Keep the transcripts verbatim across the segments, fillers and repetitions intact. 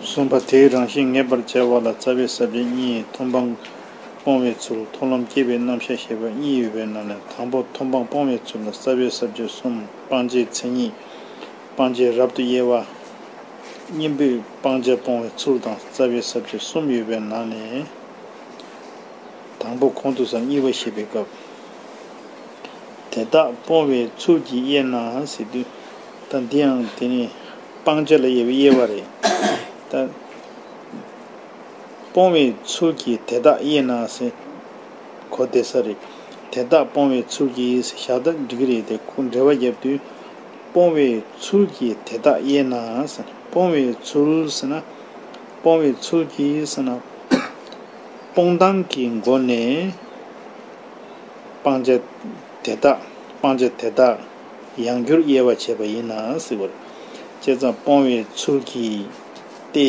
གསུམ་པ། དེའི་རང་བཞིན་ངེས་པར་བྱ་བ་ལ་རྩ་བའི་ས་བཅད་གཉིས། མཐོང་སྤང་སྤོང་བའི་ཚུལ། མཐོང་ལམ་སྐྱེས་པའི་རྣམ་གཞག་ཞེས་པ་གཉིས་ཡོད་པའི་ནང་ནས། དང་པོ་མཐོང་སྤང་སྤོང་བའི་ཚུལ་ལ་རྩ་བའི་ས་བཅད་གསུམ། སྤང་བྱའི་མཚན་ཉིད། སྤང་བྱའི་རབ་ཏུ་དབྱེ་བ། གཉེན་པོས་སྤང་བྱ་སྤོང་བའི་ཚུལ་དང་རྩ་བའི་ས་བཅད་གསུམ་ཡོད་པའི་ནང་ནས། དང་པོ་གོང་དུ་སོང་གཉིས་པ་བཤད་པའི་སྐབས། དེ་དག་སྤོང་བའི་ཚུལ་གྱིས་དབྱེ་ན་ཟེར་དུས། ད་འདི་ཡང་དེ་ནི་སྤང་བྱ་ལ་དབྱེ་བའི་དབྱེ་བ་རེད། ད་སྤོང་བའི་ཚུལ་གྱིས་དེ་དག་དབྱེ་ན་ཟེར། གོ་བདེ་ས་རེད། དེ་དག་སྤོང་བའི་ཚུལ་གྱིས་ཟེར་བཞག་ད་འགྲིག་གི་རེད་དེ། ཁོ་འགྲེལ་བ་བརྒྱབ་དུས། སྤོང་བའི་ཚུལ་གྱིས་དེ་དག་དབྱེ་ན་ཟེར། སྤོང་བའི་ཚུལ་ཟེར་ན། སྤོང་བའི་ཚུལ་གྱིས་ཟེར་ན། སྤོང་སྟངས་ཀྱི་སྒོ་ནས་སྤང་བྱ་དེ་དག་སྤང་བྱ་དེ་དག་ཡང་བསྒྱུར་དབྱེ་བ་བྱས་པ་ཡིན་ན་ཟེར་བ་རེད། བྱས་ཙང་སྤོང་བའི་ཚུལ་གྱིས་ཏེ།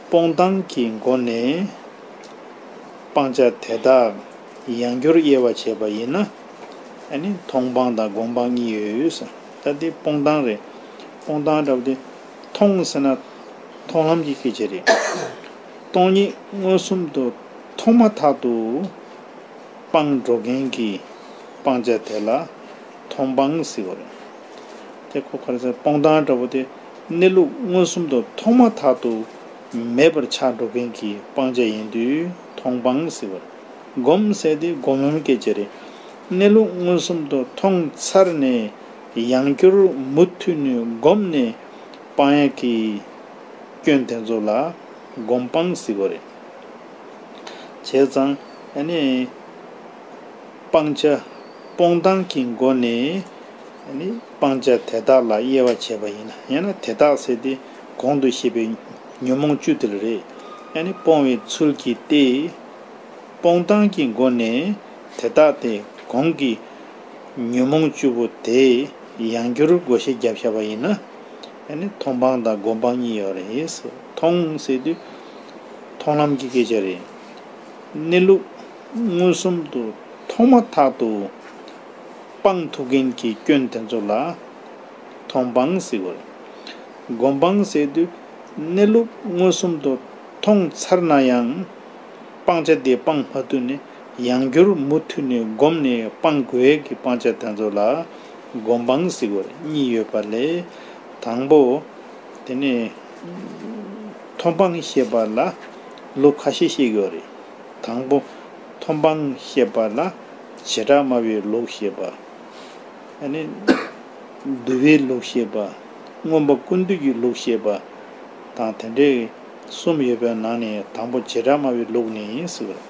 སྤོང་སྟངས་ཀྱི་སྒོ་ནས་སྤང་བྱ་དེ་དག་ཡང་བསྒྱུར་དབྱེ་བ་བྱས་པ་ཡིན་ན། ཨ་ནི་མཐོང་སྤང་དང་སྒོམ་སྤང་གཉིས་ཡོད་ཟེར། ད་འདི་སྤོང་སྟངས་རེད། སྤོང་སྟངས་འདྲ་བོ་དེ། མཐོང་ཟེར་ན་མཐོང་ལམ་གྱི་སྐད་ཆ་རེད། སྟོང་ཉིད་མངོན་སུམ་དུ་མཐོང་མ་ཐག་ཏུ་སྤང་འགྲོ་མཁན་གྱི་སྤང་བྱ་དེ་ལ་མཐོང་སྤང་ཟེར་བ་རེད། དེ་ཁོ་ག་རེ་ཟེར། སྤོང་སྟངས་འདྲ་བོ་དེ། གནས་ལུགས་མངོན་སུམ་དུ་མཐོང་མ་ཐག་ཏུ་མེད་པར་ཆགས་འགྲོ་མཁན་གྱི་སྤང་བྱ་ཡིན་དུས་མཐོང་སྤང་ཟེར་བ་རེད། སྒོམ་ཟེར་དེ་སྒོམ་ལམ་སྐད་ཆ་རེད། གནས་ལུགས་མངོན་སུམ་དུ་མཐོང་ཚར་ནས་ཡང་བསྐྱར་མུ་མཐུད་ནས་བསྒོམས་ནས་སྤང་ཡག་གི་སྐྱོན་དེ་ཚོ་ལ་སྒོམ་སྤང་ཟེར་བ་རེད། བྱས་ཙང་ཨ་ནི་སྤང་བྱ་སྤོང་སྟངས་ཀྱི་སྒོ་ནས་ཨ་ནི་སྤང་བྱ་དེ་དག་ལ་དབྱེ་བ་བྱས་པ་ཡིན་ན། ཡང་ན་དེ་དག་ཟེར་དེ་གོང་དུ་བཤད་པའི་ཉོན་མོངས་བཅུ་དེ་ལ་རེད། ཨ་ནི་སྤོང་བའི་ཚུལ་གྱིས་ཏེ། སྤོང་སྟངས་ཀྱི་སྒོ་ནས་དེ་དག་དེ་གོང་གི་ཉོན་མོངས་བཅུ་པོ་དེ་ཡང་བསྐྱར་བགོ་བཤའ་བརྒྱབ་བཞག་པ་ཡིན་ན། ཨ་ནི་མཐོང་སྤང་དང་སྒོམ་སྤང་གཉིས་ཡོད་རེད། མཐོང་ཟེར་དུས་མཐོང་ལམ་གྱི་སྐད་ཆ་རེད། གནས་ལུགས་མངོན་སུམ་དུ་མཐོང་མ་ཐག་ཏུ་སྤང་ཐུབ་མཁན་གྱི་སྐྱོན་དེ་ཚོ་ལ་མཐོང་སྤང་ཟེར་བ་རེད། སྒོམ་སྤང་ཟེར་དུས་གནས་ལུགས་མངོན་སུམ་དུ་མཐོང་ཚར་ན་ཡང་། སྤང་བྱ་དེ་སྤང་མ་ཐུབ་ནས་ཡང་བསྐྱར་མུ་མཐུད་ནས་བསྒོམས་ནས་སྤང་དགོས་ཡས་ཀྱི་སྤང་བྱ་དེ་ཚོ་ལ་སྒོམ་སྤང་ཟེར་བ་རེད། གཉིས་ཡོད་པ་ལས། དང་པོ། དེ་ནས་མཐོང་སྤང་བཤད་པ་ལ་ལུགས་ཁ་ཤས་བཤད་ཀྱི་ཡོད་རེད། དང་པོ། མཐོང་སྤང་བཤད་པ་ལ་བྱེ་བྲག་སྨྲ་བའི་ལུགས་བཤད་པ། ཨ་ནི། བསྡུ་བའི་ལུགས་བཤད་པ། མངོན་པ་ཀུན་བཏུས་ཀྱི་ལུགས་བཤད་པ། དང་དེ་འདྲའི་གསུམ་ཡོད་པའི་ནང་ནས་དང་པོ་བྱེ་བྲག་སྨྲ་བའི་ལུགས་ནི་ཟེར་བ་རེད།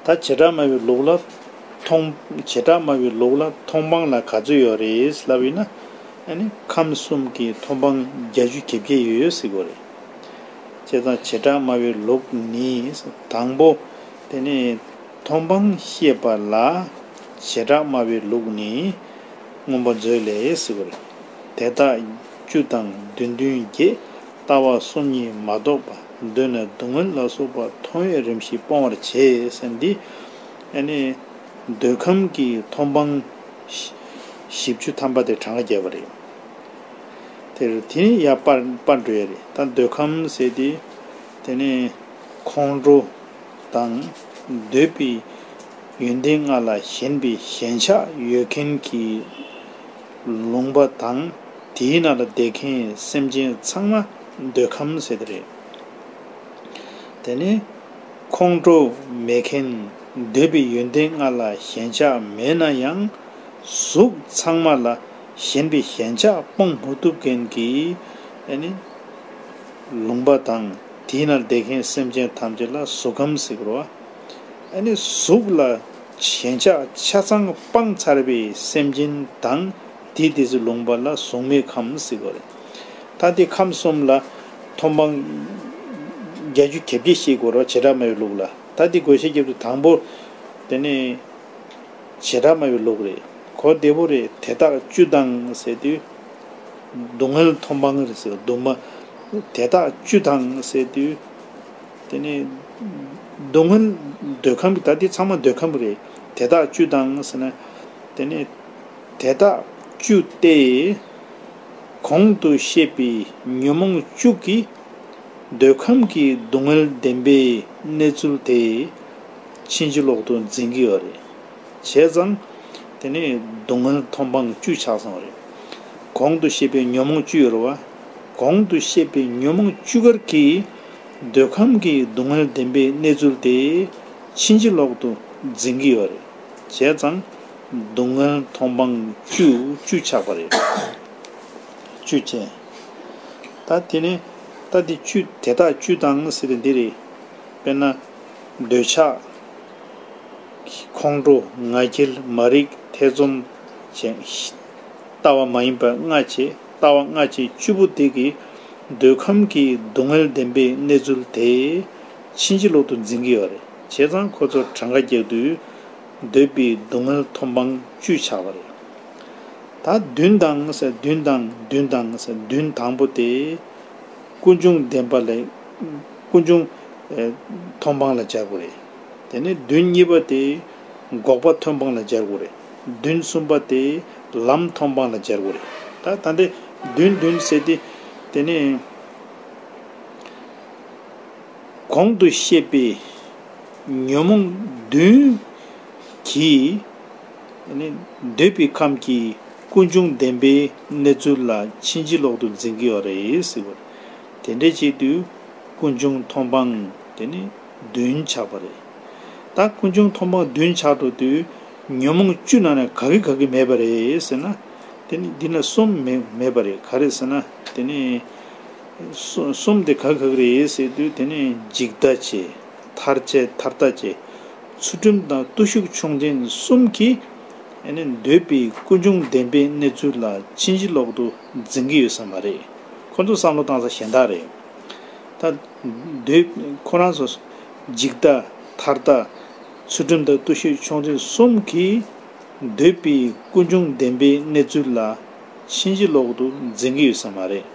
ད་བྱེ་བྲག་སྨྲ་བའི་ལུགས་ལ་མཐོང་། བྱེ་བྲག་སྨྲ་བའི་ལུགས་ལ་མཐོང་སྤང་ལ་ག་ཚོད་ཡོད་རེད་ལབ་ཡིན་ན། ཨ་ནི་ཁམས་གསུམ་གྱི་མཐོང་སྤང་བརྒྱད་ཅུ་གྱ་བརྒྱད་ཡོད་ཟེར་གྱི་ཡོད་རེད། བྱས་ཙང་བྱེ་བྲག་སྨྲ་བའི་ལུགས་ནི། དང་པོ། དེ་ནས་མཐོང་སྤང་བཤད་པ་ལ་བྱེ་བྲག་སྨྲ་བའི་ལུགས་ནི་མངོན་པ་མཛོད་ལས་ཟེར་བ་རེད། དེ་དག་བཅུ་དང་བདུན་བདུན་བརྒྱད། ལྟ་བ་གསུམ་ཉིད་མ་རྟོགས་པ། གདོད་ནས་སྡུག་བསྔལ་ལ་སོགས་པ་མཐོང་བས་རིམ་བཞིན་སྤོང་བར་བྱེད་ཟེར། འདི་ཨ་ནི་འདོད་ཁམས་ཀྱི་མཐོང་སྤང་བཞི་བཅུ་ཐམ་པ་དེ་གྲངས་ཀ་བརྒྱབ་པ་རེད། དེར་དེ་ནི་ཡར་སྤར་སྤར་འགྲོ་ཡ་རེད། ད་འདོད་ཁམས་ཟེར་དེ། དེ་ནས་ཁོང་ཁྲོ་དང་འདོད་པའི་ཡོན་ཏན་ལྔ་ལ་ཞེན་པའི་ཞེན་ཆགས་ཡོད་མཁན་གྱི་ལུང་པ་དང་། དེའི་ནང་ལ་བསྡད་མཁན་སེམས་ཅན་ཚང་མ་འདོད་ཁམས་ཟེར་དེ་རེད། དེ་ནས་ཁོང་ཁྲོ་མེད་མཁན། འདོད་པའི་ཡོན་ཏན་ལྔ་ལ་ཞེན་ཆགས་མེད་ན་ཡང་། གཟུགས་ཚང་མ་ལ་ཞེན་པའི་ཞེན་ཆགས་སྤོང་མ་ཐུབ་མཁན་གྱི་ཨ་ནི་ལུང་པ་དང་། དེའི་ནང་བསྡད་མཁན་སེམས་ཅན་ཐམས་ཅད་ལ་གཟུགས་ཁམས་ཟེར་གྱི་རེད་བ། ཨ་ནི་གཟུགས་ལ་ཞེན་ཆགས་ཆ་ཚང་སྤངས་ཚར་བའི་སེམས་ཅན་དང་། དེའི་དེ་ཚོའི་ལུང་པ་ལ་གཟུགས་མེད་ཁམས་ཟེར་གྱི་རེད། ད་དེ་ཁམས་གསུམ་ལ་མཐོང་སྤང་བརྒྱད་ཅུ་གྱ་བརྒྱད་བཤད་དགོས་རེད་བ། བྱེ་བྲག་སྨྲ་བའི་ལུགས་ལ། ད་དེ་བགོ་བཤའ་བརྒྱབ་དུས་དང་པོ། དེ་ནས་བྱེ་བྲག་སྨྲ་བའི་ལུགས་རེད། གོ་བདེ་པོ་རེད། དེ་དག་བཅུ་དང་ཟེར་དུས། སྡུག་བསྔལ་མཐོང་སྤང་རེད་ཟེར། སྡུག་བསྔལ། དེ་དག་བཅུ་དང་ཟེར་དུས། དེ་ནས་སྡུག་བསྔལ། འདོད་ཁམས། ད་འདི་ཚང་མ་འདོད་ཁམས་རེད། དེ་དག་བཅུ་དང་ཟེར་ན། དེ་ནས་དེ་དག་བཅུ་སྟེ། གོང་དུ་བཤད་པའི་ཉོན་མོངས་བཅུ་གིས་འདོད་ཁམས་ཀྱི་སྡུག་བསྔལ་བདེན་པའི་གནས་ཚུལ་དེ་ཕྱིན་ཅི་ལོག་ཏུ་འཛིན་གྱི་ཡོད་རེད། བྱས་ཙང་དེ་ནི་སྡུག་བསྔལ་མཐོང་སྤང་བཅུ་ཆགས་སོང་བ་རེད། གོང་དུ་བཤད་པའི་ཉོན་མོངས་བཅུ་ཡོད་རེད་བ། གོང་དུ་བཤད་པའི་ཉོན་མོངས་བཅུ་ཀར་གྱིས་འདོད་ཁམས་ཀྱི་སྡུག་བསྔལ་བདེན་པའི་གནས་ཚུལ་དེ་ཕྱིན་ཅི་ལོག་ཏུ་འཛིན་གྱི་ཡོད་རེད། བྱས་ཙང་སྡུག་བསྔལ་མཐོང་སྤང་བཅུ་བཅུ་ཆགས་པ་རེད། བཅུ་བྱས། ད་དེ་ནས་ད་འདི་བཅུ་དེ་དག་བཅུ་དང་ཟེར་ཏེ་འདི་རེད། དཔེར་ན། འདོད་ཆགས། ཁོང་ཁྲོ། ང་རྒྱལ། མ་རིག་ཐེ་ཚོམ་བྱས། ལྟ་བ་མ་ཡིན་པ་ལྔ་བྱས། ལྟ་བ་ལྔ་བྱས་བཅུ་པོ་དེ་གིས་འདོད་ཁམས་ཀྱི་སྡུག་བསྔལ་བདེན་པའི་གནས་ཚུལ་དེ་ཕྱིན་ཅི་ལོག་ཏུ་འཛིན་གྱི་ཡོད་རེད། བྱས་ཙང་ཁོ་ཚོ་གྲངས་ཀ་རྒྱག་དུས་འདོད་པའི་སྡུག་བསྔལ་མཐོང་སྤང་བཅུ་ཆགས་པ་རེད། ད་བདུན་དང་ཟེར་བདུན་དང་བདུན་དང་ཟེར་བདུན་དང་པོ་དེ་ཀུན་འབྱུང་བདེན་པ་ལས་ཀུན་འབྱུང་ཨེ་མཐོང་སྤང་ལ་སྦྱར་དགོས་རེད། དེ་ནས་བདུན་གཉིས་པ་དེ་འགོག་པ་མཐོང་སྤང་ལ་སྦྱར་དགོས་རེད། བདུན་གསུམ་པ་དེ་ལམ་མཐོང་སྤང་ལ་སྦྱར་དགོས་རེད། ད་ད་ལྟ་བདུན་བདུན་ཟེར་དེ་དེ་ནས། གོང་དུ་བཤད་པའི་ཉོན་མོངས་བདུན་གྱིས་འདོད་པའི་ཁམས་ཀྱི་ཀུན་འབྱུང་བདེན་པའི་གནས་ཚུལ་ལ་ཕྱིན་ཅི་ལོག་ཏུ་འཛིན་གྱི་ཡོད་རེད་ཟེར་བ། དེ་འདྲ་བྱེད་དུས་ཀུན་འབྱུང་མཐོང་སྤང་དེ་ནི་བདུན་ཆགས་པ་རེད། ད་ཀུན་འབྱུང་མཐོང་སྤང་བདུན་ཆགས་འགྲོ་དུས་ཉོན་མོངས་བཅུ་ནང་ནས་ག་གི་ག་གི་མེད་པ་རེད་ཟེར་ན། དེ་ནི་འདི་ན་གསུམ་མེད་མེད་པ་རེད། ག་རེ་ཟེར་ན་དེ་ནི། གསུམ་གསུམ་དེ་ག་ག་རེ་རེད་ཟེར་དུས་དེ་ནི་འཇིག་ལྟ་བྱས། ཐར་བྱེད་ཐར་ལྟ་བྱས། ཚུལ་ཁྲིམས་དང་བརྟུལ་ཞུགས་ཆུང་ཆེན་གསུམ་གྱིས་ཨ་ནི་འདོད་པའི་ཀུན་འབྱུང་བདེན་པའི་གནས་ཚུལ་ལ་ཕྱིན་ཅི་ལོག་ཏུ་འཛིན་གྱི་ཡོད་ས་མ་རེད། ཁོ་ཚོ་བསམ་བློ་བཏང་ས་གཞན་དག་རེད། ད་འདོད་ཁོ་རང་ཚོ་འཇིག་ལྟ་ཐར་ལྟ་ཚུལ་ཁྲིམས་དང་བརྟུལ་ཞུགས་ཆུང་ཆེན་གསུམ་གྱིས། འདོད་པའི་ཀུན་འབྱུང་བདེན་པའི་གནས་ཚུལ་ལ་ཕྱིན་ཅི་ལོག་ཏུ་འཛིན་གྱི་ཡོད་ས་མ་རེད།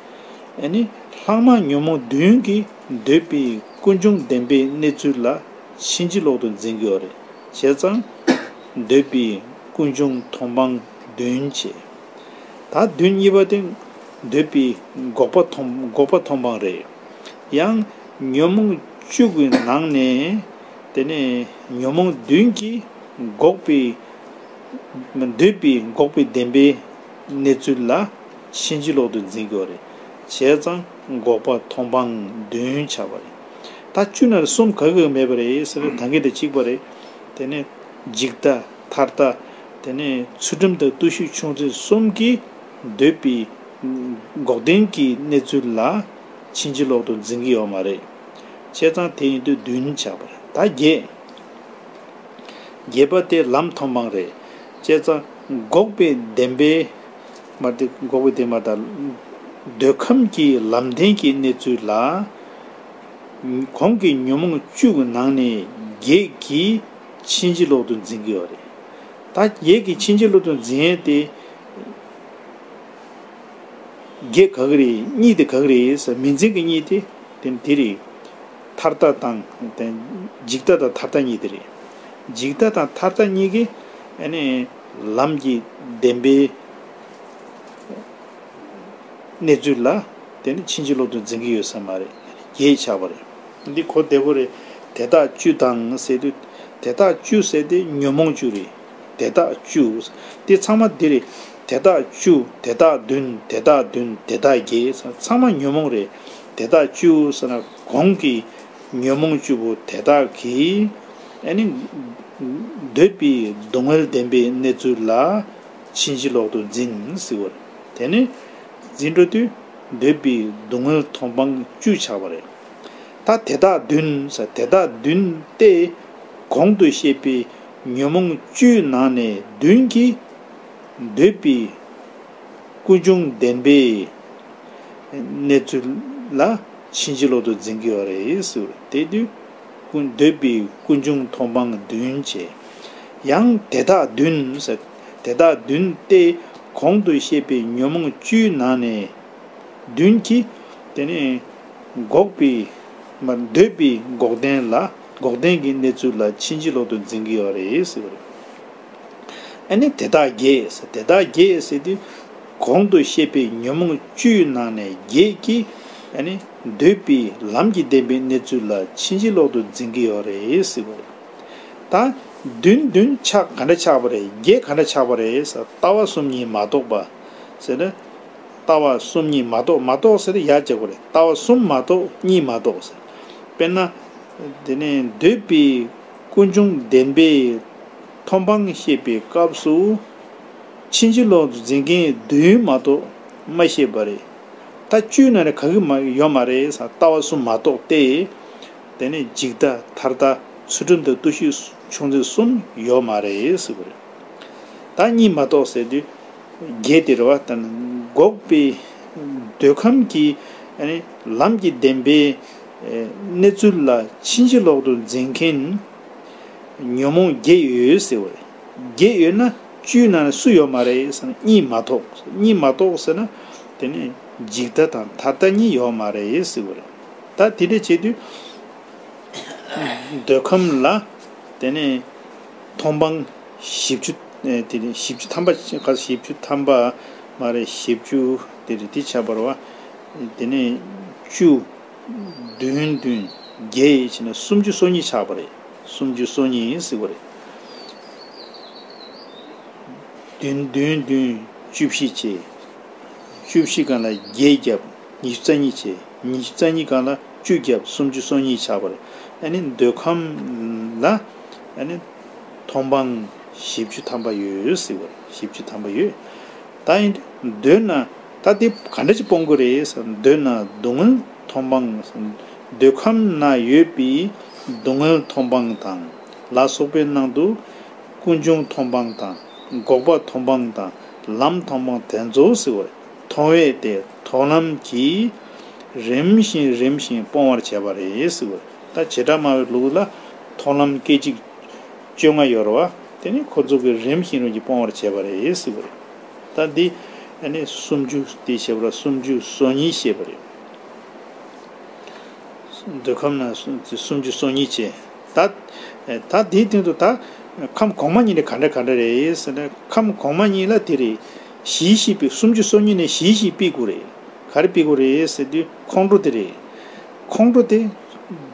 ཨ་ནི་ལྷག་མ་ཉོན་མོངས་བདུན་གྱིས་འདོད་པའི་ཀུན་འབྱུང་བདེན་པའི་གནས་ཚུལ་ལ་ཕྱིན་ཅི་ལོག་ཏུ་འཛིན་གྱི་ཡོད་རེད། བྱས་ཙང་འདོད་པའི་ཀུན་འབྱུང་མཐོང་སྤང་བདུན་བྱས། ད་བདུན་གཉིས་པ་དེ་འདོད་པའི་འགོག་པ་མཐོང་འགོག་པ་མཐོང་སྤང་རེད། ཡང་ཉོན་མོངས་བཅུ་གི་ནང་ནས་དེ་ནས་ཉོན་མོངས་བདུན་གྱིས་འགོག་པའི་འདོད་པའི་འགོག་པའི་བདེན་པའི་གནས་ཚུལ་ལ་ཕྱིན་ཅི་ལོག་ཏུ་འཛིན་དགོས་རེད། བྱས་ཙང་འགོག་པ་མཐོང་སྤང་བདུན་ཆགས་པ་རེད། ད་བཅུ་ན་གསུམ་ག་གི་མེད་པ་རེད་ཟེར་ན་ད་གིན་དང་གཅིག་པ་རེད། དེ་ནས་འཇིག་ལྟ་ཐར་ལྟ། དེ་ནས་ཚུལ་ཁྲིམས་དང་བརྟུལ་ཞུགས་ཆུང་ཆེན་གསུམ་གྱིས་འདོད་པའི་འགོག་བདེན་གྱི་གནས་ཚུལ་ལ་ཕྱིན་ཅི་ལོག་ཏུ་འཛིན་གྱི་ཡོད་མ་རེད། བྱས་ཙང་དེ་ཡིན་དུས་བདུན་ཆགས་པ་རེད། ད་བརྒྱད། བརྒྱད་པ་དེ་ལམ་མཐོང་སྤང་རེད། བྱས་ཙང་འགོག་པའི་བདེན་པའི་མ་དེ་འགོག་པའི་བདེན་པ་དང་འདོད་ཁམས་ཀྱི་ལམ་བདེན་གྱི་གནས་ཚུལ་ལ་གོང་གི་ཉོན་མོངས་བཅུ་གི་ནང་ནས་བརྒྱད་ཀྱིས་ཕྱིན་ཅི་ལོག་ཏུ་འཛིན་གྱི་ཡོད་རེད། ད་བརྒྱད་ཀྱིས་ཕྱིན་ཅི་ལོག་ཏུ་འཛིན་ཡས་དེ། བརྒྱད་ག་གི་རེད། གཉིས་དེ་ག་གི་རེད་ཟེར། མིང་འཛིན་གྱི་གཉིས་དེ་དེ་དེ་རེད། ཐར་ལྟ་དང་དེ་འཇིག་ལྟ་དང་ཐར་ལྟ་གཉིས་དེ་རེད། འཇིག་ལྟ་དང་ཐར་ལྟ་གཉིས་ཀྱིས་ཨ་ནི་ལམ་གྱི་བདེན་པའི་གནས་ཚུལ་ལ་དེ་ནི་ཕྱིན་ཅི་ལོག་ཏུ་འཛིན་གྱི་ཡོད་ས་མ་རེད། བརྒྱད་ཆགས་པ་རེད། འདི་གོ་བདེ་པོ་རེད། དེ་དག་བཅུ་དང་ཟེར་དུས་དེ་དག་བཅུ་ཟེར་དེ་ཉོན་མོངས་བཅུ་རེད། དེ་དག་བཅུ། དེ་ཚང་མ་འདི་རེད། དེ་དག་བཅུ། དེ་དག་བདུན། དེ་དག་བདུན། དེ་དག་བརྒྱད། ཚང་མ་ཉོན་མོངས་རེད། དེ་དག་བཅུ་ཟེར་ན་གོང་གི་ཉོན་མོངས་བཅུ་པོ་དེ་དག་གིས་ཨ་ནི་འདོད་པའི་སྡུག་བསྔལ་བདེན་པའི་གནས་ཚུལ་ལ་ཕྱིན་ཅི་ལོག་ཏུ་འཛིན་ཟེར་བ་རེད། དེ་ནི་འཛིན་འགྲོ་དུས་འདོད་པའི་སྡུག་བསྔལ་མཐོང་སྤང་བཅུ་ཆགས་པ་རེད། ད་དེ་དག་བདུན་ཟེར། དེ་དག་བདུན་ཏེ། གོང་དུ་བཤད་པའི་ཉོན་མོངས་བཅུའི་ནང་ནས་བདུན་གྱིས་འདོད་པའི་ཀུན་འབྱུང་བདེན་པའི་གནས་ཚུལ་ལ་ཕྱིན་ཅི་ལོག་ཏུ་འཛིན་གྱི་ཡོད་རེད་ཟེར། དེ་དུས་ཀུན་འདོད་པའི་ཀུན་འབྱུང་མཐོང་སྤང་བདུན་བྱས། ཡང་དེ་དག་བདུན་ཟེར། དེ་དག་བདུན་ཏེ། གོང་དུ་བཤད་པའི་ཉོན་མོངས་བཅུའི་ནང་ནས་བདུན་གྱིས་དེ་ནས་འགོག་པའི་མ་འདོད་པའི་འགོག་བདེན་ལ་འགོག་བདེན་གྱི་གནས་ཚུལ་ལ་ཕྱིན་ཅི་ལོག་ཏུ་འཛིན་གྱི་ཡོད་རེད་ཟེར་བ་རེད། ཨ་ནི་དེ་དག་བརྒྱད་ཟེར། དེ་དག་བརྒྱད་ཟེར་དུས་ གོང་དུ་བཤད་པའི་ཉོན་མོངས་བཅུའི་ནང་ནས་བརྒྱད་ཀྱིས་ཨ་ནི་འདོད་པའི་ལམ་གྱི་བདེན་པའི་གནས་ཚུལ་ལ་ཕྱིན་ཅི་ལོག་ཏུ་འཛིན་གྱི་ཡོད་རེད་ཟེར་བ་རེད། ད་བདུན་བདུན་ཆགས་ག་འདྲ་ཆགས་པ་རེད། བརྒྱད་ག་འདྲ་ཆགས་པ་རེད་ཟེར། ལྟ་བ་གསུམ་གཉིས་མ་རྟོགས་པ་ཟེར་ན། ལྟ་བ་གསུམ་གཉིས་མ་རྟོགས། མ་རྟོགས་ཟེར་ན་ཡར་བརྒྱབ་པ་རེད། ལྟ་བ་གསུམ་མ་རྟོགས་གཉིས་མ་རྟོགས་ཟེར། དཔེར་ན། དེ་ནས་འདོད་པའི་ཀུན་འབྱུང་བདེན་པའི་མཐོང་སྤང་བཤད་པའི་སྐབས་སུ། ཕྱིན་ཅི་ལོག་ཏུ་འཛིན་མཁན་བདུན་མ་གཏོགས་མ་བཤད་པ་རེད། ད་བཅུའི་ནང་ནས་ག་གི་མ་ཡོད་མ་རེད་ཟེར། ལྟ་བ་གསུམ་མ་གཏོགས་ཏེ། དེ་ནས་འཇིག་ལྟ་མཐར་ལྟ་ཚུལ་ཁྲིམས་དང་བརྟུལ་ཞུགས་ཆུང་འཛིན་གསུམ་ཡོད་མ་རེད་ཟེར་བ་རེད། ད་གཉིས་མ་གཏོགས་ཟེར་དུས། བརྒྱད་དེ་རེད་བ། ད་ནི་འགོག་པའི་འདོད་ཁམས་ཀྱི་ཨ་ནི་ལམ་གྱི་བདེན་པའི་གནས་ཚུལ་ལ་ཕྱིན་ཅི་ལོག་ཏུ་འཛིན་མཁན་ཉོན་མོངས་བརྒྱད་ཡོད་ཟེར་བ་རེད། བརྒྱད་ཡོད་ན་བཅུའི་ནང་ནས་སུ་ཡོད་མ་རེད་ཟེར་ན་གཉིས་མ་གཏོགས། གཉིས་མ་གཏོགས་ཟེར་ན་དེ་ནི་འཇིག་ལྟ་དང་མཐར་ལྟ་གཉིས་ཡོད་མ་རེད་ཟེར་བ་རེད། ད་དེ་འདྲ་བྱེད་དུས། འདོད་ཁམས་ལ་དེ་ནས་མཐོང་སྤང་བཞི་བཅུ། ཨེ་དེ་ནས་བཞི་བཅུ་ཐམ་པ། བཞི་བཅུ་ཐམ་པ་མ་རེད། བཞི་བཅུ་དེ་རེད། དེ་ཆགས་པ་རེད་བ། དེ་ནས་བཅུ། བདུན་བདུན་བརྒྱད་བྱས་ན་སུམ་ཅུ་སོ་གཉིས་ཆགས་པ་རེད། སུམ་ཅུ་སོ་གཉིས་ཟེར་བ་རེད། བདུན་བདུན་བདུན་བཅུ་བཞི་བྱས། བཅུ་བཞི་སྒང་ལ་བརྒྱད་བརྒྱབ། ཉི་ཤུ་རྩ་གཉིས་བྱས། ཉི་ཤུ་རྩ་གཉིས་སྒང་ལ་བཅུ་བརྒྱབ། སུམ་ཅུ་སོ་གཉིས་ཆགས་པ་རེད། ཨ་ནི་འདོད་ཁམས་ལ་ཨ་ནི་མཐོང་སྤང་བཞི་བཅུ་ཐམ་པ་ཡོད་ཟེར་བ་རེད། བཞི་བཅུ་ཐམ་པ་ཡོད། ད་ཡིན་དུས་འདོད་ན་ད་དེ་ག་འདྲ་ཅིག་སྤོང་དགོས་རེད་ཟེར། འདོད་ན་སྡུག་བསྔལ་མཐོང་སྤང་། འདོད་ཁམས་ན་ཡོད་པའི་སྡུག་བསྔལ་མཐོང་སྤང་དང་ལ་སོགས་པའི་ནང་དུ། ཀུན་འབྱུང་མཐོང་སྤང་དང་། འགོག་པ་མཐོང་སྤང་དང་ལམ་མཐོང་སྤང་དེ་ཚོ་ཟེར་བ་རེད། མཐོང་བས་དེ་མཐོང་ལམ་གྱིས་རིམ་བཞིན་རིམ་བཞིན་སྤོང་བར་བྱེད་པ་རེད་ཟེར་བ་རེད། ད་བྱེ་བྲག་སྨྲ་བའི་ལུགས་ལ་མཐོང་ལམ་སྐད་ཅིག་བཅོ་ལྔ་ཡོད་རེད་བ། དེ་ནི་ཁོ་ཚོ་གིས་རིམ་བཞིན་རིམ་བཞིན་སྤོང་བར་བྱེད་པ་རེད་ཟེར་བ་རེད། ད་འདི་ཨ་ནི་སུམ་ཅུ་དེ་བྱེད་པ་ལ་སུམ་ཅུ་སོ་གཉིས་བཤད་པ་རེད། འདོད་ཁམས་ན་སུམ་ཅུ་སོ་གཉིས་བྱས། ད་ད་དེའི་སྟེང་དུ་ད་ཁམས་གོང་མ་གཉིས་ནི་ག་འདྲ་ག་འདྲ་རེད་ཟེར་ན། ཁམས་གོང་མ་གཉིས་ལ་དེ་རེད། བཞི་བཞི་སྤེལ། སུམ་ཅུ་སོ་གཉིས་ནས་བཞི་བཞི་སྤེལ་དགོས་རེད། ག་རེ་སྤེལ་དགོས་རེད་ཟེར་དུས་ཁོང་ཁྲོ་དེ་རེད། ཁོང་ཁྲོ་དེ་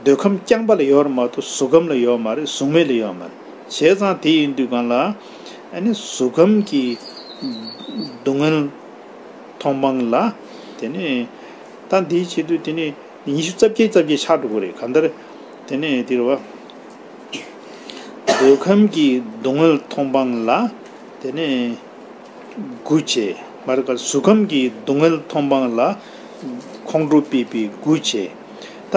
འདོད་ཁམས་རྐྱང་པ་ལ་ཡོད་རེད་མ་གཏོགས་གཟུགས་ཁམས་ལ་ཡོད་མ་རེད། གཟུགས་མེད་ལ་ཡོད་མ་རེད། བྱས་ཙང་དེ་ཡིན་དུས་གང་ལ་ཨ་ནི་གཟུགས་ཁམས་ཀྱི་སྡུག་བསྔལ་མཐོང་སྤང་ལ། དེ་ནས་ད་འདིའི་ཆེད་དུ་དེ་ནས་ཉི་ཤུ་རྩ་བརྒྱད་རྩ་བརྒྱད་ཆགས་འགྲོ་གི་རེད། གང་ལྟར་དེ་ནས་དེ་རེད་བ། འདོད་ཁམས་ཀྱི་སྡུག་བསྔལ་མཐོང་སྤང་ལ་དེ་ནས་དགུ་བྱས། མ་རེད་ག་གཟུགས་ཁམས་ཀྱི་སྡུག་བསྔལ་མཐོང་སྤང་ལ་ཁོང་ཁྲོ་སྤེལ་བའི་དགུ་བྱས། ད་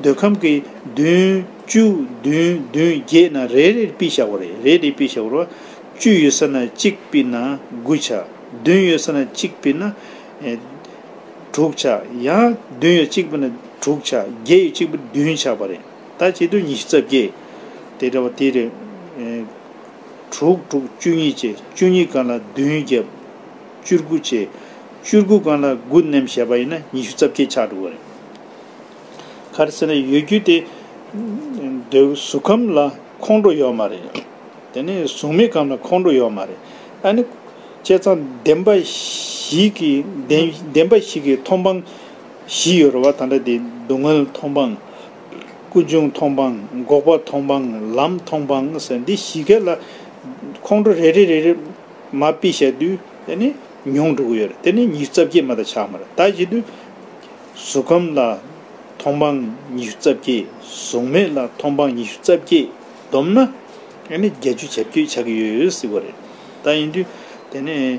འདོད་ཁམས་ཀྱི་བདུན་བཅུ་བདུན་བདུན་བརྒྱད་ན་རེ་རེ་སྤེལ་བཞག་པ་རེད། རེ་རེ་སྤེལ་བཞག་པ་རེད། བཅུ་ཡོད་ས་ན་གཅིག་སྤེལ་ན་དགུ་ཆགས། བདུན་ཡོད་ས་ན་གཅིག་སྤེལ་ན་ཨེ་དྲུག་ཆགས། ཡང་བདུན་ཡོད་གཅིག་སྤེལ་ན་དྲུག་ཆགས། བརྒྱད་ཡོད་གཅིག་སྤེལ་ན་བདུན་ཆགས་པ་རེད། ད་བྱེད་དུས་ཉི་ཤུ་རྩ་བརྒྱད་དེ་འདྲ་བ་དེ་རེད། ཨེ་དྲུག་དྲུག་བཅུ་གཉིས་བྱས། བཅུ་གཉིས་སྒང་ལ་བདུན་བརྒྱབ། བཅུ་དགུ་བྱས། བཅུ་དགུ་སྒང་ལ་དགུ་མནན་བྱས་པ་ཡིན་ན་ཉི་ཤུ་རྩ་བརྒྱད་ཆགས་འགྲོ་གི་རེད། ག་རེ་ཟེར་ན་ཡོད་རྒྱུ་དེ་འདོད་གཟུགས་ཁམས་ལ་ཁོང་ཁྲོ་ཡོད་མ་རེད། དེ་ནས་གཟུགས་མེད་ཁམས་ལ་ཁོང་ཁྲོ་ཡོད་མ་རེད། ཨ་ནི་བྱས་ཙང་བདེན་པ་བཞི་གི་བདེན་བདེན་པ་བཞི་གི་མཐོང་སྤང་བཞི་ཡོད་རེད་བ། ད་ལྟ་དེ་སྡུག་བསྔལ་མཐོང་སྤང་། ཀུན་འབྱུང་མཐོང་སྤང་། འགོག་པ་མཐོང་སྤང་། ལམ་མཐོང་སྤང་ཟེར། འདི་བཞི་ག་ལ་ཁོང་ཁྲོ་རེ་རེ་རེ་རེ་མར་ཕུད་བཞག་དུས་དེ་ནི་ཉུང་འགྲོ་གི་ཡོད་རེད། དེ་ནི་ཉི་ཤུ་རྩ་བརྒྱད་མ་གཏོགས་ཆགས་མ་རེད། ད་བྱེད་དུས་གཟུགས་ཁམས་ལ་མཐོང་སྤང་ཉི་ཤུ་རྩ་བརྒྱད། གཟུགས་མེད་ལ་མཐོང་སྤང་ཉི་ཤུ་རྩ་བརྒྱད་བསྡོམས་ན་ཨ་ནི་བརྒྱད་ཅུ་གྱ་བརྒྱད་ཆགས་ཀྱི་ཡོད་ཟེར་བ་རེད། ད་ཡིན་དུས་དེ་ནས་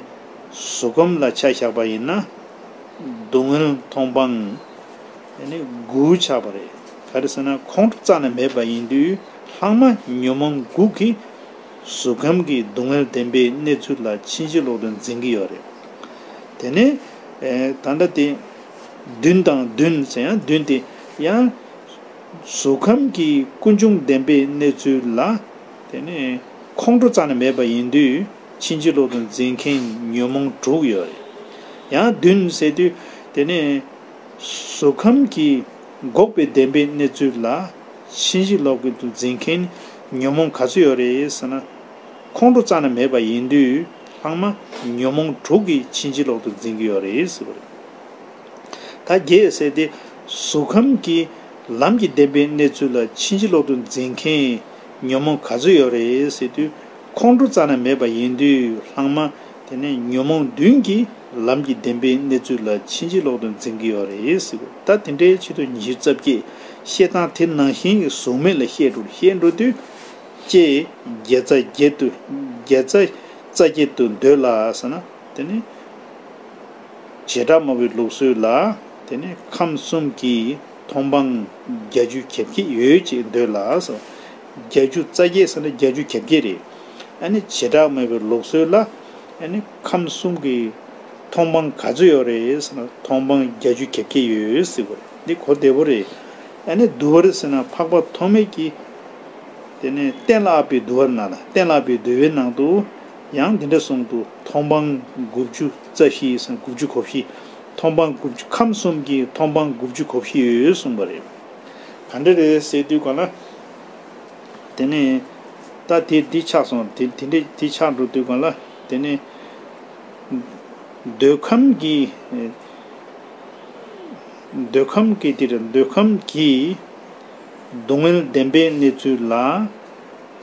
གཟུགས་ཁམས་ལ་ཆ་བཞག་པ་ཡིན་ན་སྡུག་བསྔལ་མཐོང་སྤང་ཨ་ནི་དགུ་ཆགས་པ་རེད། ག་རེ་ཟེར་ན་ཁོང་ཁྲོ་རྩ་ནས་མེད་པ་ཡིན་དུས་ལྷག་མ་ཉོན་མོངས་དགུ་གིས་གཟུགས་ཁམས་ཀྱི་སྡུག་བསྔལ་བདེན་པའི་གནས་ཚུལ་ལ་ཕྱིན་ཅི་ལོག་ཏུ་འཛིན་གྱི་ཡོད་རེད། དེ་ནས་ཨེ་ད་ལྟ་དེ་བདུན་དང་བདུན་ཟེར་ཡང་བདུན་དེ་ཡང་གཟུགས་ཁམས་ཀྱི་ཀུན་འབྱུང་བདེན་པའི་གནས་ཚུལ་ལ་དེ་ནས་ཁོང་ཁྲོ་རྩ་ནས་མེད་པ་ཡིན་དུས་ཕྱིན་ཅི་ལོག་ཏུ་འཛིན་མཁན་ཉོན་མོངས་དྲུག་ཡོད་རེད། ཡང་བདུན་ཟེར་དུས་དེ་ནས་གཟུགས་ཁམས་ཀྱི་འགོག་པའི་བདེན་པའི་གནས་ཚུལ་ལ་ཕྱིན་ཅི་ལོག་ཏུ་འཛིན་མཁན་ཉོན་མོངས་ག་ཚོད་ཡོད་རེད་ཟེར་ན། ཁོང་ཁྲོ་རྩ་ནས་མེད་པ་ཡིན་དུས་ ཚང་མ་ཉོན་མོངས་དྲུག་གིས་ཕྱིན་ཅི་ལོག་ཏུ་འཛིན་གྱི་ཡོད་རེད་ཟེར་བ་རེད། ད་བརྒྱད་ཟེར་དེ་གཟུགས་ཁམས་ཀྱི་ལམ་གྱི་བདེན་པའི་གནས་ཚུལ་ལ་ཕྱིན་ཅི་ལོག་ཏུ་འཛིན་མཁན་ཉོན་མོངས་ག་ཚོད་ཡོད་རེད་ཟེར་དུས། ཁོང་ཁྲོ་རྩ་ནས་མེད་པ་ཡིན་དུས་ལྷག་མ་དེ་ནས་ཉོན་མོངས་བདུན་གྱིས་ལམ་གྱི་བདེན་པའི་གནས་ཚུལ་ལ་ཕྱིན་ཅི་ལོག་ཏུ་འཛིན་གྱི་ཡོད་རེད་ཟེར་གོ། ད་དེ་འདྲའི་ཆེད་དུ་ཉི་ཤུ་རྩ་བརྒྱད་བཤད་སྟངས་དེ་ནང་བཞིན་གྱི་གཟུགས་མེད་ལ་བཤད་འགྲོ་བཤད་འགྲོ་དུས། ལྕེ་བརྒྱ་རྩ་བརྒྱད་དུ་བརྒྱ་རྩ་རྩ་བརྒྱད་དུ་འདོད་ལ་ཟེར་ན། དེ་ནི་བྱེ་བྲག་སྨྲ་བའི་ལུགས་སྲོལ་ལ། དེ་ནི་ཁམས་གསུམ་གྱི་མཐོང་སྤང་བརྒྱད་ཅུ་གྱ་བརྒྱད་ཡོད་ཅེས་འདོད་ལ་ཟེར། བརྒྱད་ཅུ་རྩ་བརྒྱད་ཟེར་ན་བརྒྱད་ཅུ་གྱ་བརྒྱད་རེད། ཨ་ནི་བྱེ་བྲག་སྨྲ་བའི་ལུགས་སྲོལ་ལ། ཨ་ནི་ཁམས་གསུམ་གྱི་མཐོང་སྤང་ག་ཚོད་ཡོད་རེད་ཟེར་ན། མཐོང་སྤང་བརྒྱད་ཅུ་གྱ་བརྒྱད་ཡོད་ཟེར་བ་རེད། འདི་གོ་བདེ་པོ་རེད། ཨ་ནི་བསྡུ་བར་ཟེར་ན་འཕགས་པ་ཐོགས་མེད་ཀྱི། དེ་ནས་གཏན་ལ་དབབ་པའི་བསྡུ་བའི་ནང་ལ། གཏན་ལ་དབབ་པའི་བསྡུ་བའི་ནང་དུ་ཡང་འདི་འདྲ་གསུངས་འདུག་མཐོང་སྤང་དགུ་བཅུ་རྩ་བཞི་ཟེར། དགུ་བཅུ་གོ་བཞི། མཐོང་སྤང་དགུ་བཅུ། ཁམས་གསུམ་གྱི་མཐོང་སྤང་དགུ་བཅུ་གོ་བཞི་ཡོད་གསུངས་པ་རེད། ག་འདྲ་རེད་ཟེར་དུས་ག་ལ། དེ་ནས་ད་དེ་འདི་ཆགས་སོང་། དེ་དེ་འདྲ་དེ་ཆགས་འགྲོ་དུས་ག་ལ། དེ་ནས་འདོད་ཁམས་ཀྱི། འདོད་ཁམས་ཀྱི་དེ་རེད། འདོད་ཁམས་ཀྱི་སྡུག་བསྔལ་བདེན་པའི་གནས་ཚུལ་ལ་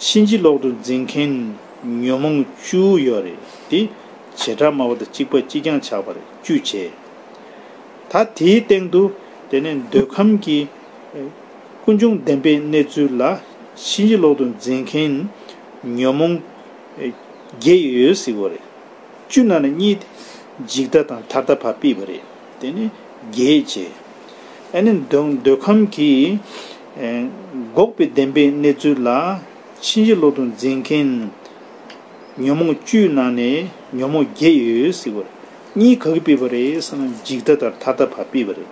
ཕྱིན་ཅི་ལོག་ཏུ་འཛིན་མཁན་ཉོན་མོངས་བཅུ་ཡོད་རེད། དེ་བྱེ་བྲག་སྨྲ་བ་དང་གཅིག་པ་གཅིག་རྐྱང་ཆགས་པ་རེད། བཅུ་བྱས། ད་དེའི་སྟེང་དུ་དེ་ནས་འདོད་ཁམས་ཀྱི་ཀུན་འབྱུང་བདེན་པའི་གནས་ཚུལ་ལ་ཕྱིན་ཅི་ལོག་ཏུ་འཛིན་མཁན་ཉོན་མོངས་བརྒྱད་ཡོད་ཟེར་བ་རེད། བཅུ་ནང་ནས་གཉིས་དེ་འཇིག་ལྟ་དང་ཐར་ལྟ་ཕར་ཕུད་པ་རེད། དེ་ནི་བརྒྱད་བྱས། ཨ་ནི་འདོད་འདོད་ཁམས་ཀྱི་ཨེ་འགོག་པའི་བདེན་པའི་གནས་ཚུལ་ལ་ཕྱིན་ཅི་ལོག་ཏུ་འཛིན་མཁན་ཉོན་མོངས་བཅུའི་ནང་ནས་ཉོན་མོངས་བརྒྱད་ཡོད་ཟེར་བ་རེད། གཉིས་ག་གིས་ཕུད་པ་རེད་ཟེར་ན། འཇིག་ལྟ་དང་ཐར་ལྟ་ཕར་ཕུད་པ་རེད།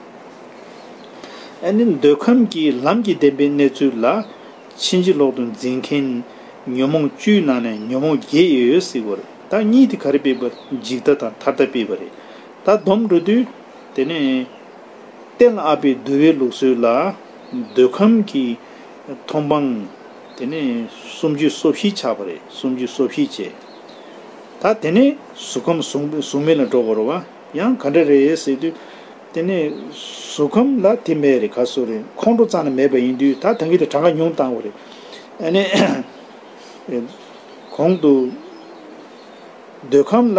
ཨ་ནི་འདོད་ཁམས་ཀྱི་ལམ་གྱི་བདེན་པའི་གནས་ཚུལ་ལ་ཕྱིན་ཅི་ལོག་ཏུ་འཛིན་མཁན་ཉོན་མོངས་བཅུའི་ནང་ནས་ཉོན་མོངས་བརྒྱད་ཡོད་ཟེར་བ་རེད། ད་གཉིས་དེ་ག་རེ་ཕུད་པ། འཇིག་ལྟ་དང་ཐར་ལྟ་ཕུད་པ་རེད། ད་བསྡོམས་འགྲོ་དུས་དེ་ནས་གཏན་ལ་དབབ་པའི་བསྡུ་བའི་ལུགས་སྲོལ་ལ་འདོད་ཁམས་ཀྱི་མཐོང་སྤང་དེ་ནས་སུམ་ཅུ་སོ་བཞི་ཆགས་པ་རེད། སུམ་ཅུ་སོ་བཞི་བྱས། ད་དེ་ནས་གཟུགས་ཁམས་གཟུགས་གཟུགས་མེད་ལ་འགྲོ་དགོས་རེད་བ། ཡང་ག་འདྲ་རེད་ཟེར་དུས། དེ་ནས་གཟུགས་ཁམས་ལ་དེ་མེད་རེད། ག་སོ་རེད། ཁོང་ཁྲོ་རྩ་ནས་མེད་པ་ཡིན་དུས། ད་ད་གིན་དེ་གྲངས་ཀ་ཉུང་བཏང་བ་རེད། ཨ་ནི་གོང་དུ་འདོད་ཁམས་ལ་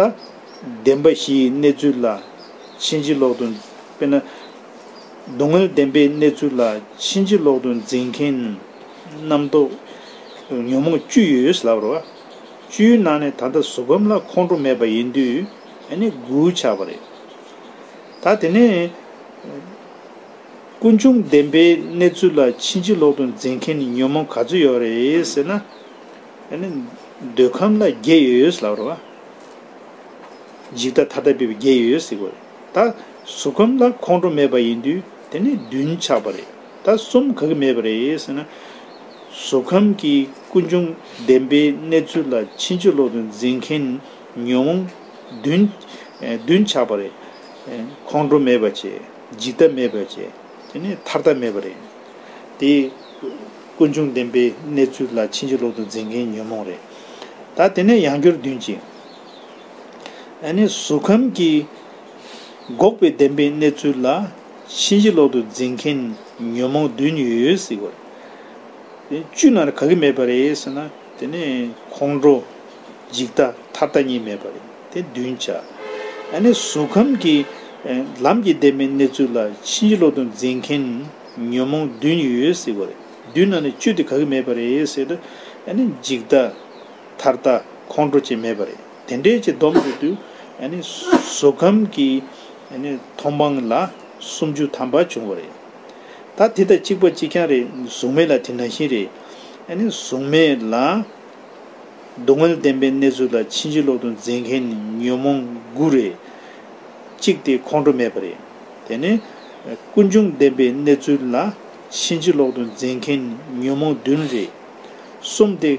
བདེན་པ་བཞིའི་གནས་ཚུལ་ལ་ཕྱིན་ཅི་ལོག་ཏུ། དཔེར་ན་སྡུག་བསྔལ་བདེན་པའི་གནས་ཚུལ་ལ་ཕྱིན་ཅི་ལོག་ཏུ་འཛིན་མཁན་རྣམ་རྟོག་ཉོན་མོངས་བཅུ་ཡོད་ཟེར་ལབ་རེད་བ། བཅུའི་ནང་ནས་ད་ལྟ་གཟུགས་ཁམས་ལ་ཁོང་ཁྲོ་མེད་པ་ཡིན་དུས། ཨ་ནི་དགུ་ཆགས་པ་རེད། ད་དེ་ནས་ཀུན་འབྱུང་བདེན་པའི་གནས་ཚུལ་ལ་ཕྱིན་ཅི་ལོག་ཏུ་འཛིན་མཁན་ཉོན་མོངས་ག་ཚོད་ཡོད་རེད་ཟེར་ན། ཨ་ནི་འདོད་ཁམས་ལ་བརྒྱད་ཡོད་ཟེར་ལབ་རེད་བ། འཇིག་ལྟ་ཐར་ལྟ་ཕུད་པའི་བརྒྱད་ཡོད་ཟེར་བ་རེད། ད་གཟུགས་ཁམས་ལ་ཁོང་ཁྲོ་མེད་པ་ཡིན་དུས་དེ་ནི་བདུན་ཆགས་པ་རེད། ད་གསུམ་ག་གིས་མེད་པ་རེད་ཟེར་ན། གཟུགས་ཁམས་ཀྱི་ཀུན་འབྱུང་བདེན་པའི་གནས་ཚུལ་ལ་ཕྱིན་ཅི་ལོག་ཏུ་འཛིན་མཁན་ཉོན་མོངས་བདུན། ཨེ་བདུན་ཆགས་པ་རེད། ཨེ་ཁོང་ཁྲོ་མེད་པ་བྱས། འཇིག་ལྟ་མེད་པ་བྱས། དེ་ནས་ཐར་ལྟ་མེད་པ་རེད། དེ་ཀུན་འབྱུང་བདེན་པའི་གནས་ཚུལ་ལ་ཕྱིན་ཅི་ལོག་ཏུ་འཛིན་མཁན་ཉོན་མོངས་རེད། ད་དེ་ནས་ཡང་བསྐྱར་བདུན་ཅིག་ཨ་ནི་གཟུགས་ཁམས་ཀྱི་འགོག་པའི་བདེན་པའི་གནས་ཚུལ་ལ་ཕྱིན་ཅི་ལོག་ཏུ་འཛིན་མཁན་ཉོན་མོངས་བདུན་ཡོད་ཟེར་བ་རེད། དེ་བཅུ་ནང་ལ་ག་གི་མེད་པ་རེད་ཟེར་ན། དེ་ནས་ཁོང་ཁྲོ། འཇིག་ལྟ། ཐར་ལྟ་གཉིས་མེད་པ་རེད། དེ་བདུན་ཆགས། ཨ་ནི་གཟུགས་ཁམས་ཀྱི་ལམ་གྱི་བདེན་པའི་གནས་ཚུལ་ལ་ཕྱིན་ཅི་ལོག་ཏུ་འཛིན་མཁན་ཉོན་མོངས་བདུན་ཡོད་ཟེར་བ་རེད། བདུན་ནང་ནས་བཅུ་དེ་ག་གི་མེད་པ་རེད་ཟེར་ན། ཨ་ནི་འཇིག་ལྟ། ཐར་ལྟ། ཁོང་ཁྲོ་བཅས་མེད་པ་རེད། དེ་འདྲའི་ཅིག་བསྡོམས་ཡོང་དུས། ཨ་ནི་གཟུགས་ཁམས་ཀྱི་ཨ་ནི་མཐོང་སྤང་ལ་སུམ་ཅུ་ཐམ་པ་བྱུང་བ་རེད། ད་དེ་དང་གཅིག་པ་གཅིག་རྐྱང་རེད། གཟུགས་མེད་ལ་དེ་ནང་བཞིན་རེད། ཨ་ནི་གཟུགས་མེད་ལ་སྡུག་བསྔལ་བདེན་པའི་གནས་ཚུལ་ལ་ཕྱིན་ཅི་ལོག་ཏུ་འཛིན་མཁན་ཉོན་མོངས་དགུ་རེད། གཅིག་དེ་ཁོང་ཁྲོ་མེད་པ་རེད། དེ་ནས་ཀུན་འབྱུང་བདེན་པའི་གནས་ཚུལ་ལ་ཕྱིན་ཅི་ལོག་ཏུ་འཛིན་མཁན་ཉོན་མོངས་བདུན་རེད། གསུམ་དེ།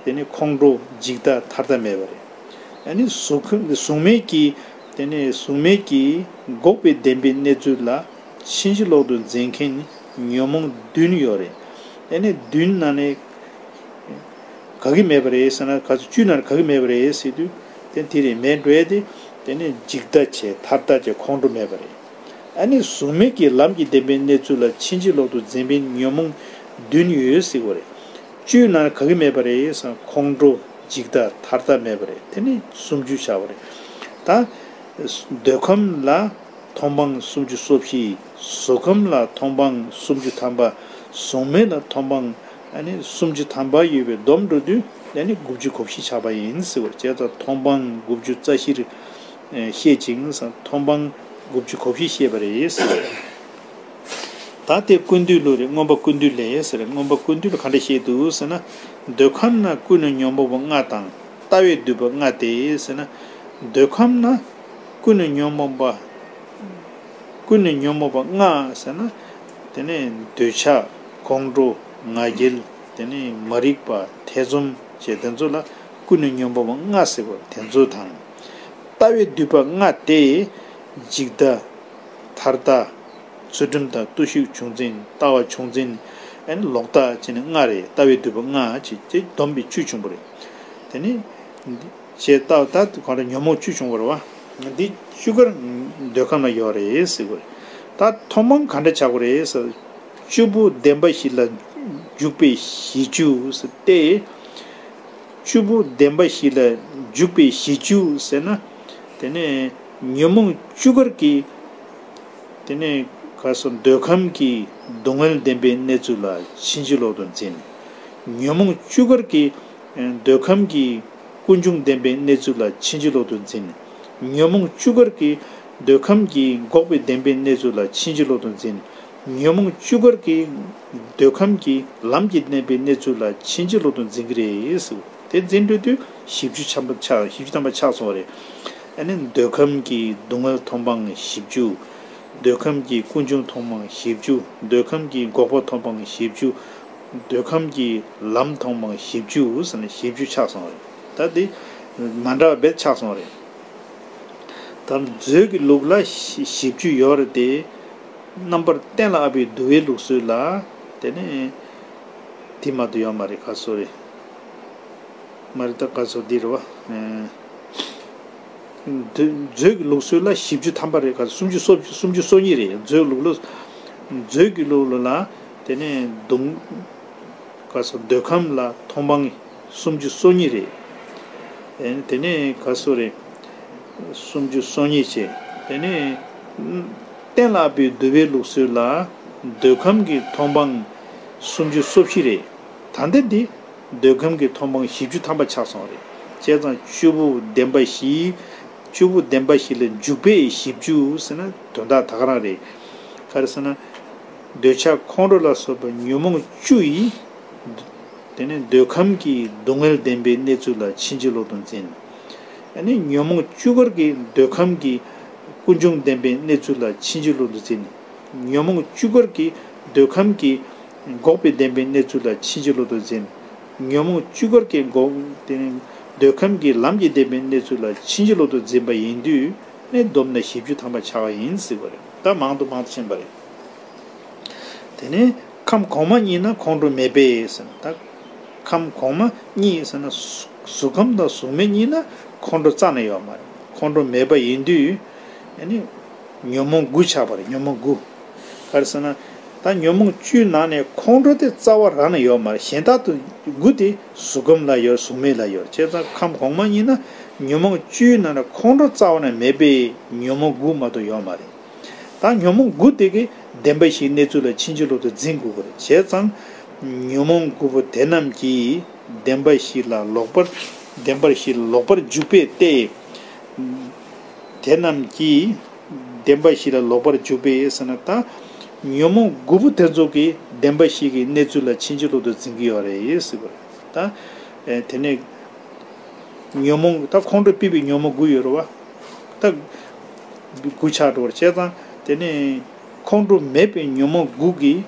དེ་ནས་ཁོང་ཁྲོ། འཇིག་ལྟ། ཐར་ལྟ་མེད་པ་རེད། ཨ་ནི་གཟུགས་ཁམས་གཟུགས་མེད་ཀྱི། དེ་ནས་གཟུགས་མེད་ཀྱི་འགོག་པའི་བདེན་པའི་གནས་ཚུལ་ལ་ཕྱིན་ཅི་ལོག་ཏུ་འཛིན་མཁན་ཉོན་མོངས་བདུན་ཡོད་རེད། ཨ་ནི་བདུན་ནང་ནས་ག་གི་མེད་པ་རེད་ཟེར་ན། ག་ཚོད། བཅུ་ནང་ག་གི་མེད་པ་རེད་ཟེར་དུས། དེ་དེ་རེད་མེད་འགྲོ་ཡ་དེ། དེ་ནི་འཇིག་ལྟ་བྱས་ཐར་ལྟ་བྱས་ཁོང་ཁྲོ་མེད་པ་རེད། ཨ་ནི་གཟུགས་མེད་ཀྱི་ལམ་གྱི་བདེན་པའི་གནས་ཚུལ་ལ་ཕྱིན་ཅི་ལོག་ཏུ་འཛིན་པའི་ཉོན་མོངས་བདུན་ཡོད་ཟེར་བ་རེད། བཅུའི་ནང་ག་གི་མེད་པ་རེད་ཟེར་ན་ཁོང་ཁྲོ་འཇིག་ལྟ་ཐར་ལྟ་མེད་པ་རེད། དེ་ནི་སུམ་ཅུ་ཆགས་པ་རེད། ད་འདོད་ཁམས་ལ། མཐོང་སྤང་སུམ་ཅུ་སོ་བཞི། གཟུགས་ཁམས་ལ་མཐོང་སྤང་སུམ་ཅུ་ཐམ་པ། གཟུགས་མེད་ལ་མཐོང་སྤང་ཨ་ནི་སུམ་ཅུ་ཐམ་པ་ཡོད་པའི་བསྡོམས་འགྲོ་དུས་ཨ་ནི་དགུ་བཅུ་གོ་བཞི་ཆགས་པ་ཡིན་ཟེར་བ། བྱས་ཙང་མཐོང་སྤང་དགུ་བཅུ་རྩ་བཞིར་བཤད་ཅིང་མཐོང་སྤང་དགུ་བཅུ་གོ་བཞི་བཤད་པ་རེད་ཟེར་བ། ད་དེ་ཀུན་བཏུས་ལུགས་རེད། མངོན་པ་ཀུན་བཏུས་ལས་ཟེར། མངོན་པ་ཀུན་བཏུས་ལ་ག་འདྲ་བཤད་འདུག་ཟེར་ན། འདོད་ཁམས་ན་ཀུན་ནས་ཉོན་མོངས་པ་ལྔ་དང་ལྟ་བས་བསྡུས་པ་ལྔ་སྟེ་ཟེར་ན། འདོད་ཁམས་ན་ཀུན་ནས་ཉོན་མོངས་པ། ཀུན་ནས་ཉོན་མོངས་པ་ལྔ་ཟེར་ན། དེ་ནས་འདོད་ཆགས་ཁོང་ཁྲོ་ང་རྒྱལ། དེ་ནས་མ་རིག་པ་ཐེ་ཚོམ་བཅས་དེ་ཚོ་ལ་ཀུན་ནས་ཉོན་མོངས་པ་ལྔ་ཟེར་བ་དེ་ཚོ་དང་། ལྟ་བས་བསྡུས་པ་ལྔ་སྟེ། འཇིག་ལྟ། ཐར་ལྟ། ཚུལ་ཁྲིམས་དང་བརྟུལ་ཞུགས་ཆུང་འཛིན་ལྟ་བ་ཆུང་འཛིན། ཨ་ནི་ལོག་ལྟ་བཅས་ནི་ལྔ་རེད། ལྟ་བས་བསྡུས་པ་ལྔ་བཅས་དེ་བསྡོམས་པས་བཅུ་བྱུང་བ་རེད། དེ་ནས། ཞེས་ལྟ་བ་ད་གང་ལྟར་ཉོན་མོངས་བཅུ་བྱུང་བ་རེད་བ། འདི་བཅུ་ཀར་འདོད་ཁམས་ལ་ཡོད་རེད་ཟེར་དགོས་རེད། ད་མཐོང་སྤང་ག་འདྲ་བྱ་དགོས་རེད་ཟེར། བཅུ་པོ་བདེན་པ་བཞི་ལ་འཇུག་པའི་གཞི་བཅུ་ཟེར་ཏེ། བཅུ་པོ་བདེན་པ་བཞི་ལ་འཇུག་པའི་གཞི་བཅུ་ཟེར་ན། དེ་ནས་ཉོན་མོངས་བཅུ་ཀར་གྱི། དེ་ནས་ག་སོ་འདོད་ཁམས་ཀྱི་སྡུག་བསྔལ་བདེན་པའི་གནས་ཚུལ་ལ་ཕྱིན་ཅི་ལོག་ཏུ་འཛིན། ཉོན་མོངས་བཅུ་ཀར་གྱི་འདོད་ཁམས་ཀྱི་ཀུན་འབྱུང་བདེན་པའི་གནས་ཚུལ་ལ་ཕྱིན་ཅི་ལོག་ཏུ་འཛིན། ཉོན་མོངས་བཅུ་ཀར་གྱི་འདོད་ཁམས་ཀྱི་འགོག་པའི་བདེན་པའི་གནས་ཚུལ་ལ་ཕྱིན་ཅི་ལོག་ཏུ་འཛིན། ཉོན་མོངས་བཅུ་ཀར་གྱི་འདོད་ཁམས་ཀྱི་ལམ་གྱི་བདེན་པའི་གནས་ཚུལ་ལ་ཕྱིན་ཅི་ལོག་ཏུ་འཛིན་གྱི་རེད་ཟེར། དེ་འཛིན་འགྲོ་དུས་བཞི་བཅུ་ཐམ་པ་ཆགས། བཞི་བཅུ་ཐམ་པ་ཆགས་སོང་བ་རེད། ཨ་ནི་འདོད་ཁམས་ཀྱི་སྡུག་བསྔལ་མཐོང་སྤང་བཞི་བཅུ། འདོད་ཁམས་ཀྱི་ཀུན་འབྱུང་མཐོང་སྤང་བཞི་བཅུ། འདོད་ཁམས་ཀྱི་འགོག་པ་མཐོང་སྤང་བཞི་བཅུ། འདོད་ཁམས་ཀྱི་ལམ་མཐོང་སྤང་བཞི་བཅུ་ཟེར་ནས་བཞི་བཅུ་ཆགས་སོང་བ་རེད། ད་འདི་མ་འདྲ་བ་རྦད་ཆགས་སོང་བ་རེད། ད་མཛོད་ཀྱི་ལུགས་ལ་བཞི་བཅུ་ཡོད་རེད་དེ། རྣམ་པར་གཏན་ལ་དབབ་པའི་བསྡུ་བའི་ལུགས་སྲོལ་ལ། དེ་ནས་དེ་མ་གཏོགས་ཡོད་མ་རེད། ག་སོ་རེད། མ་རེད། ད་ག་སོ་འདི་རེད་བ། མཛོད་ཀྱི་ལུགས་སྲོལ་ལ་བཞི་བཅུ་ཐམ་པ་རེད། ག་སོ་སུམ་ཅུ་སོ་བཅུ་སུམ་ཅུ་སོ་གཉིས་རེད། མཛོད་ལུགས་ལ། མཛོད་ཀྱི་ལུགས་ལ་དེ་ནས་གདུང་། ག་སོ་འདོད་ཁམས་ལ་མཐོང་སྤང་སུམ་ཅུ་སོ་གཉིས་རེད། དེ་ནས་ག་སོ་རེད། སུམ་ཅུ་སོ་གཉིས་བྱས། དེ་ནས་གཏན་ལ་དབབ་པའི་བསྡུ་བའི་ལུགས་སྲོལ་ལ་འདོད་ཁམས་ཀྱི་མཐོང་སྤང་སུམ་ཅུ་སོ་བཞི་རེད། ད་ལྟ་འདི་འདོད་ཁམས་ཀྱི་མཐོང་སྤང་བཞི་བཅུ་ཐམ་པ་ཆགས་སོང་བ་རེད། བྱས་ཙང་བཅུ་པོ་བདེན་པ་བཞི། བཅུ་པོ་བདེན་པ་བཞི་ལ་འཇུག་པའི་བཞི་བཅུ་ཟེར་ན་དོན་དག་ད་ག་རང་རེད། ག་རེ་ཟེར་ན། འདོད་ཆགས་ཁོང་ཁྲོ་ལ་སོགས་པ་ཉོན་མོངས་བཅུ་ཡིས། དེ་ནས་འདོད་ཁམས་ཀྱི་སྡུག་བསྔལ་བདེན་པའི་གནས་ཚུལ་ལ་ཕྱིན་ཅི་ལོག་ཏུ་འཛིན། ཨ་ནི་ཉོན་མོངས་བཅུ་ཀར་གྱི་འདོད་ཁམས་ཀྱི་ཀུན་འབྱུང་བདེན་པའི་གནས་ཚུལ་ལ་ཕྱིན་ཅི་ལོག་ཏུ་འཛིན། ཉོན་མོངས་བཅུ་ཀར་གྱི་འདོད་ཁམས་ཀྱི་འགོག་པའི་བདེན་པའི་གནས་ཚུལ་ལ་ཕྱིན་ཅི་ལོག་ཏུ་འཛིན། ཉོན་མོངས་བཅུ་ཀར་གྱི་འགོག་དེ་ནི་འདོད་ཁམས་ཀྱི་ལམ་གྱི་བདེན་པའི་གནས་ཚུལ་ལ་ཕྱིན་ཅི་ལོག་ཏུ་འཛིན་པ་ཡིན་དུས་ནི་བསྡོམས་ནས་བཞི་བཅུ་ཐམ་པ་ཆགས་པ་ཡིན་ཟེར་བ་རེད། ད་མང་དུ་མང་དུ་ཕྱིན་པ་རེད། དེ་ནས་ཁམས་གོང་མ་གཉིས་ན་ཁོང་ཁྲོ་མེད་པས་ཟེར་ན། ད་ཁམས་གོང་མ་གཉིས་ཟེར་ན་གཟུགས་ཁམས་དང་གཟུགས་མེད་གཉིས་ན་ཁོང་ཁྲོ་རྩ་ནས་ཡོད་མ་རེད། ཁོང་ཁྲོ་མེད་པ་ཡིན་དུས་ཨ་ནི་ཉོན་མོངས་དགུ་ཆགས་པ་རེད། ཉོན་མོངས་དགུ། ག་རེ་ཟེར་ན། ད་ཉོན་མོངས་བཅུའི་ནང་ནས་ཁོང་ཁྲོ་དེ་རྩ་བ་རང་ནས་ཡོད་མ་རེད། གཞན་དག་ཏུ་དགུ་དེ་གཟུགས་ཁམས་ལ་ཡོད། གཟུགས་མེད་ལ་ཡོད། བྱས་ཙང་ཁམས་གོང་མ་གཉིས་ན་ཉོན་མོངས་བཅུའི་ནང་ནས་ཁོང་ཁྲོ་རྩ་བ་ནས་མེད་པའི་ཉོན་མོངས་དགུ་མ་གཏོགས་ཡོད་མ་རེད། ད་ཉོན་མོངས་དགུ་དེ་གི་བདེན་པ་བཞིའི་གནས་ཚུལ་ལ་ཕྱིན་ཅི་ལོག་ཏུ་འཛིན་དགོས་པ་རེད། བྱས་ཙང་ཉོན་མོངས་དགུ་པོ་དེ་རྣམས་ཀྱིས་བདེན་པ་བཞི་ལ་ལོག་པར། བདེན་པ་བཞི་ལ་ལོག་པར་འཇུག་པས་ཏེ། དེ་རྣམས་ཀྱིས་བདེན་པ་བཞི་ལ་ལོག་པར་འཇུག་པས་ཟེར་ན། ད་ཉོན་མོངས་དགུ་པོ་དེ་ཚོ་གིས་བདེན་པ་བཞི་གི་གནས་ཚུལ་ལ་ཕྱིན་ཅི་ལོག་ཏུ་འཛིན་གྱི་ཡོད་རེད་ཟེར་བ་རེད། ད་དེ་ནས་ཉོན་མོངས་ད་ཁོང་ཁྲོ་སྐྱེད་པའི་ཉོན་མོངས་དགུ་ཡོད་རེད་བ། ད་དགུ་ཆགས་འགྲོ་བར་བྱས་ཙང་དེ་ནས་ཁོང་ཁྲོ་མེད་པའི་ཉོན་མོངས་དགུ་གིས་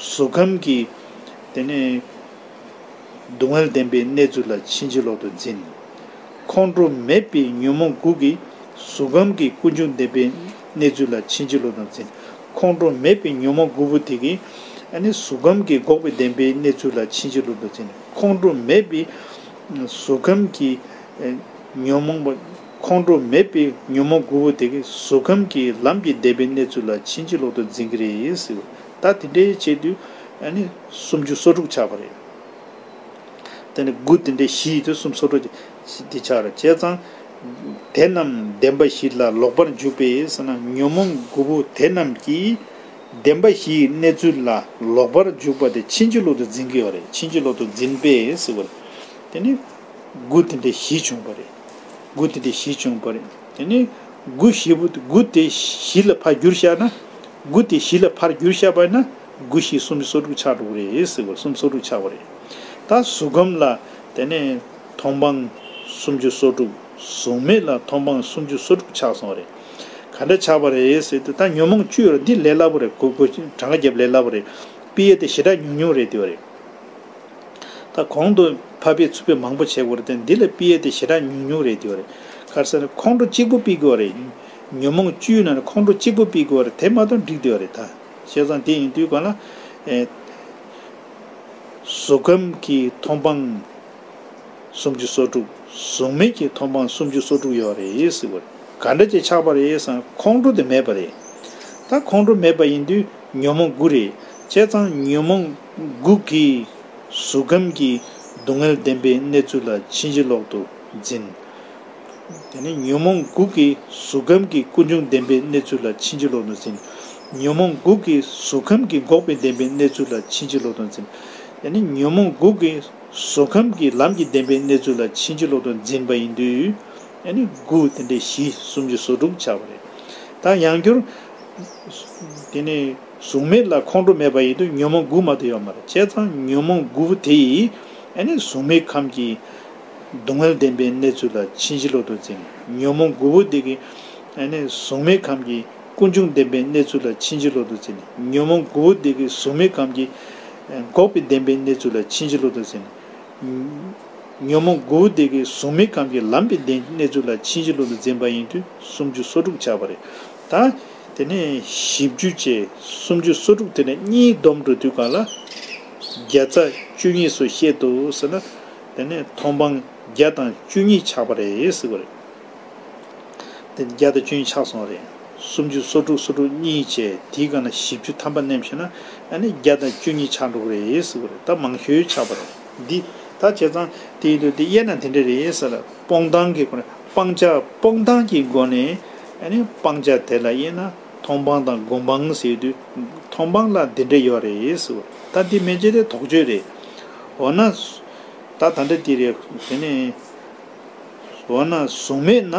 གཟུགས་ཁམས་ཀྱི་དེ་ནས་སྡུག་བསྔལ་བདེན་པའི་གནས་ཚུལ་ལ་ཕྱིན་ཅི་ལོག་ཏུ་འཛིན། ཁོང་ཁྲོ་མེད་པའི་ཉོན་མོངས་དགུ་གིས་གཟུགས་ཁམས་ཀྱི་ཀུན་འབྱུང་བདེན་པའི་གནས་ཚུལ་ལ་ཕྱིན་ཅི་ལོག་ཏུ་འཛིན། ཁོང་ཁྲོ་མེད་པའི་ཉོན་མོངས་དགུ་པོ་དེ་གིས་ཨ་ནི་གཟུགས་ཁམས་ཀྱི་འགོག་པའི་བདེན་པའི་གནས་ཚུལ་ལ་ཕྱིན་ཅི་ལོག་ཏུ་འཛིན། ཁོང་ཁྲོ་མེད་པའི་གཟུགས་ཁམས་ཀྱི་ ཉོན་མོངས་པ་ཁོང་ཁྲོ་མེད་པའི་ཉོན་མོངས་དགུ་པོ་དེ་གིས་གཟུགས་ཁམས་ཀྱི་ལམ་གྱི་བདེན་པའི་གནས་ཚུལ་ལ་ཕྱིན་ཅི་ལོག་ཏུ་འཛིན་གྱི་རེད་ཟེར་བ། ད་དེ་འདྲའི་ཆེད་དུ་ཨ་ནི་སུམ་ཅུ་སོ་དྲུག་ཆགས་པ་རེད། དེ་ནི་དགུ་དེ་འདྲའི་བཞི་ཡིན་དུས་སུམ་ཅུ་སོ་དྲུག་དེ་ཆགས་རེད། བྱས་ཙང་དེ་རྣམས་བདེན་པ་བཞི་ལ་ལོག་པར་འཇུག་པས་ཟེར་ན། ཉོན་མོངས་དགུ་པོ་དེ་རྣམས་ཀྱིས་བདེན་པ་བཞིའི་གནས་ཚུལ་ལ་ལོག་པར་འཇུག་པ་དེ་ཕྱིན་ཅི་ལོག་ཏུ་འཛིན་གྱི་ཡོད་རེད། ཕྱིན་ཅི་ལོག་ཏུ་འཛིན་པས་ཟེར་བ་རེད། དེ་ནི་དགུ་དེ་འདྲའི་བཞི་བྱུང་བ་རེད། དགུ་དེ་འདྲའི་བཞི་བྱུང་བ་རེད། དེ་ནི་དགུ་བཞི་པོ་དེ་དགུ་དེ་བཞི་ལ་ཕར་བསྒྱུར་བཞག་ན། དགུ་དེ་བཞི་ལ་ཕར་བསྒྱུར་བཞག་པ་ཡིན་ན་དགུ་བཞི་སུམ་ཅུ་སོ་དྲུག་ཆགས་འགྲོ་གི་རེད་ཟེར་བ། སུམ་ཅུ་སོ་དྲུག་ཆགས་པ་རེད། ད་གཟུགས་ཁམས་ལ་དེ་ནས་མཐོང་སྤང་སུམ་ཅུ་སོ་དྲུག་གཟུགས་མེད་ལ་མཐོང་སྤང་སུམ་ཅུ་སོ་དྲུག་ཆགས་སོང་བ་རེད། ག་འདྲ་ཆགས་པ་རེད་ཟེར་དུས། ད་ཉོན་མོངས་བཅུ་ཡོད་རེད། འདི་ལས་སླ་པོ་རེད། གོ་གོ་གྲངས་ཀ་རྒྱབ་ལས་སླ་པོ་རེད། ཕྱི་ཡི་དེ་ཞེ་དྲག་ཉུང་ཉུང་རེད་དེ་བ་རེད། ད་གོང་དུ་ཕར་ཕྱིན་ཚུར་ཕྱིན་མང་པོ་བྱེད་དགོས་རེད་དེ། འདི་ལ་ཕྱི་ཡི་དེ་ཞེ་དྲག་ཉུང་ཉུང་རེད་དེ་བ་རེད། ག་རེ་ཟེར་ན་ཁོང་ཁྲོ་གཅིག་པོ་ཕྱིན་དགོས་རེད། ཉོན་མོངས་བཅུའི་ནང་ནས་ཁོང་ཁྲོ་གཅིག་པོ་ཕྱིན་དགོས་རེད། དེ་མ་གཏོགས་འགྲིག་དེ་བ་རེད། ད་བྱས་ཙང་དེ་ཡིན་དུས་གང་ལ་ཨེ། གཟུགས་ཁམས་ཀྱི་མཐོང་སྤང་སུམ་ཅུ་སོ་དྲུག་གཟུགས་མེད་ཀྱི་མཐོང་སྤང་སུམ་ཅུ་སོ་དྲུག་ཡོད་རེད་ཟེར་བ་རེད། ག་འདྲ་ཅིག་ཆགས་པ་རེད་ཟེར་ན་ཁོང་ཁྲོ་དེ་མེད་པ་རེད། ད་ཁོང་ཁྲོ་མེད་པ་ཡིན་དུས་ཉོན་མོངས་དགུ་རེད། བྱས་ཙང་ཉོན་མོངས་དགུ་གིས་གཟུགས་ཁམས་ཀྱི་སྡུག་བསྔལ་བདེན་པའི་གནས་ཚུལ་ལ་ཕྱིན་ཅི་ལོག་ཏུ་འཛིན། དེ་ནས་ཉོན་མོངས་དགུ་གིས་གཟུགས་ཁམས་ཀྱི་ཀུན་འབྱུང་བདེན་པའི་གནས་ཚུལ་ལ་ཕྱིན་ཅི་ལོག་ཏུ་འཛིན། ཉོན་མོངས་དགུ་གིས་གཟུགས་ཁམས་ཀྱི་འགོག་པའི་བདེན་པའི་གནས་ཚུལ་ལ་ཕྱིན་ཅི་ལོག་ཏུ་འཛིན། དེ་ནས་ཉོན་མོངས་དགུ་གིས་གཟུགས་ཁམས་ཀྱི་ལམ་གྱི་བདེན་པའི་གནས་ཚུལ་ལ་ཕྱིན་ཅི་ལོག་ཏུ་འཛིན་པ་ཡིན་དུས། ཨ་ནི་དགུ་དེ་འདྲའི་བཞི་སུམ་ཅུ་སོ་དྲུག་ཆགས་པ་རེད། ད་ཡང་བསྐྱར་དེ་ནས་གཟུགས་མེད་ལ་ཁོང་ཁྲོ་མེད་པ་ཡིན་དུས་ཉོན་མོངས་དགུ་མ་གཏོགས་ཡོད་མ་རེད། བྱས་ཙང་ཉོན་མོངས་དགུ་དེ་ཡིས་ཨ་ནི་གཟུགས་མེད་ཁམས་ཀྱི་སྡུག་བསྔལ་བདེན་པའི་གནས་ཚུལ་ལ་ཕྱིན་ཅི་ལོག་ཏུ་འཛིན། ཉོན་མོངས་དགུ་པོ་དེ་གིས་ཨ་ནི་གཟུགས་མེད་ཁམས་ཀྱི་ཀུན་འབྱུང་བདེན་པའི་གནས་ཚུལ་ལ་ཕྱིན་ཅི་ལོག་ཏུ་འཛིན། ཉོན་མོངས་དགུ་པོ་དེ་གིས་གཟུགས་མེད་ཁམས་ཀྱི་འགོག་པའི་བདེན་པའི་གནས་ཚུལ་ལ་ཕྱིན་ཅི་ལོག་ཏུ་འཛིན། ཉོན་མོངས་དགུ་པོ་དེ་གིས་གཟུགས་མེད་ཁམས་ཀྱི་ལམ་པའི་བདེན་གནས་ཚུལ་ལ་ཕྱིན་ཅི་ལོག་ཏུ་འཛིན་པ་ཡིན་དུས་སུམ་ཅུ་སོ་དྲུག་ཆགས་པ་རེད། ད་དེ་ནས་བཞི་བཅུ་བཅས་སུམ་ཅུ་སོ་དྲུག་དེ་ནས་གཉིས་བསྡོམས་འགྲོ་དུས་གང་ལ་བརྒྱ་རྩ་བཅུ་གཉིས་སུ་བཤད་དོ་ཟེར་ན། དེ་ནས་མཐོང་སྤང་བརྒྱ་དང་བཅུ་གཉིས་ཆགས་པ་རེད་ཟེར་བ་རེད། དེ་བརྒྱ་དང་བཅུ་གཉིས་ཆགས་སོང་བ་རེད། སུམ་ཅུ་སོ་དྲུག་སོ་དྲུག་གཉིས་བྱས་དེའི་སྒང་ན་བཞི་བཅུ་ཐམ་པ་བསྣན་བྱས་ན་ཨ་ནི་བརྒྱ་དང་བཅུ་གཉིས་ཆགས་འགྲོ་གི་རེད་ཟེར་བ་རེད། ད་མང་ཤོས་ཆགས་པ་རེད། འདི་ད་བྱས་ཙང་དེ་ཡིན་དུས་དེ་དབྱེ་ན་དེ་འདྲ་རེད་ཟེར་ལ། སྤོང་སྟངས་ཀྱི་སྒོ་ནས་སྤང་བྱ་སྤོང་སྟངས་ཀྱི་སྒོ་ནས་ཨ་ནི་སྤང་བྱ་དེ་ལ་དབྱེ་ན་མཐོང་སྤང་དང་སྒོམ་སྤང་ཟེར་དུས། མཐོང་སྤང་ལ་འདི་འདྲ་ཡོད་རེད་ཟེར་བ་རེད། ད་འདི་མན་ཆད་དེ་དོགས་གཅོད་རེད། འོ་ན་ད་ད་འདྲ་འདི་རེད། དེ་ནས། འོ་ན་གཟུགས་མེད་ན་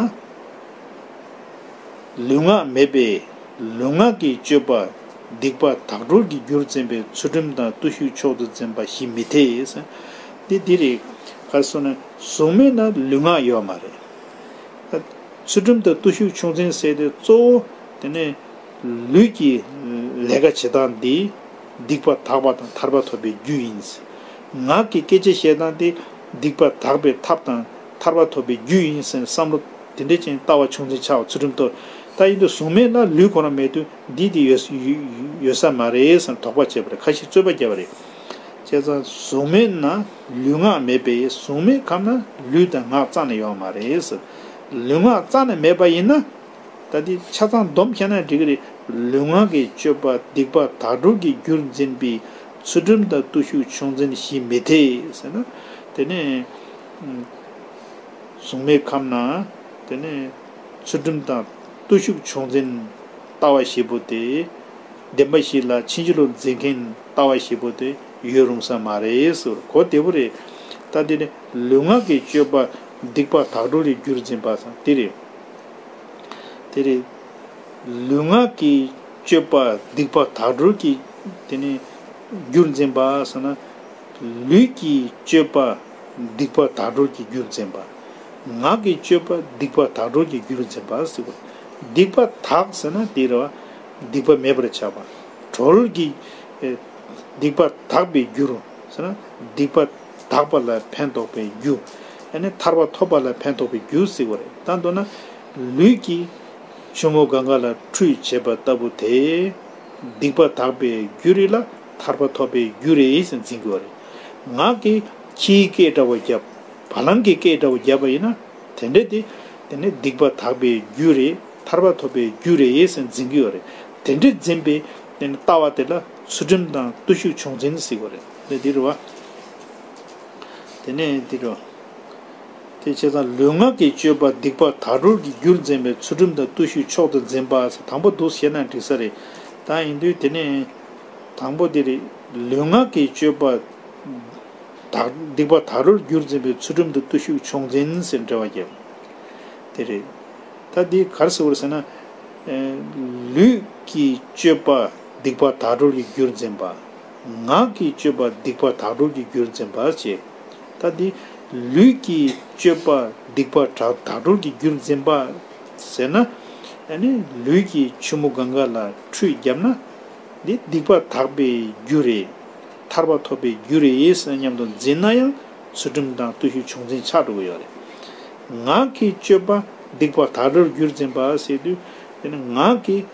ལུས་ངག་མེད་པས་ལུས་ངག་གི་སྤྱོད་པ་སྡིག་པ་དག་སྒྲུབ་ཀྱི་རྒྱུར་འཛིན་པའི་ཚུལ་ཁྲིམས་དང་བརྟུལ་ཞུགས་མཆོག་ཏུ་འཛིན་པ་ཞིག་མི་འཐད། འདི་འདི་རེད། ག་རེ་ཟེར་ན་གཟུགས་མེད་ན་ལུས་ངག་ཡོད་མ་རེད། ཚུལ་ཁྲིམས་དང་བརྟུལ་ཞུགས་མཆོག་འཛིན་ཟེར་དེ་གཙོ་བོ་དེ་ནས། ལུས་ཀྱི་ལས་ཀ་བྱེད་སྟངས་འདི་སྡིག་པ་དག་པ་དང་ཐར་པ་ཐོབ་པའི་རྒྱུ་ཡིན། ངག་གི་སྐད་ཆ་བཤད་སྟངས་འདི་སྡིག་པ་དག་པའི་ཐབས་དང་ཐར་པ་ཐོབ་པའི་རྒྱུ་ཡིན་ཟེར་བསམ་བློ་དེ་འདྲ་ཅན་ལྟ་བ་མཆོག་འཛིན་ཆགས་པ་ཚུལ་ཁྲིམས་ཐོབ། ད་ཡིན་དུས་གཟུགས་མེད་ན་ལུས་ཁོ་རང་མེད་དུས་འདི་དེ་ཡོད་ཡོད་ས་མ་རེད་ཟེར་དོགས་པ་བྱས་པ་རེད། ཁ་ཤས་རྩོད་པ་བརྒྱབ་པ་རེད། བྱས་ཙང་གཟུགས་མེད་ན་ལུས་ངག་མེད་པས་གཟུགས་མེད་ཁམས་ན་ལུས་དང་ངག་རྩ་ནས་ཡོད་མ་རེད་ཟེར། ལུས་ངག་རྩ་ནས་མེད་པ་ཡིན་ན། ད་འདི་ཆ་ཚང་སྡོམ་བྱས་ན་འགྲིག་གི་རེད། ལུས་ངག་གི་སྤྱོད་པ་སྡིག་པ་དག་སྒྲུབ་ཀྱི་རྒྱུར་འཛིན་པའི་ཚུལ་ཁྲིམས་དང་བརྟུལ་ཞུགས་མཆོག་འཛིན་ཞིག་མི་འཐད་ཟེར་ན། དེ་ནས་གཟུགས་མེད་ཁམས་ན་དེ་ནས་ཚུལ་ཁྲིམས་དང་བརྟུལ་ཞུགས་མཆོག་འཛིན་ལྟ་བ་ཞེ་པོ་དེ། བདེན་པ་བཞི་ལ་ཕྱིན་ཅི་ལོག་འཛིན་མཁན་ལྟ་བ་ཞེ་པོ་དེ་ཡོད་རུང་ས་མ་རེད་ཟེར། གོ་བདེ་པོ་རེད། ད་དེ་ནི་ལུས་ངག་གི་སྤྱོད་པ་སྡིག་པ་དག་སྒྲུབ་ལ་རྒྱུར་འཛིན་པ་ཙམ་དེ་རེད། དེ་རེད། ལུས་ངག་གི་སྤྱོད་པ་སྡིག་པ་དག་སྒྲུབ་ཀྱི་དེ་ནི་རྒྱུར་འཛིན་པ་ཟེར་ན། ལུས་ཀྱི་སྤྱོད་པ་སྡིག་པ་དག་སྒྲུབ་ཀྱི་རྒྱུར་འཛིན་པ། ངག་གི་སྤྱོད་པ་སྡིག་པ་དག་སྒྲུབ་ཀྱི་རྒྱུར་འཛིན་པ་ཟེར་བ། སྡིག་པ་དག་ཟེར་ན་དེ་རེད་བ། སྡིག་པ་མེད་པར་བྱ་བ། གྲོལ་གྱི་ཨེ། སྡིག་པ་དག་པའི་རྒྱུར་ཟེར་ན་སྡིག་པ་དག་པ་ལ་ཕན་འདོགས་པའི་རྒྱུ། ཨ་ནི་ཐར་པ་ཐོབ་པ་ལ་ཕན་འདོགས་པའི་རྒྱུ་ཟེར་བ་རེད། ད་མདོར་ན་ལུས་ཀྱིས་ཆུ་མོ་གང་ག་ལ་ཁྲུས་བྱེད་པ་ལྟ་བུ་དེ། སྡིག་པ་དག་པའི་རྒྱུ་རེད་ལ་ཐར་པ་ཐོབ་པའི་རྒྱུ་རེད་ཟེར་འཛིན་དགོས་པ་རེད། ངག་གིས་ཁྱིའི་སྐད་འདྲ་བོ་བརྒྱབ། བ་ལང་གི་སྐད་འདྲ་བོ་བརྒྱབ་པ་ཡིན་ན། དེ་འདྲ་དེ་དེ་ནི་སྡིག་པ་དག་པའི་རྒྱུ་རེད། ཐར་པ་ཐོབ་པའི་རྒྱུ་རེད་ཟེར་འཛིན་གྱི་ཡོད་རེད། དེ་འདྲ་འཛིན་པའི་དེ་ནི་ལྟ་བ་དེ་ལ་ཚུལ་ཁྲིམས་དང་བརྟུལ་ཞུགས་མཆོག་འཛིན་ཟེར་གྱི་ཡོད་རེད། དེ་འདི་རེད་བ། དེ་ནས་འདི་རེད་བ། དེ་བྱས་ཙང་ལུས་ངག་གི་སྤྱོད་པ་སྡིག་པ་དག་སྒྲུབ་ཀྱི་རྒྱུར་འཛིན་པའི་ཚུལ་ཁྲིམས་དང་བརྟུལ་ཞུགས་མཆོག་ཏུ་འཛིན་པ་ཟེར། དང་པོ་འདུག་བཤད་ན་འགྲིག་ས་རེད། ད་ཡིན་དུས་དེ་ནས་དང་པོ་དེ་རེད། ལུས་ངག་གི་སྤྱོད་པ་དག་སྡིག་པ་དག་སྒྲུབ་རྒྱུར་འཛིན་པའི་ཚུལ་ཁྲིམས་དང་བརྟུལ་ཞུགས་མཆོག་འཛིན་ཟེར་འགྲེལ་བ་བརྒྱབ། དེ་རེད། ད་འདི་ག་རེ་ཟེར་བ་རེད་ཟེར་ན། ཨེ། ལུས་ཀྱི་སྤྱོད་པ་སྡིག་པ་དག་སྒྲུབ་ཀྱི་རྒྱུར་འཛིན་པ། ངག་གི་སྤྱོད་པ་སྡིག་པ་དག་སྒྲུབ་ཀྱི་རྒྱུར་འཛིན་པ་བྱས། ད་འདི་ལུས་ཀྱི་སྤྱོད་པ་སྡིག་པ་དག་སྒྲུབ་ཀྱི་རྒྱུར་འཛིན་པ་ཟེར་ན། ཨ་ནི་ལུས་ཀྱི་ཆུ་མོ་གང་ག་ལ་ཁྲུས་བརྒྱབ་ན། འདི་སྡིག་པ་དག་པའི་རྒྱུ་རེད། ཐར་པ་ཐོབ་པའི་རྒྱུ་རེད་ཟེར་སྙམ་དུ་འཛིན་ན་ཡང་ཚུལ་ཁྲིམས་དང་བརྟུལ་ཞུགས་མཆོག་འཛིན་ཆགས་འགྲོ་གི་ཡོད་རེད། ངག་གི་སྤྱོད་པ་སྡིག་པ་དག་སྒྲུབ་རྒྱུར་འཛིན་པ་ཟེར་དུས། དེ་ནི་ངག་གིས་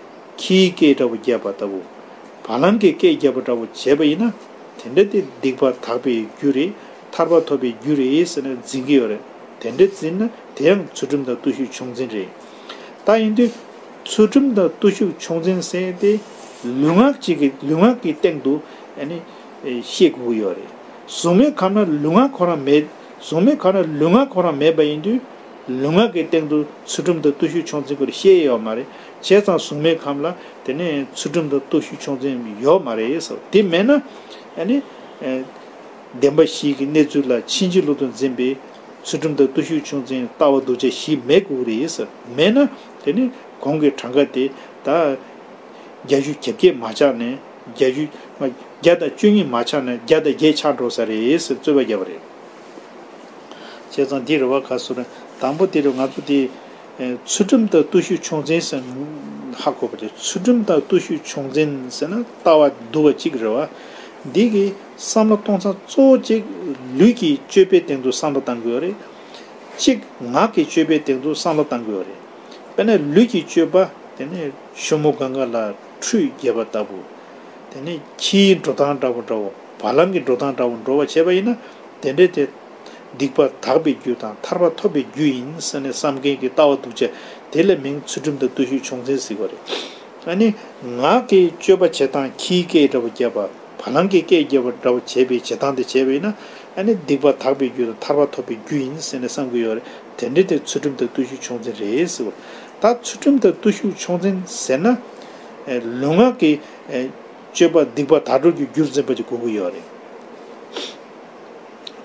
ཁྱིའི་སྐད་འདྲ་བོ་བརྒྱབ་པ་ལྟ་བུ། བ་ལང་གི་སྐད་བརྒྱབ་པ་འདྲ་བོ་བྱས་པ་ཡིན་ན། དེ་འདྲ་དེ་སྡིག་པ་དག་པའི་རྒྱུ་རེད། ཐར་པ་ཐོབ་པའི་རྒྱུ་རེད་ཟེར་ནས་འཛིན་གྱི་ཡོད་རེད། དེ་འདྲ་འཛིན་ན་དེ་ཡང་ཚུལ་ཁྲིམས་དང་བརྟུལ་ཞུགས་མཆོག་འཛིན་རེད། ད་ཡིན་དུས་ཚུལ་ཁྲིམས་དང་བརྟུལ་ཞུགས་མཆོག་འཛིན་ཟེར་ཏེ། ལུས་ངག་གཅིག་གི་ལུས་ངག་གི་སྟེང་དུ་ཨ་ནི་ཤེས་དགོས་ཀྱི་ཡོད་རེད། གཟུགས་མེད་ཁམས་ན་ལུས་ངག་ཁོ་རང་མེད། གཟུགས་མེད་ཁམས་ན་ལུས་ངག་ཁོ་རང་མེད་པ་ཡིན་དུས། ལུས་ངག་གི་སྟེང་དུ་ཚུལ་ཁྲིམས་དང་བརྟུལ་ཞུགས་མཆོག་འཛིན་ཁོ་རང་ཤེས་ཡོད་མ་རེད། བྱས་ཙང་གཟུགས་མེད་ཁམས་ལ་དེ་ནས་ཚུལ་ཁྲིམས་དང་བརྟུལ་ཞུགས་མཆོག་འཛིན་ཡོད་མ་རེད་ཟེར། དེ་མེད་ན་ཨ་ནི། བདེན་པ་བཞི་གི་གནས་ཚུལ་ལ་ཕྱིན་ཅི་ལོག་ཏུ་འཛིན་པའི་ཚུལ་ཁྲིམས་དང་བརྟུལ་ཞུགས་མཆོག་འཛིན་ལྟ་བ་གདུལ་བྱ་བཞི་མེད་དགོས་རེད་ཟེར། མེད་ན་དེ་ནི་གོང་གི་གྲངས་ཀ་དེ་ད་བརྒྱད་ཅུ་གྱ་བརྒྱད་མ་ཆགས་ནས་བརྒྱད་ཅུ། བརྒྱ་དང་བཅུ་གཉིས་མ་ཆགས་ནས་བརྒྱ་དང་བརྒྱད་ཆགས་འགྲོ་ས་རེད་ཟེར་རྩོད་པ་བརྒྱབ་པ་རེད། བྱས་ཙང་འདི་རེད་བ། ག་སོ་རེད། དང་པོ་དེ་རེད། ང་ཚོ་དེ། ཚུལ་ཁྲིམས་དང་བརྟུལ་ཞུགས་མཆོག་འཛིན་ཟེར་ཧ་གོ་བ་རེད། ཚུལ་ཁྲིམས་དང་བརྟུལ་ཞུགས་མཆོག་འཛིན་ཟེར་ན་ལྟ་བ་སྡུག་པ་གཅིག་རེད་བ། འདི་གི་བསམ་བློ་གཏོང་ས་གཙོ་བོ་གཅིག་ལུས་ཀྱི་སྤྱོད་པའི་སྟེང་དུ་བསམ་བློ་གཏང་དགོས་རེད། གཅིག་ངག་གི་སྤྱོད་པའི་སྟེང་དུ་བསམ་བློ་གཏང་དགོས་རེད། དཔེར་ན་ལུས་ཀྱི་སྤྱོད་པ་དེ་ནི་ཆུ་མོ་གང་ག་ལ་ཁྲུས་བརྒྱབ་པ་ལྟ་བུ། དེ་ནི་ཁྱིའི་འགྲོ་སྟངས་འདྲ་བོ་འདྲ་བོ། བ་ལང་གི་འགྲོ་སྟངས་འདྲ་བོ་འགྲོ་བ་བྱས་པ་ཡིན་ན། དེ་འདྲའི་དེ་སྡིག་པ་དག་པའི་རྒྱུ་དང་ཐར་པ་ཐོབ་པའི་རྒྱུ་ཡིན་ཟེར་ནས་བསམ་མཁན་གྱི་ལྟ་བ་སྡུག་ཅག་དེ་ལ་མིང་ཚུལ་ཁྲིམས་དང་བརྟུལ་ཞུགས་མཆོག་འཛིན་ཟེར་བ་རེད། ཨ་ནི་ངག་གི་སྤྱོད་པ་བྱེད་སྟངས་ཁྱིའི་སྐད་འདྲ་བོ་བརྒྱབ་པ། བ་ལང་གི་སྐད་བརྒྱབ་པ་འདྲ་བོ་བྱས་པའི་བྱེད་སྟངས་དེ་བྱས་པ་ཡིན་ན། ཨ་ནི་སྡིག་པ་དག་པའི་རྒྱུ་དང་ཐར་པ་ཐོབ་པའི་རྒྱུ་ཡིན་ཟེར་ནས་བསམ་གྱི་ཡོད་རེད། དེ་འདྲའི་དེ་ཚུལ་ཁྲིམས་དང་བརྟུལ་ཞུགས་མཆོག་འཛིན་རེད་ཟེར་བ། ད་ཚུལ་ཁྲིམས་དང་བརྟུལ་ཞུགས་མཆོག་འཛིན་ཟེར་ན། ལུས་ངག་གི་སྤྱོད་པ་སྡིག་པ་དག་སྒྲུབ་ཀྱི་རྒྱུར་འཛིན་པ་ཅིག་དགོས་ཀྱི་ཡོད་རེད།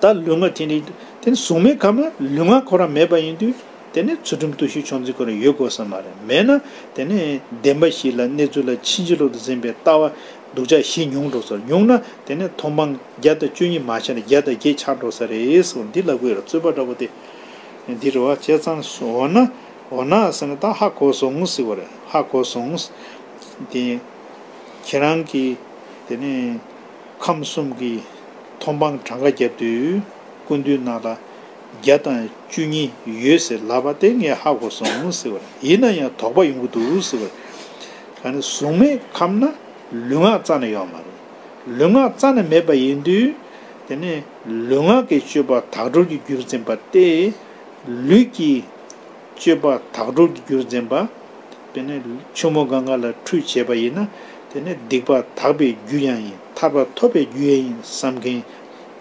ད་ལུས་ངག་དེ་ནི་དེ་ནི་གཟུགས་མེད་ཁམས་ན་ལུས་ངག་ཁོ་རང་མེད་པ་ཡིན་དུས། དེ་ནི་ཚུལ་ཁྲིམས་བརྟུལ་ཞུགས་མཆོག་འཛིན་ཁོ་རང་ཡོད་དགོས་ས་མ་རེད། མེད་ན་དེ་ནི་བདེན་པ་བཞི་ལ་གནས་ཚུལ་ལ་ཕྱིན་ཅི་ལོག་ཏུ་འཛིན་པའི་ལྟ་བ་སྡུག་ཅག་བཞི་ཉུང་འགྲོ་སོང་། ཉུང་ན་དེ་ནི་མཐོང་སྤང་བརྒྱ་དང་བཅུ་གཉིས་མ་ཆགས་ནས་བརྒྱ་དང་བརྒྱད་ཆགས་འགྲོ་ས་རེད་ཟེར་བ་འདི་ལབ་དགོས་རེད། རྩོད་པ་འདྲ་པོ་དེ་འདི་རེད་བ། བྱས་ཙང་འོ་ན་འོ་ན་ཟེར་ན་ད་ཧ་གོ་སོང་ཟེར་བ་རེད། ཧ་གོ་སོང་། དེ་ཁྱེད་རང་གིས་དེ་ནི་ཁམས་གསུམ་གྱི་མཐོང་སྤང་གྲངས་ཀ་བརྒྱབ་དུས། སྐུ་མདུན་ནང་ལ་བརྒྱ་དང་བཅུ་གཉིས་ཡོད་ཟེར་ལབ་པ་དེ་ངས་ཧ་གོ་སོང་ཟེར་བ་རེད། ཡིན་ན་ཡང་དོགས་པ་ཡོང་གི་འདུག་ཟེར་བ་རེད། ག་ནི་གཟུགས་མེད་ཁམས་ན་ལུས་ངག་རྩ་ནས་ཡོད་མ་རེད། ལུས་ངག་རྩ་ནས་མེད་པ་ཡིན་དུས། དེ་ནི་ལུས་ངག་གི་སྤྱོད་པ་དག་སྒྲུབ་ཀྱི་རྒྱུར་འཛིན་པ་སྟེ། ལུས་ཀྱི་སྤྱོད་པ་དག་སྒྲུབ་ཀྱི་རྒྱུར་འཛིན་པ། དཔེར་ན་ཆུ་མོ་གང་ག་ལ་ཁྲུས་བྱས་པ་ཡིན་ན། དེ་ནི་སྡིག་པ་དག་པའི་རྒྱུ་ཡང་ཡིན། ཐར་པ་ཐོབ་པའི་རྒྱུ་ཡང་ཡིན་བསམ་མཁན་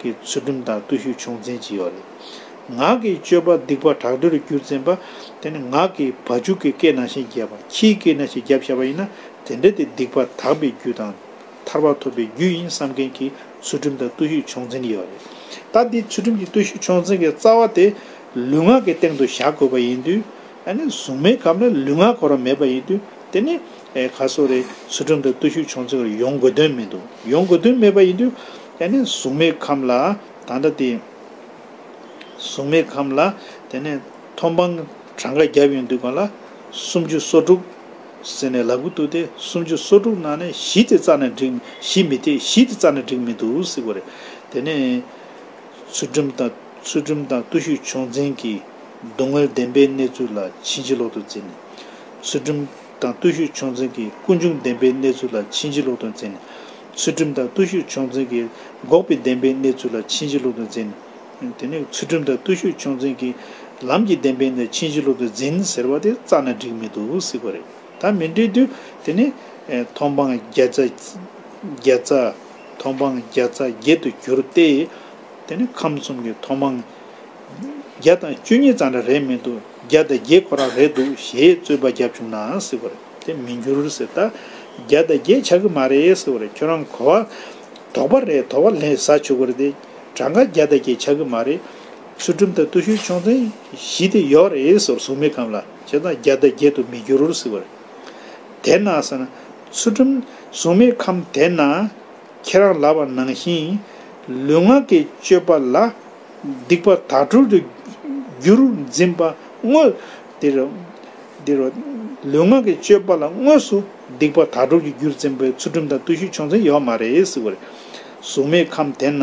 གྱི་ཚུལ་ཁྲིམས་དང་བརྟུལ་ཞུགས་མཆོག་འཛིན་ཅིག་ཡོད་རེད། ངག་གི་སྤྱོད་པ་སྡིག་པ་དག་སྒྲུབ་རྒྱུར་འཛིན་པ། དེ་ནི་ངག་གིས་བ་ཕྱུགས་ཀྱི་སྐད་ནང་བཞིན་བརྒྱབ་པ། ཁྱིའི་སྐད་ནང་བཞིན་བརྒྱབ་བཞག་པ་ཡིན་ན། དེ་འདྲ་དེ་སྡིག་པ་དག་པའི་རྒྱུ་དང་། ཐར་པ་ཐོབ་པའི་རྒྱུ་ཡིན་བསམ་མཁན་གྱི་ཚུལ་ཁྲིམས་དང་བརྟུལ་ཞུགས་མཆོག་འཛིན་ཡོད་རེད། ད་འདི་ཚུལ་ཁྲིམས་ཀྱི་བརྟུལ་ཞུགས་མཆོག་འཛིན་གྱི་རྩ་བ་དེ་ལུས་ངག་གི་སྟེང་དུ་བཞག་དགོས་པ་ཡིན་དུས། ཨ་ནི་གཟུགས་མེད་ཁམས་ན་ལུས་ངག་ཁོ་རང་མེད་པ་ཡིན་དུས། དེ་ནི་ཨེ་ག་སོ་རེད། ཚུལ་ཁྲིམས་དང་བརྟུལ་ཞུགས་མཆོག་འཛིན་ཡོང་དགོས་དོན་མི་འདུག་ཡོང་དགོས་དོན་མེད་པ་ཡིན་དུས། ཨ་ནི་གཟུགས་མེད་ཁམས་ལ་ད་ལྟ་དེ། གཟུགས་མེད་ཁམས་ལ་དེ་ནས་མཐོང་སྤང་གྲངས་ཀ་བརྒྱབ་ཡོང་དུས་གང་ལ་སུམ་ཅུ་སོ་དྲུག་ཟེར་ནས་ལབ་ཀྱི་འདུག་སྟེ། སུམ་ཅུ་སོ་དྲུག་ནང་ནས་བཞི་དེ་རྩ་ནས་འགྲིག་བཞི་མི་དེ་བཞི་དེ་རྩ་ནས་འགྲིག་མི་འདུག་ཟེར་གྱི་རེད། དེ་ནས་ཚུལ་ཁྲིམས་དང་ཚུལ་ཁྲིམས་དང་བརྟུལ་ཞུགས་མཆོག་འཛིན་གྱིས་སྡུག་བསྔལ་བདེན་པའི་གནས་ཚུལ་ལ་ཕྱིན་ཅི་ལོག་ཏུ་འཛིན། ཚུལ་ཁྲིམས་དང་བརྟུལ་ཞུགས་མཆོག་འཛིན་གྱིས་ཀུན་འབྱུང་བདེན་པའི་གནས་ཚུལ་ལ་ཕྱིན་ཅི་ལོག་ཏུ་འཛིན། ཚུལ་ཁྲིམས་དང་བརྟུལ་ཞུགས་མཆོག་འཛིན་གྱིས་འགོག་པའི་བདེན་པའི་གནས་ཚུལ་ལ་ཕྱིན་ཅི་ལོག་ཏུ་འཛིན། དེ་ནས་ཚུལ་ཁྲིམས་དང་བརྟུལ་ཞུགས་མཆོག་འཛིན་གྱིས་ ལམ་གྱི་བདེན་པས་ནི་ཕྱིན་ཅི་ལོག་ཏུ་འཛིན་ཟེར་བ་དེ་རྩ་ནས་འགྲིག་མི་འདུག་ཟེར་བ་རེད། ད་མི་འགྲིག་དུས་དེ་ནི་མཐོང་སྤང་བརྒྱ་རྩ་བརྒྱ་རྩ་མཐོང་སྤང་བརྒྱ་རྩ་བརྒྱད་དུ་གྱུར་ཏེ། དེ་ནི་ཁམས་གསུམ་གྱི་མཐོང་སྤང་བརྒྱ་དང་བཅུ་གཉིས་ཙམ་རེ་རེད་མི་འདུག་བརྒྱ་དང་བརྒྱད་ཁོ་རང་རེད་འདུག་ཞེས་རྩོད་པ་བརྒྱབ་བྱུང་ན་ཟེར་བ་རེད། དེ་མི་འགྱུར་ཟེར། ད་བརྒྱ་དང་བརྒྱད་ཆགས་ཀྱི་མ་རེད་ཟེར་བ་རེད། ཁྱོད་རང་གོ་བ་དོགས་པ་རེད། དོགས་པ་ལན་ཟ་ཆོག་གི་རེད་དེ། གྲངས་ཀ་བརྒྱ་དང་བརྒྱད་ཆགས་ཀྱི་མ་རེད། ཚུལ་ཁྲིམས་དང་བརྟུལ་ཞུགས་ཕྱོགས་འཛིན་བཞི་དེ་ཡོད་རེད་ཟེར། གཟུགས་མེད་ཁམས་ལ་བྱས་ཙང་བརྒྱ་དང་བརྒྱད་དུ་མི་འགྱུར་ཟེར་བ་རེད། དེས་ན་ཟེར་ན། ཚུལ་ཁྲིམས་གཟུགས་མེད་ཁམས་དེས་ན། ཁྱེད་རང་ལབ་པ་ནང་བཞིན། ལུས་ངག་གི་སྤྱོད་པ་ལ་སྡིག་པ་དག་སྦྱོར་དུ་གྱུར་འཛིན་པ་དངོས། འདི་རུ། འདི་རུ། ལུས་ངག་གི་སྤྱོད་པ་ལ་དངོས་སུ་སྡིག་པ་དག་སྦྱོར་གྱིས་བསྒྱུར་འཛིན་པའི་ཚུལ་ཁྲིམས་དང་བརྟུལ་ཞུགས་ཕྱོགས་འཛིན་ཡོད་མ་རེད་ཟེར་བ་རེད། གཟུགས་མེད་ཁམས་དེ་ན་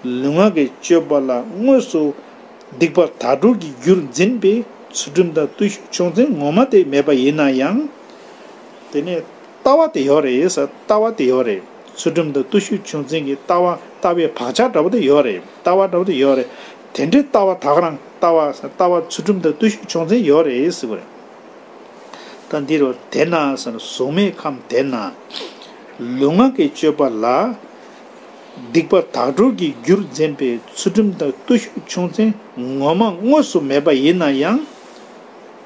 ལུས་ངག་གི་སྤྱོད་པ་ལ་དངོས་སུ་སྡིག་པ་དག་སྦྱོར་གྱིས་བསྒྱུར་འཛིན་པའི་ཚུལ་ཁྲིམས་དང་བརྟུལ་ཞུགས་ཕྱོགས་འཛིན་ངོ་མ་དེ་མེད་པ་ཡིན་ན་ཡང་། དེ་ནས་ལྟ་བ་དེ་ཡོད་རེད་ཟེར། ལྟ་བ་དེ་ཡོད་རེད། ཚུལ་ཁྲིམས་དང་བརྟུལ་ཞུགས་ཕྱོགས་འཛིན་གྱི་ལྟ་བ་ལྟ་བའི་བག་ཆགས་འདྲ་བོ་དེ་ཡོད་རེད། ལྟ་བ་འདྲ་བོ་དེ་ཡོད་རེད། དེ་འདྲའི་ལྟ་བ་དག་རང་ལྟ་བ་ཟེར། ལྟ་བ་ཚུལ་ཁྲིམས་དང་བརྟུལ་ཞུགས་ཕྱོགས་འཛིན་ཡོད་རེད་ཟེར་བ་རེད། ད་འདི་རུ་དེས་ན་ཟེར་ན། གཟུགས་མེད་ཁམས་དེ་ན་ལུས་ངག་གི་སྤྱོད་པ་ལ་སྡིག་པ་དག་སྦྱོར་གྱིས་བསྒྱུར་འཛིན་པའི་ཚུལ་ཁྲིམས་དང་བརྟུལ་ཞུགས་ཕྱོགས་འཛིན་ངོ་མ་དངོས་སུ་མེད་པ་ཡིན་ན་ཡང་།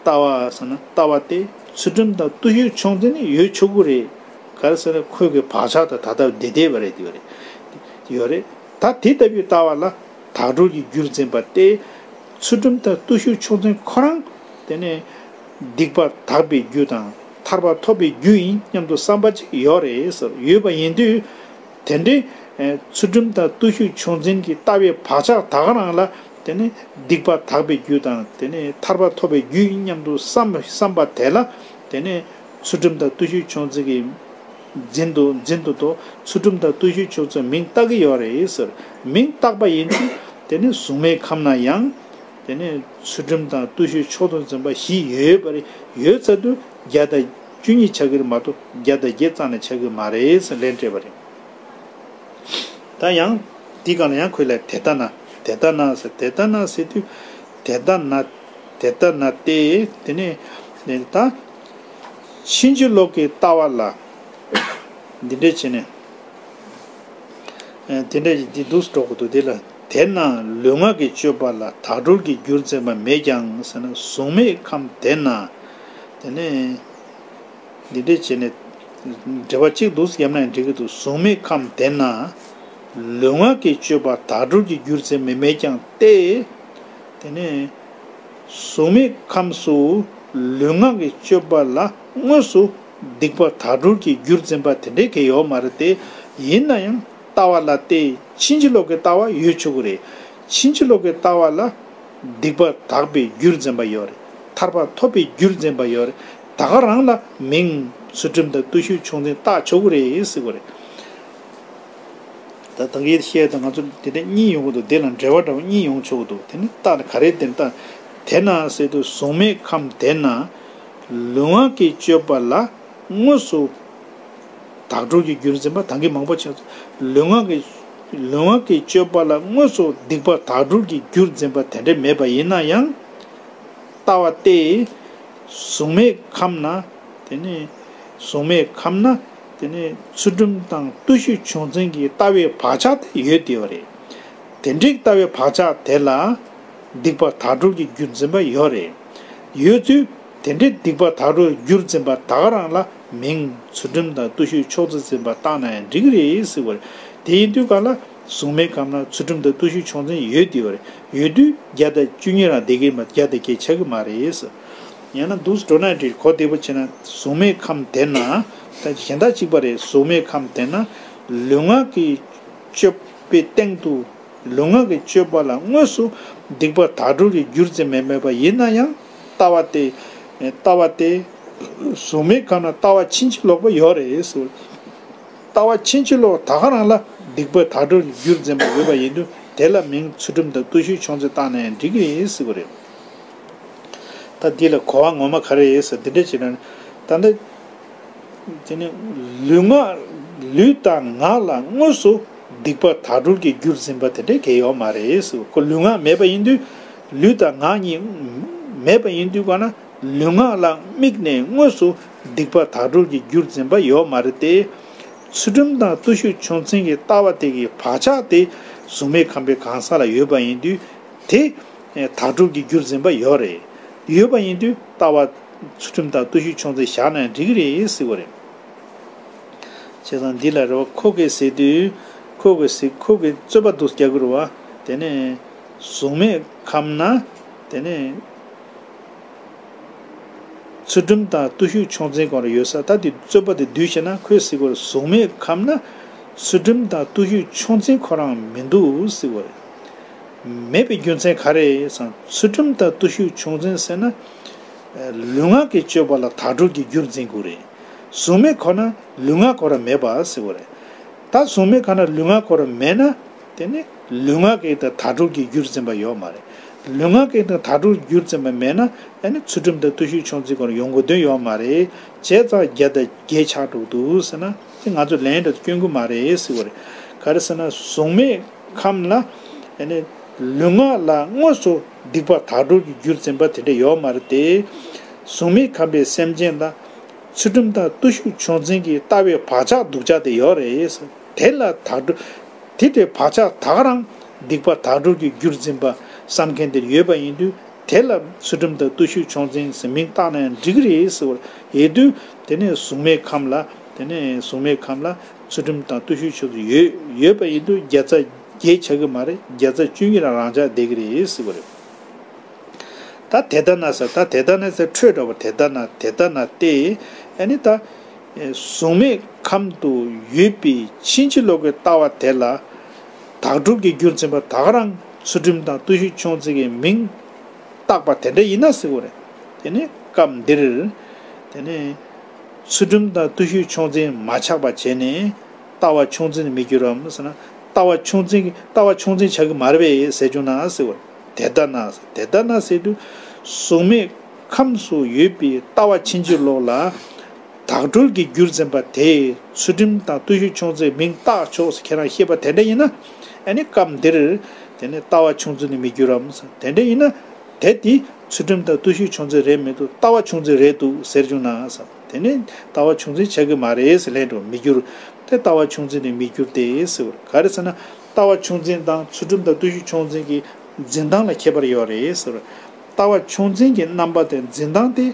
ལྟ་བ་ཟེར་ན་ལྟ་བ་སྟེ་ཚུལ་ཁྲིམས་དང་བརྟུལ་ཞུགས་ཕྱོགས་འཛིན་ནི་ཡོད་ཆོག་གི་རེད། ག་རེ་ཟེར་ན་ཁོས་གི་བག་ཆགས་དང་ད་ལྟ་བདེ་བདེ་བ་རེད། དེ་ཡོད་རེད། དེ་ཡོད་རེད། ད་དེ་ལྟ་བུའི་ལྟ་བ་ལ་དག་སྦྱོར་གྱིས་བསྒྱུར་འཛིན་པ་སྟེ། ཚུལ་ཁྲིམས་དང་བརྟུལ་ཞུགས་ཕྱོགས་འཛིན་ཁོ་རང་དེ་ནས་སྡིག་པ་དག་པའི་རྒྱུ་དང་ཐར་པ་ཐོབ་པའི་རྒྱུ་ཡིན་སྙམ་དུ་བསམ་པ་ཅིག་ཡོད་རེད་ཟེར། ཡོད་པ་ཡིན་དུས། དེ་འདྲའི་ཚུལ་ཁྲིམས་དང་བརྟུལ་ཞུགས་ཕྱོགས་འཛིན་གྱི་ལྟ་བའི་བག་ཆགས་དག་རང་ལ་དེ་ནི་སྡིག་པ་དག་པའི་རྒྱུ་དང་དེ་ནི་ཐར་པ་ཐོབ་པའི་རྒྱུ་ཡིན་སྙམ་དུ་བསམ་བསམ་པ་དེ་ལ་དེ་ནི་ཚུལ་ཁྲིམས་དང་བརྟུལ་ཞུགས་ཕྱོགས་འཛིན་གྱི་འཛིན་དུ་འཛིན་དུ་དོ། ཚུལ་ཁྲིམས་དང་བརྟུལ་ཞུགས་ཕྱོགས་འཛིན་མིང་བཏགས་ཀྱི་ཡོད་རེད་ཟེར། མིང་བཏགས་པ་ཡིན་དུས་དེ་ནི་གཟུགས་མེད་ཁམས་ན་ཡང་དེ་ནི་ཚུལ་ཁྲིམས་དང་བརྟུལ་ཞུགས་ཕྱོགས་དང་འཛིན་པ་བཞི་ཡོད་པ་རེད། ཡོད་ཚར་དུས་བརྒྱ་དང་བཅུ་གཉིས་ཆགས་ཀྱི་རེད་མ་གཏོགས་བརྒྱ་དང་བརྒྱད་རྩ་ནས་ཆགས་ཀྱི་མ་རེད་ཟེར་ལན་སྤྲད་པ་རེད། ད་ཡང་འདི་ག་ལ་ཡང་ཁོས་ལ་དེ་ལྟ་ན། དེ་ལྟ་ན་ཟེར། དེ་ལྟ་ན་ཟེར་དུས་དེ་ལྟ་ན། དེ་ལྟ་ན་སྟེ་དེ་ནས་ད་ཕྱིན་ཅི་ལོག་གི་ལྟ་བ་ལ་འདི་འདྲས་བྱས་ནས། དེ་འདྲས་ཀྱི་འདི་འདུག་སེ་འགྲོ་དགོས་འདུག་དེ་ལ་དེ་ན་ལུས་ངག་གི་སྤྱོད་པ་ལ་དག་སྦྱོར་གྱིས་བསྒྱུར་འཛིན་པ་མེད་ཀྱང་ཟེར་ན། གཟུགས་མེད་ཁམས་དེ་ན་དེ་ནས། འདི་འདྲས་བྱས་ནས་འགྲེལ་པ་གཅིག་འདུག་སེ་བརྒྱབ་ན་ཡང་འགྲིག་གི་འདུག་གཟུགས་མེད་ཁམས་དེ་ན་ལུས་ངག་གི་སྤྱོད་པ་དག་སྦྱོར་གྱིས་བསྒྱུར་འཛིན་པ་མེད་ཀྱང་སྟེ། དེ་ནས་གཟུགས་མེད་ཁམས་སུ་ལུས་ངག་གི་སྤྱོད་པ་ལ་དངོས་སུ་སྡིག་པ་དག་སྦྱོར་གྱིས་བསྒྱུར་འཛིན་པ་དེ་འདྲས་གང་ཡང་ཡོད་མ་རེད་དེ། ཡིན་ན་ཡང་ལྟ་བ་ལ་སྟེ་ཕྱིན་ཅི་ལོག་གི་ལྟ་བ་ཡོད་ཆོག་གི་རེད། ཕྱིན་ཅི་ལོག་གི་ལྟ་བ་ལ་སྡིག་པ་དག་པའི་རྒྱུར་འཛིན་པ་ཡོད་རེད། ཐར་པ་ཐོབ་པའི་རྒྱུར་འཛིན་པ་ཡོད་རེད། ད་ག་རང་ལ་མིང་ཚུལ་ཁྲིམས་དང་བརྟུལ་ཞུགས་ཕྱོགས་འཛིན་བཏགས་ཆོག་གི་རེད་ཟེར་གི་རེད། ད་ད་གིན་བཤད་དང་ང་ཚོ་དེ་འདྲ་གཉིས་ཡོང་གི་འདུག་དེ་ལ་འགྲེལ་བ་འདྲ་བོ་གཉིས་ཡོང་ཆོག་གི་འདུག་དེ་ནི་རྟགས་ནི་ག་རེ་དེ་རྟགས། དེ་ན་ཟེར་དུས་གཟུགས་མེད་ཁམས་དེ་ན་ལུས་ངག་གི་སྤྱོད་པ་ལ་དངོས་སུ་དག་སྦྱོར་གྱིས་བསྒྱུར་འཛིན་པ། ད་གིན་མང་པོ་བྱས་སོང་། ལུས་ངག་གི་ལུས་ངག་གི་སྤྱོད་པ་ལ་དངོས་སུ་སྡིག་པ་དག་སྦྱོར་གྱིས་བསྒྱུར་འཛིན་པ་དེ་འདྲ་མེད་པ་ཡིན་ན་ཡང་། ལྟ་བ་སྟེ། གཟུགས་མེད་ཁམས་ན། དེ་ནས་གཟུགས་མེད་ཁམས་ན། དེ་ནས་ཚུལ་ཁྲིམས་དང་བརྟུལ་ཞུགས་ཕྱོགས་འཛིན་གྱི་ལྟ་བའི་བག་ཆགས་དེ་ཡོད་བསྡད་པ་རེད། དེ་འདྲའི་ལྟ་བའི་བག་ཆགས་དེ་ལ། སྡིག་པ་དག་སྦྱོར་གྱིས་བསྒྱུར་འཛིན་པ་ཡོད་རེད། ཡོད་ཚུལ། དེ་འདྲའི་སྡིག་པ་དག་སྦྱོར་བསྒྱུར་འཛིན་པ་དག་རང་ལ་མིང་ཚུལ་ཁྲིམས་དང་བརྟུལ་ཞུགས་ཕྱོགས་འཛིན་པ་བཏགས་ན་ཡང་འགྲིག་གི་རེད་ཟེར་བ་རེད། དེ་ཡིན་དུས་ག་ལ་གཟུགས་མེད་ཁམས་ན་ཚུལ་ཁྲིམས་དང་བརྟུལ་ཞུགས་ཕྱོགས་འཛིན་ཡོད་བསྡད་པ་རེད། ཡོད་དུས་བརྒྱ་དང་བཅུ་གཉིས་རང་བསྡད་ཀྱི་མ། བརྒྱ་དང་བརྒྱད་ཆགས་ཀྱི་མ་རེད་ཟེར། ཡང་ན་འདུག་སེ་འགྲོ་ན་འགྲིག་གོ་བདེ་པོ་བྱས་ན་གཟུགས་མེད་ཁམས་དེ་ན། ད་གཞན་དག་གཅིག་པ་རེད། གཟུགས་མེད་ཁམས་དེ་ན་ལུས་ངག་གི་སྤྱོད་པའི་སྟེང་དུ། ལུས་ངག་གི་སྤྱོད་པ་ལ་དངོས་སུ་སྡིག་པ་དག་སྦྱོར་གྱིས་བསྒྱུར་འཛིན་མེད་མེད་པ་ཡིན་ན་ཡང་ལྟ་བ་སྟེ། ལྟ་བ་སྟེ། གཟུགས་མེད་ཁམས་ན་ལྟ་བ་ཕྱིན་ཅི་ལོག་པ་ཡོད་རེད་ཟེར། ལྟ་བ་ཕྱིན་ཅི་ལོག་ད་ག་རང་ལ་སྡིག་པ་དག་སྦྱོར་གྱིས་བསྒྱུར་འཛིན་པ་ཡོད་པ་ཡིན་དུས་དེ་ལ་མིང་ཚུལ་ཁྲིམས་དང་བརྟུལ་ཞུགས་ཕྱོགས་འཛིན་བཏགས་ན་ཡང་འགྲིག་གི་རེད་ཟེར་བ་རེད། ད་འདི་ལ་གོ་བ་ངོ་མ་ག་རེ་རེད་ཟེར་འདི་འདྲ་བྱས་ན། ད་ལྟ་དེ་ནི་ལུས་ངག་ལུས་དང་ངག་ལ་དངོས་སུ་སྡིག་པ་དག་སྦྱོར་གྱིས་བསྒྱུར་འཛིན་པ་དེ་འདྲ་གང་ཡང་ཡོད་མ་རེད་ཟེར། ཁོ་ལུས་ངག་མེད་པ་ཡིན་དུས་ ལུས་དང་ངག་གཉིས་མེད་པ་ཡིན་དུས་ག་ན་ལུས་ངག་ལ་དམིགས་ནས་དངོས་སུ་སྡིག་པ་དག་སྒྲུབ་ཀྱི་རྒྱུར་འཛིན་པ་ཡོད་མ་རེད་དེ། ཚུལ་ཁྲིམས་དང་བརྟུལ་ཞུགས་ཆུང་འཛིན་གྱི་ལྟ་བ་དེ་གི་བག་ཆགས་དེ་གཟུགས་མེད་ཁམས་པའི་གང་ཟག་ལ་ཡོད་པ་ཡིན་དུས། དེ་དག་སྒྲུབ་ཀྱི་རྒྱུར་འཛིན་པ་ཡོད་རེད། ཡོད་པ་ཡིན་དུས་ལྟ་བ་ཚུལ་ཁྲིམས་དང་བརྟུལ་ཞུགས་ཆུང་འཛིན་བཞག་ན་འགྲིག་གི་རེད་ཟེར་བ་རེད། བྱས་ཙང་འདི་ལ་རེ་བ་ཁོ་གིས་ཟེར་དུས། ཁོ་གིས་ཟེར་ཁོ་གིས་རྩོད་པ་འདུག་རྒྱག་གི་རེད་བ། དེ་ནས་གཟུགས་མེད་ཁམས་ན། དེ་ནས་ཚུལ་ཁྲིམས་དང་བརྟུལ་ཞུགས་ཆུང་འཛིན་གང་རེ་ཡོད་ས། ད་དེ་རྩོད་པ་དེ་བསྡུས་བྱས་ན་ཁོས་ཟེར་གོ་རེད། གཟུགས་མེད་ཁམས་ན་ཚུལ་ཁྲིམས་དང་བརྟུལ་ཞུགས་ཆུང་འཛིན་ཁོ་རང་མི་འདུག་ཟེར་གོ་རེད། མེད་པའི་རྒྱུ་མཚན་ག་རེ་ཟེར་ན། ཚུལ་ཁྲིམས་དང་བརྟུལ་ཞུགས་ཆུང་འཛིན་ཟེར་ན། ལུས་ངག་གི་སྤྱོད་པ་ལ་དག་སྒྲུབ་ཀྱི་རྒྱུར་འཛིན་དགོས་རེད། གཟུགས་མེད་ཁོ་ན་ལུས་ངག་ཁོ་རང་མེད་པ་ཟེར་བ་རེད། ད་གཟུགས་མེད་ཁོ་ན་ལུས་ངག་ཁོ་རང་མེད་ན། དེ་ནི་ལུས་ངག་གི་ད་དག་སྒྲུབ་ཀྱི་རྒྱུར་འཛིན་པ་ཡོད་མ་རེད། ལུས་ངག་གི་ད་དག་སྒྲུབ་རྒྱུར་འཛིན་པ་མེད་ན། ཨ་ནི་ཚུལ་ཁྲིམས་དང་བརྟུལ་ཞུགས་ཆུང་འཛིན་ཁོ་རང་ཡོང་དགོས་དོན་ཡོད་མ་རེད། བྱས་ཙང་བརྒྱ་དང་བརྒྱད་ཆགས་འགྲོ་འདུག་ཟེར་ན། དེ་ང་ཚོས་ལན་འདྲ་སྐྱོན་གྱི་མ་རེད་ཟེར་བ་རེད། ག་རེ་ཟེར་ན། གཟུགས་མེད་ཁམས་ལ། ཨ་ནི་ལུས་ངག་ལ་དངོས་སུ་སྡིག་པ་དག་སྒྲུབ་ཀྱི་རྒྱུར་འཛིན་པ་དེ་འདྲ་ཡོད་མ་རེད་དེ། གཟུགས་མེད་ཁམས་པའི་སེམས་ཅན་ལ་ཚུལ་ཁྲིམས་དང་བརྟུལ་ཞུགས་ཆུང་འཛིན་གྱི་ལྟ་བའི་བག་ཆགས་སྡུག་ཅག་དེ་ཡོད་རེད། དེ་ལ་དག་སྒྲུབ། དེ་དེ་བག་ཆགས་དག་རང་སྡིག་པ་དག་སྒྲུབ་ཀྱི་རྒྱུར་འཛིན་པ་བསམ་མཁན་དེ་ཡོད་པ་ཡིན་དུས། དེ་ལ་ཚུལ་ཁྲིམས་དང་བརྟུལ་ཞུགས་ཆུང་འཛིན་ཟེར་མིང་བཏགས་ན་ཡང་འགྲིག་གི་རེད་ཟེར་བ་ཡིན་དུས། དེ་ནས་གཟུགས་མེད་ཁམས་ལ། དེ་ནས་གཟུགས་མེད་ཁམས་ལ་ཚུལ་ཁྲིམས་དང་བརྟུལ་ཞུགས་ཆུང་འཛིན་ཡོད་ཡོད་པ་ཡིན་དུས། བརྒྱ་རྩ་བརྒྱད་ཆགས་ཀྱི་མ་རེད། བརྒྱ་རྩ་བཅུ་གཉིས་རང་རང་ཆགས་བསྡད་ཀྱི་རེད་ཟེར་བ་རེད། ད་དེ་ལྟ་ན་ཟེར། ད་དེ་ལྟ་ན་ཟེར། འཕྲོས་འདྲ་བོ། དེ་ལྟ་ན། དེ་ལྟ་ན་སྟེ། ཨ་ནི་ད་གཟུགས་མེད་ཁམས་དུ་ཡོད་པའི་ཕྱིན་ཅི་ལོག་གི་ལྟ་བ་དེ་ལ་དག་སྒྲུབ་ཀྱི་རྒྱུར་འཛིན་པ་དག་རང་ཚུལ་ཁྲིམས་དང་བརྟུལ་ཞུགས་ཆུང་འཛིན་གྱི་མིང་བཏགས་པ་དེ་འདྲ་ཡིན་ན་ཟེར་བ་རེད། དེ་ནི་སྐབས་འདིར། དེ་ནི་ཚུལ་ཁྲིམས་དང་བརྟུལ་ཞུགས་ཆུང་འཛིན་མ་ཆགས་པ་བྱས་ནས། ལྟ་བ་ཆུང་འཛིན་མི་འགྱུར་རམ་ཟེར་ན། ལྟ་བ་ཆུང་འཛིན། ལྟ་བ་ཆུང་འཛིན་བྱ་གི་མ་རེད་པས་ཟེར་བྱུང་ན་ཟེར་བ། དེ་ལྟ་ན། དེ་ལྟ་ན་ཟེར་དུས། གཟུགས་མེད་ཁམས་སུ་ཡོད་པའི་ལྟ་བ་ཕྱིན་ཅི་ལོག་ལ་དག་སྒྲུབ་ཀྱི་རྒྱུར་འཛིན་པ་དེས་ཚུལ་ཁྲིམས་དང་བརྟུལ་ཞུགས་ཆུང་འཛིན་མིང་བཏགས་ཆོག་ཟེར་ཁྱེད་རང་བཤད་པ་དེ་འདྲ་ཡིན་ན། ཨ་ནི་སྐབས་འདིར། དེ་ནི་ལྟ་བ་ཆུང་འཛིན་ནི་མི་འགྱུར་རམ་ཟེར། དེ་འདྲ་ཡིན་ན། དེ་དེ་ཚུལ་ཁྲིམས་དང་བརྟུལ་ཞུགས་ཆུང་འཛིན་རེད་མི་འདུག་ལྟ་བ་ཆུང་འཛིན་རེད་འདུག་ཟེར་བྱུང་ན་ཟེར། དེ་ནི་ལྟ་བ་ཆུང་འཛིན་བྱ་གི་མ་རེད་ཟེར་ལན་འགྲོ། མི་འགྱུར། དེ་ལྟ་བ་ཆུང་འཛིན་ནི་མི་འགྱུར་ཏེ་ཟེར་བ། ག་རེ་ཟེར་ན། ལྟ་བ་ཆུང་འཛིན་དང་ཚུལ་ཁྲིམས་དང་བརྟུལ་ཞུགས་ཆུང་འཛིན་གྱི་འཛིན་སྟངས་ལ་ཁྱད་པར་ཡོད་རེད་ཟེར་བ། ལྟ་བ་ཆུང་འཛིན་གྱི་རྣམ་པ་དེ་འཛིན་སྟངས་དེ།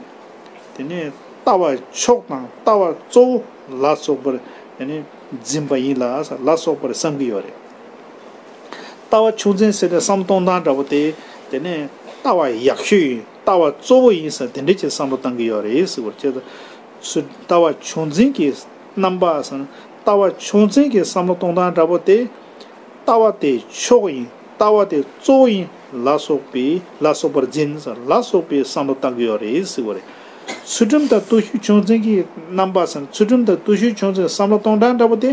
དེ་ནི་ལྟ་བ་མཆོག་དང་ལྟ་བ་གཙོ་བོ་ལ་སོགས་པར། དེ་ནི་འཛིན་པ་ཡིན་ལ་ལ་སོགས་པར་བསམ་གྱི་ཡོད་རེད། ལྟ་བ་ཆུང་འཛིན་ཟེར་ཏེ་བསམ་བློ་གཏོང་སྟངས་འདྲ་པོ་དེ། དེ་ནས་ལྟ་བ་ཡག་ཤོས་ཡིན། ལྟ་བ་གཙོ་བོ་ཡིན་ཟེར་དེ་འདྲ་ཅིག་བསམ་བློ་གཏང་གི་ཡོད་རེད་ཟེར་བར་བྱས་ཙང་། ཚུལ། ལྟ་བ་ཆུང་འཛིན་གྱི་རྣམ་པ་ཟེར་ན། ལྟ་བ་ཆུང་འཛིན་གྱི་བསམ་བློ་གཏོང་སྟངས་འདྲ་པོ་དེ། ལྟ་བ་དེ་མཆོག་ཡིན། ལྟ་བ་དེ་གཙོ་བོ་ཡིན། ལ་སོགས་པའི། ལ་སོགས་པར་འཛིན་ཟེར། ལ་སོགས་པའི་བསམ་བློ་གཏང་གི་ཡོད་རེད་ཟེར་བ་རེད། ཚུལ་ཁྲིམས་དང་བརྟུལ་ཞུགས་ཆུང་འཛིན་གྱི་རྣམ་པ་ཟེར་ན། ཚུལ་ཁྲིམས་དང་བརྟུལ་ཞུགས་ཆུང་འཛིན་བསམ་བློ་གཏོང་སྟངས་འདྲ་པོ་དེ།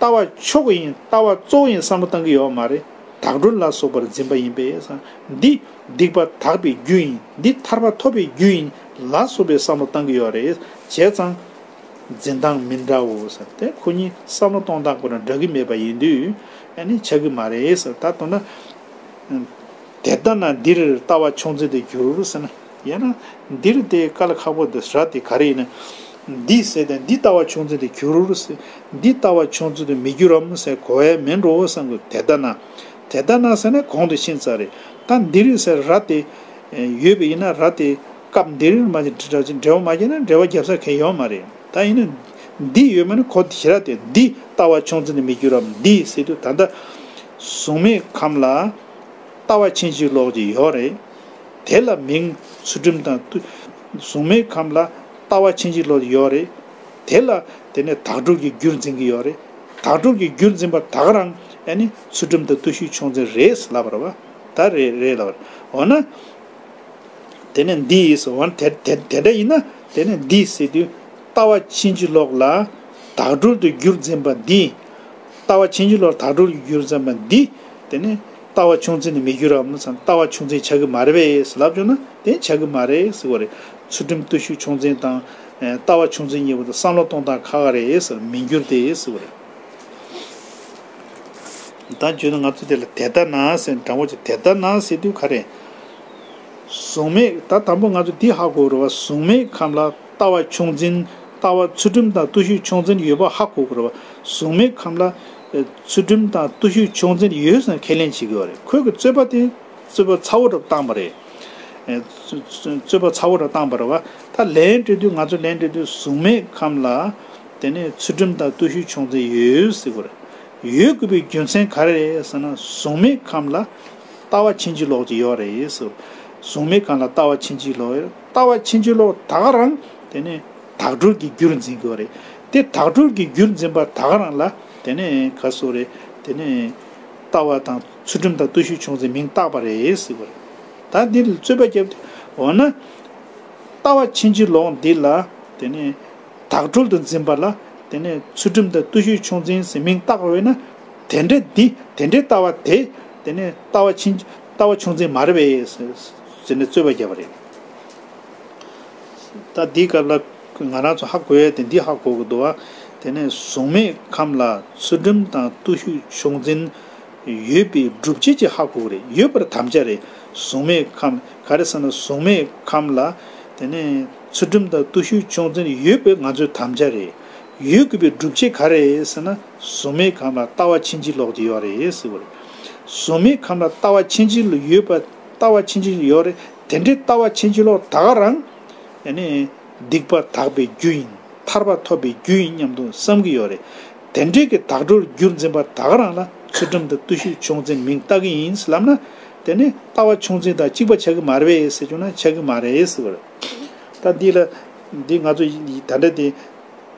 ལྟ་བ་མཆོག་ཡིན། ལྟ་བ་གཙོ་བོ་ཡིན་བསམ་བློ་གཏང་གི་ཡོད་མ་རེད། དག་སྒྲུབ་ལ་སོགས་པར་འཛིན་པ་ཡིན་པས་ཟེར། འདི་སྡིག་པ་དག་པའི་རྒྱུ་ཡིན། འདི་ཐར་པ་ཐོབ་པའི་རྒྱུ་ཡིན་ལ་སོགས་པའི་བསམ་བློ་གཏང་གི་ཡོད་རེད། བྱས་ཙང་འཛིན་སྟངས་མི་འདྲའོ་ཟེར། དེ་ཁོ་གཉིས་བསམ་བློ་གཏོང་སྟངས་ཁོ་ན་འདྲ་གི་མེད་པ་ཡིན་དུས། ཨ་ནི་ཆགས་ཀྱི་མ་རེད་ཟེར། ད་དོན་ན། དེ་ལྟ་ན་འདིར་ལྟ་བ་ཆུང་འཛིན་དུ་འགྱུར་ཟེར་ན། ཡང་ན་འདིར་དེ་དཀའ་ལས་ཁག་པོ་འདི་ར་དེ་ག་རེ་ཡིན་ན། འདི་ཟེར་ཏེ་འདི་ལྟ་བ་ཆུང་འཛིན་དུ་འགྱུར་ཟེར། འདི་ལྟ་བ་ཆུང་འཛིན་དུ་མི་འགྱུར་རམ་ཟེར་གོ་ཡ་མིན་འགྲོ་བསམ་གི། དེ་ལྟ་ན། དེ་ལྟ་ན་ཟེར་ན་གོང་དུ་ཕྱིན་ཚར་རེད། ད་འདིར་ཟེར་ར་དེ་ཡོད་པ་ཡིན་ན། ར་དེ་སྐབས་འདིར་མ་འབྲེལ་བ་མ་བྱས་ན་འབྲེལ་བ་རྒྱབ་ས་གང་ཡོད་མ་རེད། ད་ཡིན་ན་འདི་ཡོད་མ་ན་གོ་དེ་ཞེ་དྲག་དེ། འདི་ལྟ་བ་ཆུང་འཛིན་དུ་མི་འགྱུར་རམ། འདི་ཟེར་དུས་ད་ལྟ་གཟུགས་མེད་ཁམས་ལ་ལྟ་བ་ཕྱིན་ཅི་ལོག་ཅིག་ཡོད་རེད། དེ་ལ་མིང་ཚུལ་ཁྲིམས་དང་བརྟུལ། གཟུགས་མེད་ཁམས་ལ་ལྟ་བ་ཕྱིན་ཅི་ལོག་ཅིག་ཡོད་རེད། དེ་ལ་དེ་ནས་དག་སྒྲུབ་ཀྱི་རྒྱུར་འཛིན་གྱི་ཡོད་རེད། དག་སྒྲུབ་ཀྱི་རྒྱུར་འཛིན་པ་དག་རང་ཨ་ནི་ཚུལ་ཁྲིམས་དང་བརྟུལ་ཞུགས་ཆུང་འཛིན་རེད་ལབ་པ་རེད་པ། ད་རེད་རེད་ལབ་པ་རེད། འོ་ན། དེ་ནས་འདི་ཡིས་འོ་ན་དེ་དེ་དེ་འདྲ་ཡིན་ན། དེ་ནས་འདི་ཟེར་དུས་ལྟ་བ་ཕྱིན་ཅི་ལོག་ལ་དག་སྒྲུབ་ཏུ་རྒྱུར་འཛིན་པ་འདི། ལྟ་བ་ཕྱིན་ཅི་ལོག་ལ་དག་སྒྲུབ་ཏུ་རྒྱུར་འཛིན་པ་འདི། དེ་ནས་ལྟ་བ་ཆུང་འཛིན་ནི་མི་འགྱུར་རམ་ཟེར། ལྟ་བ་ཆུང་འཛིན་ཆགས་ཀྱི་མ་རེད་པས་ལབ་བྱུང་ན་དེ་ཆགས་ཀྱི་མ་རེད་ཟེར་བ་རེད། ཚུལ་ཁྲིམས་བརྟུལ་ཞུགས་ཆུང་འཛིན་དང་ལྟ་བ་ཆུང་འཛིན་གཉིས་པོ་དེ་བསམ་བློ་གཏོང་སྟངས་ཁག་ཁག་རེད་ཟེར། མི་འགྱུར་ཏེ་ཟེར་བ་རེད། ད་བརྗོད་ན་ང་ཚོ་དེ་ལ་དེ་ལྟ་ན་ཟེར་དྲང་པོ་ཅིག་དེ་ལྟ་ན་ཟེར་དུས་ག་རེ། གཟུགས་མེད་ད་དང་པོ་ང་ཚོ་འདི་ཧ་གོ་རེད་བ། གཟུགས་མེད་ཁམས་ལ་ལྟ་བ་ཕྱོགས་འཛིན། ལྟ་བ་ཚུལ་ཁྲིམས་དང་བརྟུལ་ཞུགས་ཕྱོགས་འཛིན་ཡོད་པ་ཧ་གོ་དགོས་རེད་བ། གཟུགས་མེད་ཁམས་ལ་ཚུལ་ཁྲིམས་དང་བརྟུལ་ཞུགས་ཕྱོགས་འཛིན་ཡོད་ཟེར་ཁས་ལེན་བྱེད་དགོས་རེད། ཁོས་ཀྱི་རྩོད་པ་དེ་རྩོད་པ་ཚ་བོ་འདྲ་བཏང་པ་རེད། རྩོད་པ་ཚ་བོ་འདྲ་བཏང་པ་རེད་བ། ད་ལན་སྤྲད་དུས་ང་ཚོ་ལན་སྤྲད་དུས་གཟུགས་མེད་ཁམས་ལ་དེ་ནས་ཚུལ་ཁྲིམས་དང་བརྟུལ་ཞུགས་ཕྱོགས་འཛིན་ཡོད་ཟེར་དགོས་རེད། ཡོད་དགོས་པའི་རྒྱུ་མཚན་ག་རེ་རེད་ཟེར་ན། གཟུགས་མེད་ཁམས་ལ་ལྟ་བ་ཕྱིན་ཅི་ལོག་ཅིག་ཡོད་རེད་ཟེར། གཟུགས་མེད་ཁམས་ལ་ལྟ་བ་ཕྱིན་ཅི་ལོག་ཡོད། ལྟ་བ་ཕྱིན་ཅི་ལོག་ད་ག་རང་དེ་ནས་དག་སྒྲུབ་ཀྱི་རྒྱུར་འཛིན་དགོས་རེད། དེ་དག་སྒྲུབ་ཀྱི་རྒྱུར་འཛིན་པ་ད་ག་རང་ལ་དེ་ནས་ག་སོ་རེད། དེ་ནས་ལྟ་བ་དང་ཚུལ་ཁྲིམས་དང་བརྟུལ་ཞུགས་ཕྱོགས་འཛིན་མིང་བཏགས་པ་རེད་ཟེར་བ་རེད། ད་འདི་ལ་རྩོད་པ་བརྒྱབ་སྟེ། འོ་ན་ལྟ་བ་ཕྱིན་ཅི་ལོག་འདི་ལ་དེ་ནས་དག་སྒྲུབ་ཏུ་འཛིན་པ་ལ་དེ་ནས་ཚུལ་ཁྲིམས་དང་བརྟུལ་ཞུགས་ཕྱོགས་འཛིན་ཟེར་མིང་བཏགས་པ་བས་ན། དེ་འདྲ་འདི་དེ་འདྲའི་ལྟ་བ་དེ་དེ་ནས་ལྟ་བ་ཕྱིན་ལྟ་བ་ཕྱོགས་འཛིན་མ་རེད་པས་ཟེར་ནས་རྩོད་པ་བརྒྱབ་པ་རེད། ད་འདིའི་སྐབས་ལ་ང་རང་ཚོ་ཧ་གོ་ཡ་དེ་འདི་ཧ་གོ་དགོས་འདུག་བ། དེ་ནས་གཟུགས་མེད་ཁམས་ལ་ཚུལ་ཁྲིམས་དང་བརྟུལ་ཞུགས་ཕྱོགས་འཛིན་ཡོད་པའི་སྒྲུབ་བྱེད་ཅིག་ཧ་གོ་གི་རེད། ཡོད་པར་དམ་བཅའ་རེད། གཟུགས་མེད་ཁམས་ག་རེ་ཟེར་ན། གཟུགས་མེད་ཁམས་ལ་དེ་ནས་ཚུལ་ཁྲིམས་དང་བརྟུལ་ཞུགས་ཕྱོགས་འཛིན་ཡོད་པའི་ང་ཚོའི་དམ་བཅའ་རེད། ཡོད་དགོས་པའི་སྒྲུབ་བྱེད་ག་རེ་རེད་ཟེར་ན། གཟུགས་མེད་ཁམས་ལ་ལྟ་བ་ཕྱིན་ཅི་ལོག་ཅིག་ཡོད་རེད་ཟེར་བ་རེད། གཟུགས་མེད་ཁམས་ལ་ལྟ་བ་ཕྱིན་ཅི་ལོག་ཡོད་པ། ལྟ་བ་ཕྱིན་ཅི་ཡོད་རེད། དེ་འདྲའི་ལྟ་བ་ཕྱིན་ཅི་ལོག་ད་ག་རང་ཡ་ནི་སྡིག་པ་དག་པའི་རྒྱུ་ཡིན། ཐར་པ་ཐོབ་པའི་རྒྱུ་ཡིན་སྙམ་དུ་བསམ་གྱི་ཡོད་རེད། དེ་འདྲའི་གི་དག་སྒྲུབ་རྒྱུར་འཛིན་པ་ད་ག་རང་ལ་ཚུལ་ཁྲིམས་དང་བརྟུལ་ཞུགས་ཕྱོགས་འཛིན་མིང་བཏགས་ཀྱི་ཡིན་ལབ་ན། དེ་ནི་ལྟ་བ་ཕྱོགས་འཛིན་དང་གཅིག་པ་ཆགས་ཀྱི་མ་རེད་པས་ཟེར་བྱུང་ན་ཆགས་ཀྱི་མ་རེད་ཟེར་བ་རེད། ད་འདི་ལ་འདི་ང་ཚོ་ད་ལྟ་དེ།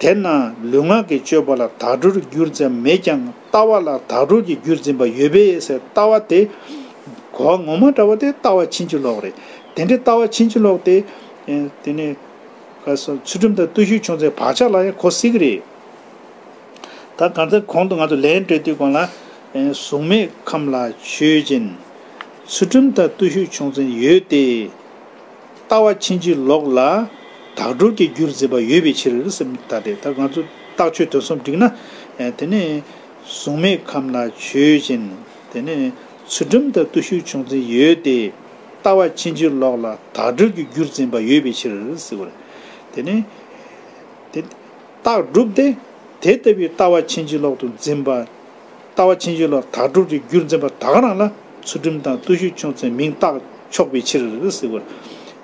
དེས་ན་ལུས་ངག་གི་སྤྱོད་པ་ལ་དག་སྒྲུབ་རྒྱུར་འཛིན་མེད་ཀྱང་ལྟ་བ་ལ་དག་སྒྲུབ་ཀྱི་རྒྱུར་འཛིན་པ་ཡོད་པས་ཟེར། ལྟ་བ་དེ་གོ་བ་ངོ་མ་འདྲ་བ་དེ་ལྟ་བ་ཕྱིན་ཅི་ལོག་རེད། དེ་འདྲའི་ལྟ་བ་ཕྱིན་ཅི་ལོག་དེ་དེ་ནི་ག་སོ་ཚུལ་ཁྲིམས་དང་བརྟུལ་ཞུགས་ཕྱོགས་འཛིན་བག་ཆགས་ལ་ཡང་གོ་སྲིད་ཀྱི་རེད། ད་གང་ལྟར་གོང་དུ་ང་ཚོ་ལན་སྤྲད་དུས་གོང་ལ། གཟུགས་མེད་ཁམས་ལ་ཆོས་ཅན། ཚུལ་ཁྲིམས་དང་བརྟུལ་ཞུགས་ཕྱོགས་འཛིན་ཡོད་དེ། ལྟ་བ་ཕྱིན་ཅི་ལོག་ལ་དག་སྒྲུབ་ཀྱི་རྒྱུར་འཛིན་པ་ཡོད་པའི་ཕྱིར་ཟེར། ད་དེ་ད་ང་ཚོ་རྟགས་ཆོས་དོན་གསུམ་བསྒྲིགས་ན། དེ་ནས་གཟུགས་མེད་ཁམས་ལ་ཆོས་ཅན། དེ་ནས་ཚུལ་ཁྲིམས་དང་བརྟུལ་ཞུགས་ཕྱོགས་འཛིན་ཡོད་དེ། ལྟ་བ་ཕྱིན་ཅི་ལོག་ལ་དག་སྒྲུབ་ཀྱི་རྒྱུར་འཛིན་པ་ཡོད་པའི་ཕྱིར་ཟེར་བ་རེད། དེ་ནས་དེ། རྟགས་གྲུབ་སྟེ། དེ་ལྟ་བུའི་ལྟ་བ་ཕྱིན་ཅི་ལོག་ཏུ་འཛིན་པ། ལྟ་བ་ཕྱིན་ཅི་ལོག་དག་སྒྲུབ་ཀྱི་རྒྱུར་འཛིན་པ་ད་ག་རང་ལ་ཚུལ་ཁྲིམས་དང་བརྟུལ་ཞུགས་ཕྱོགས་འཛིན་མིང་བཏགས་ཆོག་པའི་ཕྱིར་ཟེར་བ་རེད།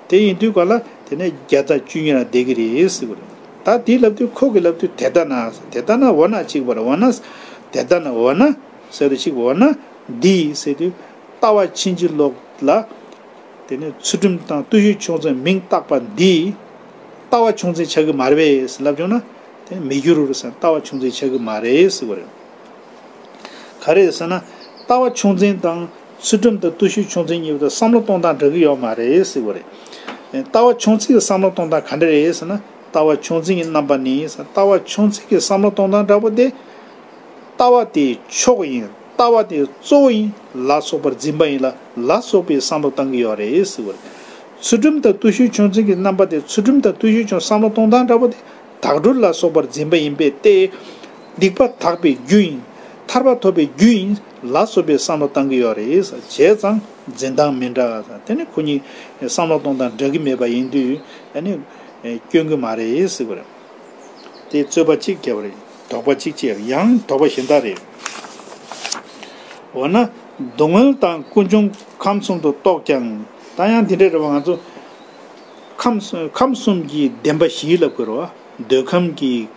དེ་ཡིན་དུས་ག་ལ་དེ་ནས་བརྒྱ་རྩ་བཅུ་གཉིས་ལ་བསྡད་ཀྱི་རེད་ཟེར་བ་རེད། ད་དེ་ལབ་དུས་ཁོ་གིས་ལབ་དུས་དེ་ལྟ་ན། དེ་ལྟ་ན་འོ་ན་གཅིག་པ་རེད། འོ་ན། དེ་ལྟ་ན་འོ་ན་ཟེར་དུས་གཅིག་པ། འོ་ན་འདི་ཟེར་དུས་ལྟ་བ་ཕྱིན་ཅི་ལོག་ལ། དེ་ནས་ཚུལ་ཁྲིམས་དང་བརྟུལ་ཞུགས་ཕྱོགས་འཛིན་མིང་བཏགས་པ་འདི་ལྟ་བ་ཕྱོགས་འཛིན་ཆགས་ཀྱི་མ་རེད་པས་ལབ་བྱུང་ན། དེ་མི་འགྱུར་རོ་ཟེར། ལྟ་བ་ཕྱོགས་འཛིན་ཆགས་ཀྱི་མ་རེད་ཟེར་བ་རེད། ག་རེ་ཟེར་ན། ལྟ་བ་ཕྱོགས་འཛིན་དང་ཚུལ་ཁྲིམས་དང་བརྟུལ་ཞུགས་ཕྱོགས་འཛིན་གཉིས་པོ་དེ་བསམ་བློ་གཏོང་སྟངས་འདྲ་གི་ཡོད་མ་རེད་ཟེར་བ་རེད། ལྟ་བ་ཕྱོགས་འཛིན་གྱི་བསམ་བློ་གཏོང་སྟངས་ག་འདྲ་རེད་ཟེར་ན། ལྟ་བ་ཕྱོགས་འཛིན་གྱི་རྣམ་པ་ནི་ཟེར། ལྟ་བ་ཕྱོགས་འཛིན་གྱི་བསམ་བློ་གཏོང་སྟངས་འདྲ་པོ་དེ། ལྟ་བ་དེའི་ཕྱོགས་ཡིན། ལྟ་བ་དེའི་གཙོ་བོ་ཡིན་ལ་སོགས་པར་འཛིན་པ་ཡིན་ལ་ལ་སོགས་པའི་བསམ་བློ་བཏང་གི་ཡོད་རེད་ཟེར་བ་རེད། ཚུལ་ཁྲིམས་དང་བརྟུལ་ཞུགས་ཕྱོགས་འཛིན་གྱི་རྣམ་པ་དེ། ཚུལ་ཁྲིམས་དང་བརྟུལ་ཞུགས་ཕྱོགས་བསམ་བློ་གཏོང་སྟངས་འདྲ་པོ་དེ་དག་སྒྲུབ་ལ་སོགས་པར་འཛིན་པ་ཡིན་པས་ཏེ། སྡིག་པ་དག་པའི་རྒྱུ་ཡིན། ཐར་པ་ཐོབ་པའི་རྒྱུ་ཡིན་ལ་སོགས་པའི་བསམ་བློ་བཏང་གི་ཡོད་རེད། བྱས་ཙང་འཛིན་སྟངས་མི་འདྲ། དེ་ནི་ཁོ་གཉིས་བསམ་བློ་གཏོང་སྟངས་འདྲ་གི་མེད་པ་ཡིན་དུས་ཨ་ནི་སྐྱོན་གི་མ་རེད་ཟེར་བ་རེད། དེ་རྩོད་པ་གཅིག་བརྒྱབ་པ་རེད། དོགས་པ་གཅིག་བཅད། ཡང་དོགས་པ་གཞན་དག་རེད། འོ་ན་སྡུག་བསྔལ་དང་ཀུན་འབྱུང་ཁམས་གསུམ་དུ་གཏོགས་ཀྱང་། ད་ཡང་དེ་འདྲ་རེད་བ། ང་ཚོ་ཁམས་ཁམས་གསུམ་གྱི་བདེན་པ་བཞི་ལབ་དགོས་རེད་བ། འདོད་ཁམས་ཀྱི་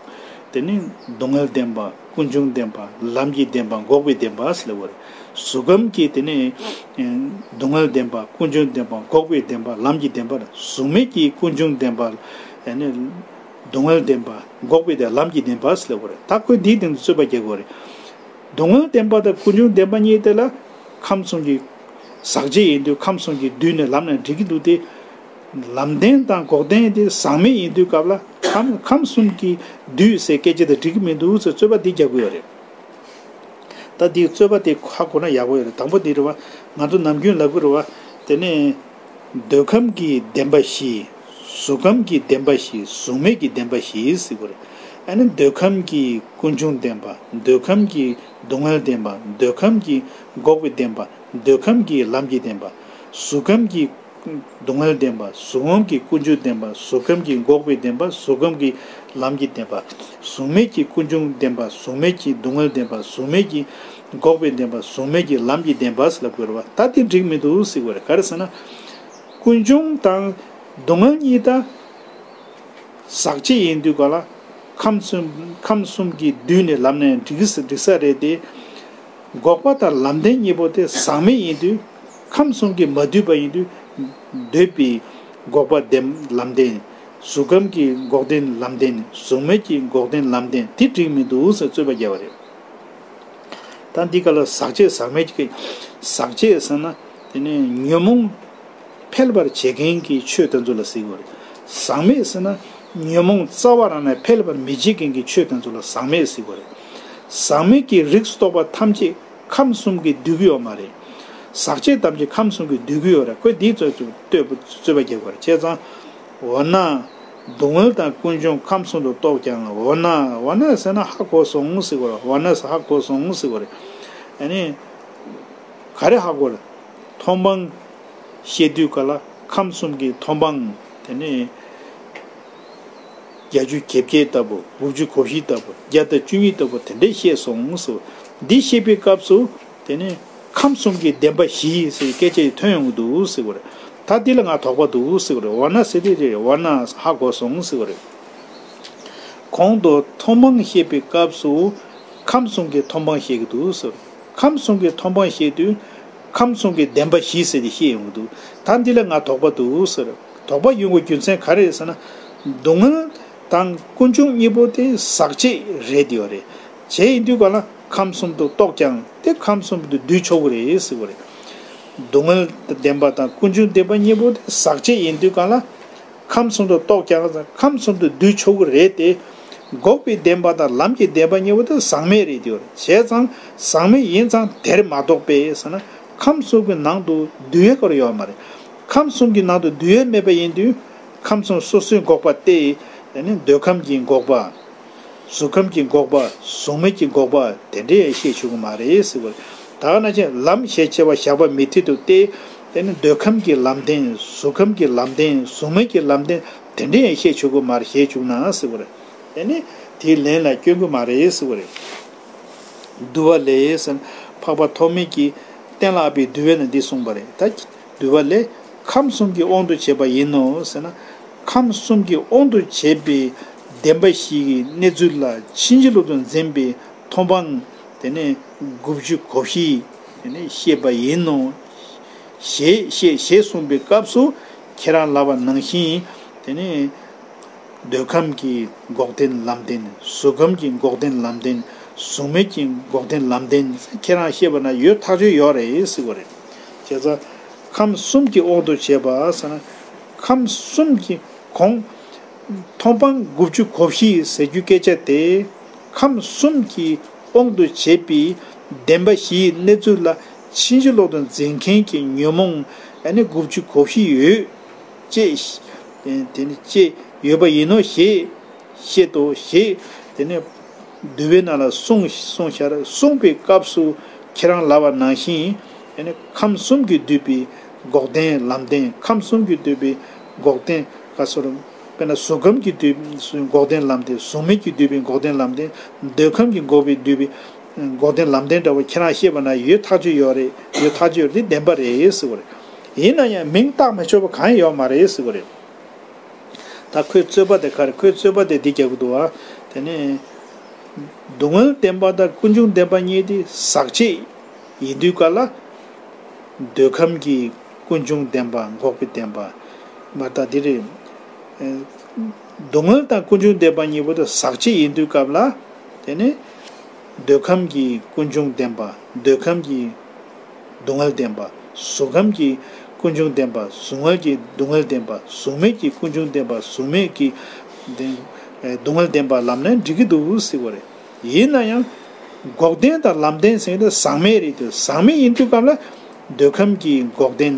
དེ་ནི་སྡུག་བསྔལ་བདེན་པ། ཀུན་འབྱུང་བདེན་པ། ལམ་གྱི་བདེན་པ། འགོག་པའི་བདེན་པ་ཟེར་ལབ་དགོས་རེད། གཟུགས་ཁམས་ཀྱི་དེ་ནི་སྡུག་བསྔལ་བདེན་པ། ཀུན་འབྱུང་བདེན་པ། འགོག་པའི་བདེན་པ། ལམ་གྱི་བདེན་པ། གཟུགས་མེད་ཀྱི་ཀུན་འབྱུང་བདེན་པ། ཨ་ནི། སྡུག་བསྔལ་བདེན་པ། འགོག་པའི་དེ་ལམ་གྱི་བདེན་པ་ཟེར་ལབ་དགོས་རེད། ད་ཁོས་འདིའི་སྟེང་དུ་རྩོད་པ་རྒྱག་དགོས་རེད། སྡུག་བསྔལ་བདེན་པ་དང་ཀུན་འབྱུང་བདེན་པ་གཉིས་དེ་ལ་ཁམས་གསུམ་གྱི་ཟག་བཅས་ཡིན་དུས་ཁམས་གསུམ་གྱི་བསྡུས་ནས་ལབ་ན་འགྲིག་གི་འདུག་སྟེ། ལམ་བདེན་དང་འགོག་བདེན་དེ་ཟག་མེད་ཡིན་དུས་སྐབས་ལ་ཁམས་ཁམས་གསུམ་གྱི་བསྡུས་ཟེར་སྐད་ཆ་དེ་འགྲིག་གི་མི་འདུག་ཟེར་རྩོད་པ་འདི་རྒྱག་དགོས་ཡོད་རེད། ད་འདིའི་རྩོད་པ་དེ་ཧ་གོ་ན་ཡག་པོ་ཡོད་རེད། དང་པོ་འདི་རེད་བ། ང་ཚོ་ནམ་རྒྱུན་ལབ་གི་རེད་བ། དེ་ནས་འདོད་ཁམས་ཀྱི་བདེན་པ་བཞི། གཟུགས་ཁམས་ཀྱི་བདེན་པ་བཞི། གཟུགས་མེད་ཀྱི་བདེན་པ་བཞི་ཟེར་གི་རེད། ཨ་ནི་འདོད་ཁམས་ཀྱི་ཀུན་འབྱུང་བདེན་པ། འདོད་ཁམས་ཀྱི་ སྡུག་བསྔལ་བདེན་པ། འདོད་ཁམས་ཀྱི་འགོག་པའི་བདེན་པ། འདོད་ཁམས་ཀྱི་ལམ་གྱི་བདེན་པ། གཟུགས་ཁམས་ཀྱི་སྡུག་བསྔལ་བདེན་པ། གཟུགས་ཁམས་ཀྱི་ཀུན་འབྱུང་བདེན་པ། གཟུགས་ཁམས་ཀྱི་འགོག་པའི་བདེན་པ། གཟུགས་ཁམས་ཀྱི་ལམ་གྱི་བདེན་པ། གཟུགས་མེད་ཀྱི་ཀུན་འབྱུང་བདེན་པ། གཟུགས་མེད་ཀྱི་སྡུག་བསྔལ་བདེན་པ། གཟུགས་མེད་ཀྱི་འགོག་པའི་བདེན་པ། གཟུགས་མེད་ཀྱི་ལམ་གྱི་བདེན་པ་ཟེར་ལབ་དགོས་རེད་བ། ད་དེ་འགྲིག་མི་འདུག་ཟེར་དགོས་རེད། ག་རེ་ཟེར་ན། ཀུན་འབྱུང་དང་སྡུག་བསྔལ་གཉིས་ད། ཟག་བཅས་ཡིན་དུས་ག་ལ། ཁམས་གསུམ་ཁམས་གསུམ་གྱི་བསྡུས་ནས་ལབ་ནས་འགྲིག་གི་འགྲིག་ས་རེད་དེ། འགོག་པ་དང་ལམ་བདེན་གཉིས་པོ་དེ་ཟག་མེད་ཡིན་དུས། ཁམས་གསུམ་གྱིས་མ་བསྡུས་པ་ཡིན་དུས། འདོད་པའི་འགོག་པ་བདེན་ལམ་བདེན། གཟུགས་ཁམས་ཀྱི་འགོག་བདེན་ལམ་བདེན། གཟུགས་མེད་ཀྱི་འགོག་བདེན་ལམ་བདེན། དེ་འགྲིག་མི་འདུག་ཟེར་རྩོད་པ་རྒྱག་པ་རེད། ད་འདི་ག་ལ་ཟག་བཅས་ཟག་མེད་ཀྱི། ཟག་བཅས་ཟེར་ན་དེ་ནི་ཉོན་མོངས་འཕེལ་བར་བྱེད་མཁན་གྱི་ཆོས་དེ་ཚོ་ལ་ཟེར་གྱི་ཡོད་རེད། ཟག་མེད་ཟེར་ན་ཉོན་མོངས་རྩ་བ་རང་ནས་འཕེལ་བར་མི་བྱེད་མཁན་གྱི་ཆོས་དེ་ཚོ་ལ་ཟག་མེད་ཟེར་གྱི་ཡོད་རེད། ཟག་མེད་ཀྱི་རིགས་སུ་གཏོགས་པ་ཐམས་ཅད་ཁམས་གསུམ་གྱིས་བསྡུས་ཀྱི་ཡོད་མ་རེད། ཟག་བཅས་ཐམས་ཅད་ཁམས་གསུམ་གྱིས་བསྡུས་ཀྱི་ཡོད་རེད། ཁོས་འདིའི་རྩོད་རྩོད་རྩོད་པ་རྒྱག་དགོས་རེད། བྱས་ཙང་། འོ་ན། སྡུག་བསྔལ་དང་ཀུན་འབྱུང་ཁམས་གསུམ་དུ་གཏོགས་ཀྱང་། འོ་ན། འོ་ན་ཟེར་ན་ཧ་གོ་སོང་ཟེར་གྱི་ཡོད་རེད། འོ་ན་ཟེར་ཧ་གོ་སོང་ཟེར་གྱི་ཡོད་རེད། ཨ་ནི། ག་རེ་ཧ་གོ་རེད། མཐོང་སྤང་བཤད་དུས་ག་ལ་ཁམས་གསུམ་གྱི་མཐོང་སྤང་དེ་ནི་བརྒྱད་ཅུ་གྱ་བརྒྱད་ལྟ་བུ། དགུ་བཅུ་གོ་བཞི་ལྟ་བུ། བརྒྱ་དང་བཅུ་གཉིས་ལྟ་བུ་དེ་འདྲས་བཤད་སོང་ཟེར། འདི་བཤད་པའི་སྐབས་སུ་དེ་ནི་ཁམས་གསུམ་གྱི་བདེན་པ་བཞི་ཟེར་སྐད་ཆ་ཡིས་ཐོན་ཡོང་གི་འདུག་ཟེར་གྱི་ཡོད་རེད། ད་འདི་ལ་ང་དོགས་པ་འདུག་ཟེར་གྱི་ཡོད་རེད། འོ་ན་ཟེར་དེ་རེད། འོ་ན་ཧ་གོ་སོང་ཟེར་གྱི་ཡོད་རེད། གོང་དུ་མཐོང་སྤང་བཤད་པའི་སྐབས་སུ་ཁམས་གསུམ་གྱི་མཐོང་སྤང་བཤད་ཀྱི་འདུག་ཟེར། ཁམས་གསུམ་གྱི་མཐོང་སྤང་བཤད་དུས་ཁམས་གསུམ་གྱི་བདེན་པ་བཞི་ཟེར་ཏེ་བཤད་ཡོང་གི་འདུག་ད་འདི་ལ་ང་དོགས་པ་འདུག་ཟེར། དོགས་པ་ཡོང་བའི་རྒྱུ་མཚན་ག་རེ་རེད་ཟེར་ན། སྡུག་བསྔལ་དང་ཀུན་འབྱུང་གཉིས་པོ་དེ་ཟག་བཅས་རེད་ཡོད་རེད། བྱས་ཡིན་དུས་ག་ལ་ཁམས་གསུམ་དུ་གཏོགས་ཀྱང་དེ་ཁམས་གསུམ་དུ་བསྡུས་ཆོག་གི་རེད་ཟེར་གྱི་ཡོད་རེད། སྡུག་བསྔལ་བདེན་པ་དང་ཀུན་འབྱུང་བདེན་པ་གཉིས་པོ་དེ་ཟག་བཅས་ཡིན་དུས་ག་ལ། ཁམས་གསུམ་དུ་གཏོགས་ཀྱང་ཁམས་གསུམ་དུ་བསྡུས་ཆོག་གི་རེད་དེ། འགོག་པའི་བདེན་པ་དང་ལམ་གྱི་བདེན་པ་གཉིས་པོ་དེ་ཟག་མེད་རེད་དེ། བྱས་ཙང་ཟག་མེད་ཡིན་ཙང་དེར་མ་གཏོགས་པས་ཟེར་ན་ཁམས་གསུམ་གྱི་ནང་དུ་བསྡུ་ཡས་སྐོར་ཡོད་མ་རེད། ཁམས་གསུམ་གྱི་ནང་དུ་བསྡུ་ཡས་མེད་པ་ཡིན་དུས་ཁམས་གསུམ་སོ་སོའི་འགོག་པ་སྟེ། དེ་ནི་འདོད་ཁམས་ཀྱི་འགོག་པ། གཟུགས་ཁམས་ཀྱི་འགོག་པ། གཟུགས་མེད་ཀྱི་འགོག་པ་དེ་འདྲས་ཡང་བཤད་ཆོག་གི་མ་རེད་ཟེར་བ་རེད། ད་ག་ནང་བཞིན་ལམ་ཞེས་བྱ་བ་བཞག་པ་མི་འཐད་དོ་སྟེ། དེ་ནི་འདོད་ཁམས་ཀྱི་ལམ་བདེན། གཟུགས་ཁམས་ཀྱི་ལམ་བདེན། གཟུགས་མེད་ཀྱི་ལམ་བདེན་དེ་འདྲས་ཡང་བཤད་ཆོག་གི་མ་རེད་ཞེས་བྱུང་ན་ཟེར་བ་རེད། དེ་ནི་དེའི་ལན་ལ་སྐྱོན་གྱི་མ་རེད་ཟེར་བ་རེད། འདུལ་བ་ལས་ཟེར། འཕགས་པ་ཐོགས་མེད་ཀྱིས་གཏན་ལ་དབབ་པའི་འདུལ་བའི་ནང་འདི་གསུངས་པ་རེད། ད་འདུལ་བ་ལས་ཁམས་གསུམ་གྱི་དབང་དུ་བྱས་པ་ཡིན་ནོ་ཟེར་ན། ཁམས་གསུམ་གྱི་དབང་དུ་བྱས་པའི་བདེན་པ་བཞི་གི་གནས་ཚུལ་ལ་ཕྱིན་ཅི་ལོག་ཏུ་འཛིན་པའི་མཐོང་སྤང་དེ་ནས་དགུ་བཅུ་གོ་བཞི་དེ་ནས་བཤད་པ་ཡིན་ནོ། ཞེས་ཞེས་ཞེས་གསུངས་པའི་སྐབས་སུ་ཁྱེད་རང་ལབ་པ་ནང་བཞིན་དེ་ནས། འདོད་ཁམས་ཀྱི་འགོག་བདེན་ལམ་བདེན། གཟུགས་ཁམས་ཀྱི་འགོག་བདེན་ལམ་བདེན། གཟུགས་མེད་ཀྱི་འགོག་བདེན་ལམ་བདེན། ཁྱེད་རང་བཤད་པ་ན་ཡོད་ཐག་ཆོད་ཡོད་རེད་ཟེར་བ་རེད། བྱས་ཙང་ཁམས་གསུམ་གྱི་དབང་དུ་བྱས་པ་ཟེར་ན། ཁམས་གསུམ་གྱི་གོང་། མཐོང་སྤང་དགུ་བཅུ་གོ་བཞི་ཟེར་རྒྱུ་སྐད་ཆ་དེ། ཁམས་གསུམ་གྱི་དབང་དུ་བྱས་པའི་བདེན་པ་བཞིའི་གནས་ཚུལ་ལ་ཕྱིན་ཅི་ལོག་ཏུ་འཛིན་མཁན་གྱི་ཉོན་མོངས་ཨ་ནི་དགུ་བཅུ་གོ་བཞི་ཡོད། ཅེས། དེ་ནི་ཅེས་ཡོད་པ་ཡིན་ནོ་ཞེས་བཤད་དོ་ཞེས་དེ་ནི་འདུལ་བའི་ནང་ལ་གསུངས་གསུངས་ཤར། གསུངས་པའི་སྐབས་སུ་ཁྱེད་རང་ལབ་པ་ནང་བཞིན་དེ་ནི་ཁམས་གསུམ་གྱིས་བསྡུས་པའི་འགོག་བདེན་ལམ་བདེན། ཁམས་གསུམ་གྱིས་བསྡུས་པའི་འགོག་བདེན་ག་སོར། དཔེར་ན་གཟུགས་ཁམས་ཀྱིས་བསྡུས་པའི་འགོག་བདེན་ལམ་བདེན། གཟུགས་མེད་ཀྱིས་བསྡུས་པའི་འགོག་བདེན་ལམ་བདེན། འདོད་ཁམས་ཀྱིས་འགོག་པའི་བསྡུས་པའི་འགོག་བདེན་ལམ་བདེན་འདྲ་བོ་ཁྱེད་རང་བཤད་པ་ན་ཡོད་ཐག་ཆོད་ཡོད་རེད། ཡོད་ཐག་ཆོད་ཡོད་རེད། དེ་བདེན་པ་རེད་ཟེར་བ་རེད། ཡིན་ན་ཡང་མིང་བཏགས་མི་ཆོག་པ་གང་ཡང་ཡོད་མ་རེད་ཟེར་བ་རེད། ད་ཁོའི་རྩོད་པ་དེ་ག་རེད། ཁོའི་རྩོད་པ་དེ་འདི་རྒྱག་གི་འདུག་ཨ། དེ་ནས་སྡུག་བསྔལ་བདེན་པ་དང་ཀུན་འབྱུང་བདེན་པ་གཉིས་དེ་ཟག་བཅས་ཡིན་དུས་ག་ལ། འདོད་ཁམས་ཀྱི་ཀུན་འབྱུང་བདེན་པ་འགོག་པའི་བདེན་པ། མ་ད་འདི་རེད། ཨེ། སྡུག་བསྔལ་དང་ཀུན་འབྱུང་བདེན་པ་གཉིས་པོ་དེ་ཟག་བཅས་ཡིན་དུས་སྐབས་ལ། དེ་ནས་འདོད་ཁམས་ཀྱི་ཀུན་འབྱུང་བདེན་པ། འདོད་ཁམས་ཀྱི་སྡུག་བསྔལ་བདེན་པ། གཟུགས་ཁམས་ཀྱི་ཀུན་འབྱུང་བདེན་པ། གཟུགས་བསྔལ་གྱི་སྡུག་བསྔལ་བདེན་པ། གཟུགས་མེད་ཀྱི་ཀུན་འབྱུང་བདེན་པ། གཟུགས་མེད་ཀྱི་བདེན། ཨེ། སྡུག་བསྔལ་བདེན་པ་ལབ་ན་འགྲིག་གི་འདུག་ཟེར་བ་རེད། ཡིན་ན་ཡང་། འགོག་བདེན་དང་ལམ་བདེན་ཟེར་དུས་ཟག་མེད་རེད་དེ། ཟག་མེད་ཡིན་དུས་སྐབས་ལ། འདོད་ཁམས་ཀྱི་འགོག་བདེན་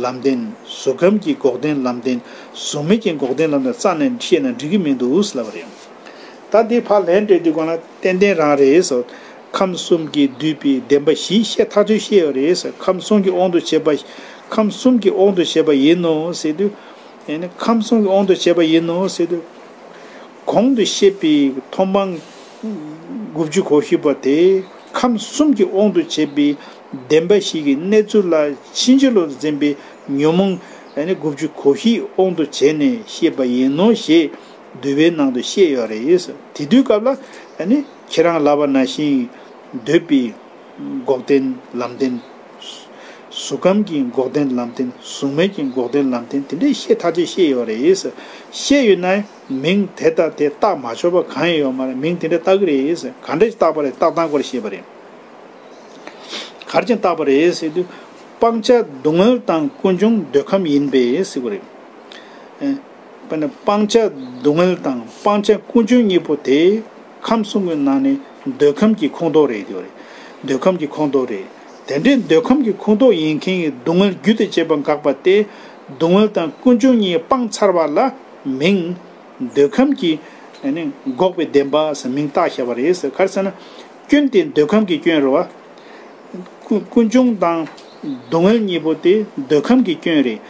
ལམ་བདེན། གཟུགས་ཁམས་ཀྱི་འགོག་བདེན་ལམ་བདེན། གཟུགས་མེད་ཀྱི་འགོག་བདེན་ལམ་བདེན་རྩ་ནས་བཤད་ན་འགྲིག་གི་མི་འདུག་ལབ་པ་རེད། ད་འདི་ཕར་ལན་སྤྲད་དུས་སྒང་ལ་ཏན་ཏན་རང་རེད་ཟེར། ཁམས་གསུམ་གྱིས་བསྡུས་པའི་བདེན་པ་བཞི་བཤད་ཐག་ཆོད་བཤད་ཡོད་རེད་ཟེར། ཁམས་གསུམ་གྱི་དབང་དུ་བྱས་པ། ཁམས་གསུམ་གྱི་དབང་དུ་བྱས་པ་ཡིན་ནོ་ཟེར་དུས། ཨེ་ནི་ཁམས་གསུམ་གྱི་དབང་དུ་བྱས་པ་ཡིན་ནོ་ཟེར་དུས། གོང་དུ་བཤད་པའི་མཐོང་སྤང་དགུ་བཅུ་གོ་བཞི་པ་དེ་ཁམས་གསུམ་གྱི་དབང་དུ་བྱས་པའི་བདེན་པ་བཞི་གི་གནས་ཚུལ་ལ་ཕྱིན་ཅི་ལོག་འཛིན་པའི་ཉོན་མོངས་ཨ་ནི་དགུ་བཅུ་གོ་བཞིའི་དབང་དུ་བྱས་ནས་བཤད་པ་ཡིན་ནོ་ཞེས་བསྡུས་པའི་ནང་དུ་བཤད་ཡོད་རེད། དེ་དུས་སྐབས་ལ་ཨ་ནི་ཁྱེད་རང་ལབ་པ་ནང་བཞིན་འདོད་པའི་འགོག་བདེན་ལམ་བདེན། གཟུགས་ཁམས་ཀྱི་འགོག་བདེན་ལམ་བདེན། གཟུགས་མེད་ཀྱི་འགོག་བདེན་ལམ་བདེན། དེ་འདྲའི་བཤད་ཐག་ཆོད་བཤད་ཡོད་རེད། བཤད་ཡོད་ན་མིང་དེ་ལྟ་དེ་བཏགས་མ་ཆོག་པ་གང་ཡང་ཡོད་མ་རེད། མིང་དེ་འདྲ་བཏགས་ཀྱི་རེད། ག་འདྲ་ཞིག་བཏགས་པ་རེད། བཏགས་སྟངས་སྐོར་བཤད་པ་རེད། ག་རེ་བྱས་བཏགས་པ་རེད་ཟེར་དུས། སྤང་བྱ་སྡུག་བསྔལ་དང་ཀུན་འབྱུང་འདོད་ཁམས་ཡིན་པས་ཟེར་བ་རེད། ཨེ། དཔེར་ན་སྤང་བྱ་སྡུག་བསྔལ་དང་སྤང་བྱ་ཀུན་འབྱུང་གཉིས་པོ་དེ་ཁམས་གསུམ་གྱི་ནང་ནས་འདོད་ཁམས་ཀྱི་ཁོངས་གཏོགས་རེད་ཟེར་བ་རེད། འདོད་ཁམས་ཀྱི་ཁོངས་གཏོགས་རེད། དེ་འདྲའི་འདོད་ཁམས་ཀྱི་ཁོངས་གཏོགས་ཡིན་མཁན་གྱི་སྡུག་བསྔལ་རྒྱུ་དང་བཅས་པ་འགགས་པ་སྟེ། སྡུག་བསྔལ་དང་ཀུན་འབྱུང་གཉིས་སྤངས་ཚར་བ་ལ་མིང་འདོད་ཁམས་ཀྱི་ཨ་ནི་འགོག་པའི་བདེན་པ་ཟེར་མིང་བཏགས་བཞག་པ་རེད་ཟེར། ག་རེ་ཟེར་ན། སྐྱོན་དེ་འདོད་ཁམས་ཀྱི་སྐྱོན་རེད་བ། ཀུན་ཀུན་འབྱུང་དང་སྡུག་བསྔལ་གཉིས་པོ་དེ་འདོད་ཁམས་ཀྱི་སྐྱོན་རེད།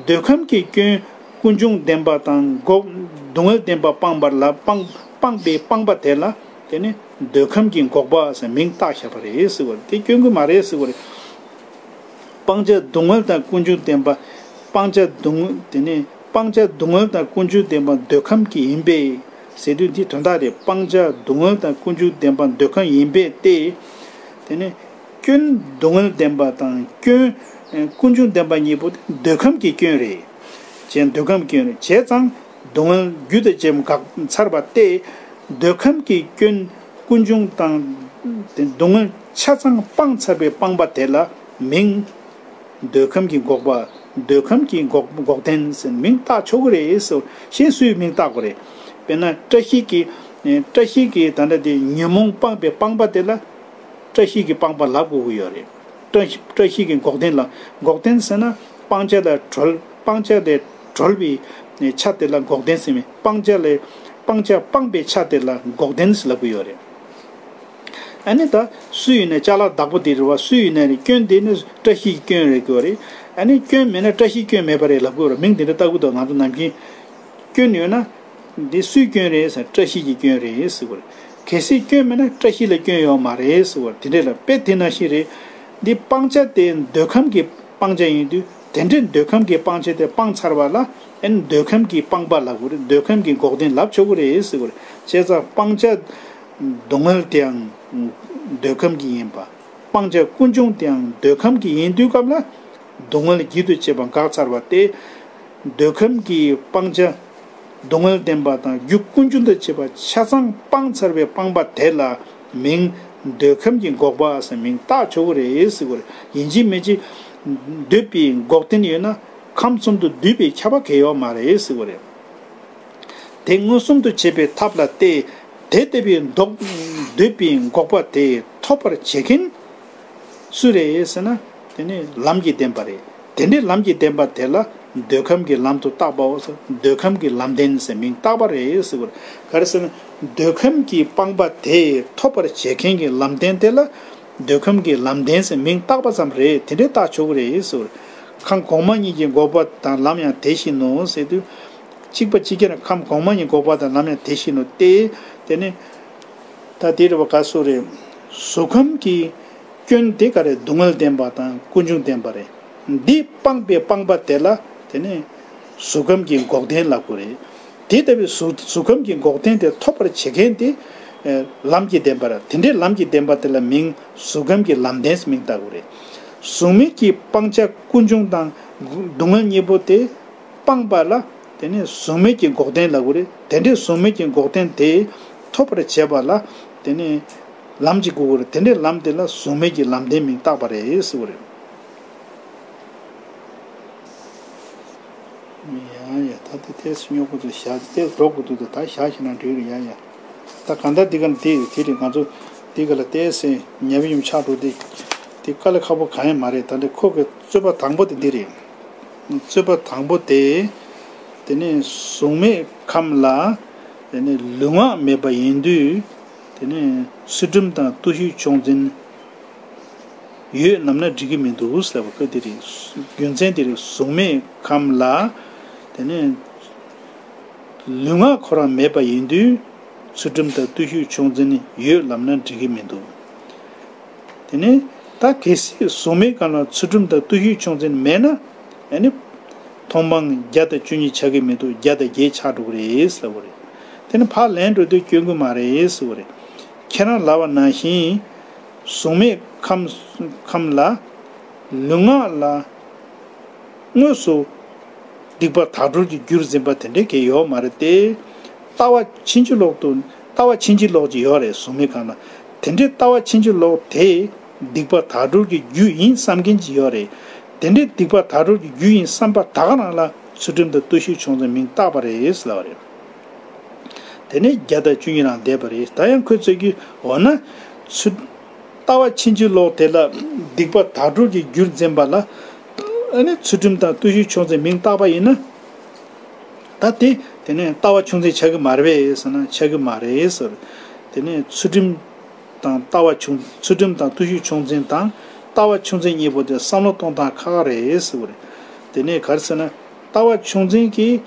འདོད་ཁམས་ཀྱི་སྐྱོན་ཀུན་འབྱུང་བདེན་པ་དང་འགོག་སྡུག་བསྔལ་བདེན་པ་སྤངས་པ་ལ་སྤངས་སྤངས་པའི་སྤངས་པ་དེ་ལ་དེ་ནི་འདོད་ཁམས་ཀྱི་འགོག་པ་ཟེར་མིང་བཏགས་བཞག་པ་རེད་ཟེར་བ་རེད། དེ་སྐྱོན་གྱི་མ་རེད་ཟེར་བ་རེད། སྤང་བྱ་སྡུག་བསྔལ་དང་ཀུན་འབྱུང་བདེན་པ། སྤང་བྱ་སྡུག་བསྔལ་དེ་ནི་སྤང་བྱ་སྡུག་བསྔལ་དང་ཀུན་འབྱུང་བདེན་པ་འདོད་ཁམས་ཀྱི་ཡིན་པས་ཟེར་དུས་འདི་དོན་དག་རེད། སྤང་བྱ་སྡུག་བསྔལ་དང་ཀུན་འབྱུང་བདེན་པ་འདོད་ཁམས་ཡིན་པས་ཏེ། དེ་ནི་སྐྱོན་སྡུག་བསྔལ་བདེན་པ་དང་སྐྱོན་ཀུན་འབྱུང་བདེན་པ་གཉིས་པོ་དེ་འདོད་ཁམས་ཀྱི་སྐྱོན་རེད། ཅེས་འདོད་ཁམས་སྐྱོན་རེད། བྱས་ཙང་སྡུག་བསྔལ་རྒྱུ་དང་བཅས་པ་འགགས་ཚར་བ་སྟེ། འདོད་ཁམས་ཀྱི་སྐྱོན་ཀུན་འབྱུང་དང་སྡུག་བསྔལ་ཆ་ཚང་སྤངས་ཚར་བའི་སྤངས་པ་དེ་ལ་མིང་། འདོད་ཁམས་ཀྱི་འགོག་པ། འདོད་ཁམས་ཀྱི་འགོག་འགོག་བདེན་ཟེར་མིང་བཏགས་ཆོག་གི་རེད་ཟེར། གཞན་སུས་མིང་བཏགས་དགོས་རེད། དཔེར་ན་བཀྲ་ཤིས་ཀྱི་བཀྲ་ཤིས་ཀྱི་ད་ལྟ་དེ་ཉོན་མོངས་སྤངས་པའི་སྤངས་པ་དེ་ལ་བཀྲ་ཤིས་ཀྱི་སྤངས་པ་ལབ་དགོས་ཀྱི་ཡོད་རེད། བཀྲ་ཤིས་བཀྲ་ཤིས་ཀྱི་འགོག་བདེན་ལ། འགོག་བདེན་ཟེར་ན་སྤང་བྱ་ལ་གྲོལ་སྤང་བྱ་ལས་གྲོལ་བའི་ཆ་དེ་ལ་འགོག་བདེན་ཟེར་མི་སྤང་བྱ་ལས་སྤང་བྱ་སྤངས་པའི་ཆ་དེ་ལ་འགོག་བདེན་ཟེར་ལབ་ཀྱི་ཡོད་རེད། ཨ་ནི་ད་སུ་ཡིན་ན་ཅ་ལག་བདག་པོ་དེ་རེད་བ། སུ་ཡིན་ན་རེད། སྐྱོན་དེ་ནི་བཀྲ་ཤིས་ཀྱི་སྐྱོན་རེད་དགོས་རེད། ཨ་ནི་སྐྱོན་མེད་ན་བཀྲ་ཤིས་སྐྱོན་མེད་པ་རེད་ལབ་དགོས་རེད། མིང་དེ་འདྲ་བཏགས་ཀྱི་འདུག་ང་ཚོ་ནམ་རྒྱུན་སྐྱོན་ཡོད་ན་འདི་སུའི་སྐྱོན་རེད་ཟེར། བཀྲ་ཤིས་ཀྱི་སྐྱོན་རེད་ཟེར་དགོས་རེད། གལ་སྲིད་སྐྱོན་མེད་ན་བཀྲ་ཤིས་ལ་སྐྱོན་ཡོད་མ་རེད་ཟེར་དགོས་རེད། དེ་འདྲ་ལ་དཔེ་དེ་ནང་བཞིན་རེད། འདི་སྤང་བྱ་དེ་འདོད་ཁམས་ཀྱི་སྤང་བྱ་ཡིན་དུས། དེ་འདྲའི་འདོད་ཁམས་ཀྱི་སྤང་བྱ་དེ་སྤངས་ཚར་བ་ལ་ཨེ་ནི་འདོད་ཁམས་ཀྱི་སྤངས་པ་ལབ་དགོས་རེད། འདོད་ཁམས་ཀྱི་འགོག་བདེན་ལབ་ཆོག་གི་རེད་ཟེར་དགོས་རེད། བྱས་ཙང་སྤང་བྱ་སྡུག་བསྔལ་དེའང་འདོད་ཁམས་ཀྱི་ཡིན་པ། སྤང་བྱ་ཀུན་འབྱུང་དེའང་འདོད་ཁམས་ཀྱི་ཡིན་དུས་སྐབས་ལ་སྡུག་བསྔལ་རྒྱུ་དང་བཅས་པ་འགགས་ཚར་བ་སྟེ། འདོད་ཁམས་ཀྱི་སྤང་བྱ་སྡུག་བསྔལ་བདེན་པ་དང་རྒྱུ་ཀུན་འབྱུང་དང་བཅས་པ་ཆ་ཚང་སྤངས་ཚར་བའི་སྤངས་པ་དེ་ལ་མིང་འདོད་ཁམས་ཀྱི་འགོག་པ་ཟེར་མིང་བཏགས་ཆོག་གི་རེད་ཟེར་དགོས་རེད། ཡིན་གཅིག་མིན་གཅིག་འདོད་པའི་འགོག་བདེན་ཡོད་ན་ཁམས་གསུམ་དུ་འདུས་པའི་ཁྱབ་པ་གལ་ཡོད་མ་རེད་ཟེར་དགོས་རེད། དེ་མངོན་སུམ་དུ་བྱེད་པའི་ཐབས་ལ་བལྟས། དེ་ལྟ་བུའི་འདོག་འདོད་པའི་འགོག་པ་དེ་ཐོབ་པར་བྱེད་མཁན་སུ་རེད་ཟེར་ན། དེ་ནི་ལམ་གྱི་བདེན་པ་རེད། དེ་འདྲའི་ལམ་གྱི་བདེན་པ་དེ་ལ་འདོད་ཁམས་ཀྱི་ལམ་དུ་བཏགས་པའོ་ཟེར། འདོད་ཁམས་ཀྱི་ལམ་བདེན་ཟེར་མིང་བཏགས་པ་རེད་ཟེར་བ་རེད། ག་རེ་ཟེར་ན། འདོད་ཁམས་ཀྱི་སྤངས་པ་དེ་ཐོབ་པར་བྱེད་མཁན་གྱི་ལམ་བདེན་དེ་ལ་འདོད་ཁམས་ཀྱི་ལམ་བདེན་ཟེར་མིང་བཏགས་པ་ཙམ་རེད། དེ་འདྲའི་བཏགས་ཆོག་གི་རེད་ཟེར་བ་རེད། ཁམས་གོང་མ་གཉིས་ཀྱི་འགོག་པ་དང་ལམ་ཡང་དེ་བཞིན་ནོ་ཟེར་དུས། གཅིག་པ་གཅིག་ཁྱེར་ཁམས་གོང་མ་གཉིས་འགོག་པ་དང་ལམ་ཡང་དེ་བཞིན་ནོ་སྟེ། དེ་ནི་ད་དེ་རེད་བ། ག་སུ་རེད། གཟུགས་ཁམས་ཀྱི་སྐྱོན་དེ་ག་རེད། སྡུག་བསྔལ་བདེན་པ་དང་ཀུན་འབྱུང་བདེན་པ་རེད། འདི་སྤངས་པའི་སྤངས་པ་དེ་ལ་དེ་ནི་གཟུགས་ཁམས་ཀྱི་འགོག་བདེན་ལབ་དགོས་རེད། དེ་ལྟ་བུའི་གཟུགས་གཟུགས་ཁམས་ཀྱི་འགོག་བདེན་དེ་ཐོབ་པར་བྱེད་མཁན་དེ་ལམ་གྱི་བདེན་པ་རེད། དེ་འདྲའི་ལམ་གྱི་བདེན་པ་དེ་ལ་མིང་གཟུགས་ཁམས་ཀྱི་ལམ་བདེན་ཟེར་མིང་བཏགས་དགོས་རེད། གཟུགས་མེད་ཀྱི་སྤང་བྱ་ཀུན་འབྱུང་དང་སྡུག་བསྔལ་གཉིས་པོ་དེ་སྤངས་པ་ལ་དེ་ནི་གཟུགས་མེད་ཀྱི་འགོག་བདེན་ལབ་དགོས་རེད། དེ་འདྲའི་གཟུགས་མེད་ཀྱི་འགོག་བདེན་དེ་ཐོབ་པར་བྱེད་པ་ལ་དེ་ནི་ལམ་གཅིག་དགོས་ཀྱི་རེད། དེ་འདྲའི་ལམ་དེ་ལ་གཟུགས་མེད་ཀྱི་ལམ་བདེན་མིང་བཏགས་པ་རེད་ཟེར་བ་རེད། ཡ་ཡ། ད་དེ་ཏོག་ཙམ་སྙོག་གི་འདུག་བཞག་ཏོག་ཙམ་འགྲོ་དགོས་འདུག་ད་བཞག་ཤེས་ན་འགྲིག་རེད། ཡ་ཡ། ད་གང་ལྟར་འདི་ག་ནས་དེ་དེ་རེད། ང་ཚོ་འདི་ག་ལ་ཏོག་ཙམ་ཉམས་ཉམས་ཆགས་འགྲོ་དེ་དེ་དཀའ་ལས་ཁག་པོ་གང་ཡང་མ་རེད། ད་འདི་ཁོ་གི་རྩོད་པ་དང་པོ་དེ་འདི་རེད། རྩོད་པ་དང་པོ་དེ། དེ་ནས་གཟུགས་མེད་ཁམས་ལ་དེ་ནས་ལུས་ངག་མེད་པ་ཡིན་དུས། དེ་ནས་ཚུལ་ཁྲིམས་དང་བརྟུལ་ཞུགས་ཕྱོགས་འཛིན་ཡོད་ལབ་ན་འགྲིག་གི་མི་འདུག་ཟེར་བ་ཀ་དེ་རེད། རྒྱུ་མཚན་དེ་རེད། གཟུགས་མེད་ཁམས་ལ་དེ་ནས་ལུས་ངག་ཁོ་རང་མེད་པ་ཡིན་དུས་ཚུལ་ཁྲིམས་དང་བརྟུལ་ཞུགས་ཕྱོགས་འཛིན་ཡོད་ལབ་ན་འགྲིག་གི་མི་འདུག་དེ་ནས་ད་གལ་སྲིད་གཟུགས་མེད་ཁམས་ལ་ཚུལ་ཁྲིམས་དང་བརྟུལ་ཞུགས་ཕྱོགས་འཛིན་མེད་ན་ཨ་ནི་མཐོང་སྤང་བརྒྱ་དང་བཅུ་གཉིས་ཆགས་ཀྱི་མི་འདུག་བརྒྱ་དང་བརྒྱད་ཆགས་འགྲོ་གི་རེད་ཟེར་བ་རེད། དེ་ནི་ཕར་ལན་འགྲོ་དུས་སྐྱོན་གྱི་མ་རེད་ཟེར་བ་རེད། ཁྱེད་རང་ལབ་པ་ནང་བཞིན་གཟུགས་མེད་ཁམས་ཁམས་ལ་ལུས་ངག་ལ་དངོས་སུ་སྡིག་པ་དག་སྦྱོར་གྱི་རྒྱུར་འཛིན་པ་དེ་འདྲའི་གལ་ཡོད་མ་རེད་དེ། ལྟ་བ་ཕྱིན་ཅི་ལོག་ཏུ་ལྟ་བ་ཕྱིན་ཅི་ལོག་ཅིག་ཡོད་རེད་གཟུགས་མེད་ཁམས་ལ། དེ་འདྲའི་ལྟ་བ་ཕྱིན་ཅི་ལོག་དེ་སྡིག་པ་དག་སྦྱོར་གྱི་རྒྱུ་ཡིན་བསམ་མཁན་ཅིག་ཡོད་རེད། དེ་འདྲའི་སྡིག་པ་དག་སྦྱོར་གྱི་རྒྱུ་ཡིན་བསམ་པ་ད་ག་རང་ལ་ཚུལ་ཁྲིམས་དང་བརྟུལ་ཞུགས་ཕྱོགས་འཛིན་མིང་བཏགས་པ་རེད་ཟེར་ལབ་པ་རེད། དེ་ནས་བརྒྱ་དང་བཅུ་གཉིས་རང་བསྡད་པ་རེད། ད་ཡང་ཁོས་རྩོད་ཀྱི་འོ་ན་ཚུལ་ལྟ་བ་ཕྱིན་ཅི་ལོག་དེ་ལ་སྡིག་པ་དག་སྦྱོར་གྱི་རྒྱུར་འཛིན་པ་ལ་ཨ་ནི་ཚུལ་ཁྲིམས་དང་བརྟུལ་ཞུགས་ཕྱོགས་འཛིན་མིང་བཏགས་པ་ཡིན་ན། ད་དེ་དེ་ནས་ལྟ་བ་ཕྱོགས་འཛིན་ཆགས་ཀྱི་མ་རེད་པས་ཟེར་ན་ཆགས་ཀྱི་མ་རེད་ཟེར། དེ་ནས་ཚུལ་ཁྲིམས་དང་ལྟ་བ་ཕྱོགས་ཚུལ་ཁྲིམས་དང་བརྟུལ་ཞུགས་ཕྱོགས་འཛིན་དང་ལྟ་བ་ཕྱོགས་འཛིན་གཉིས་པོ་དེ་བསམ་བློ་གཏོང་སྟངས་ཁག་ཁག་རེད་ཟེར་བ་རེད། དེ་ནས་ག་རེ་ཟེར་ན་ལྟ་བ་ཕྱོགས་འཛིན་གྱིས་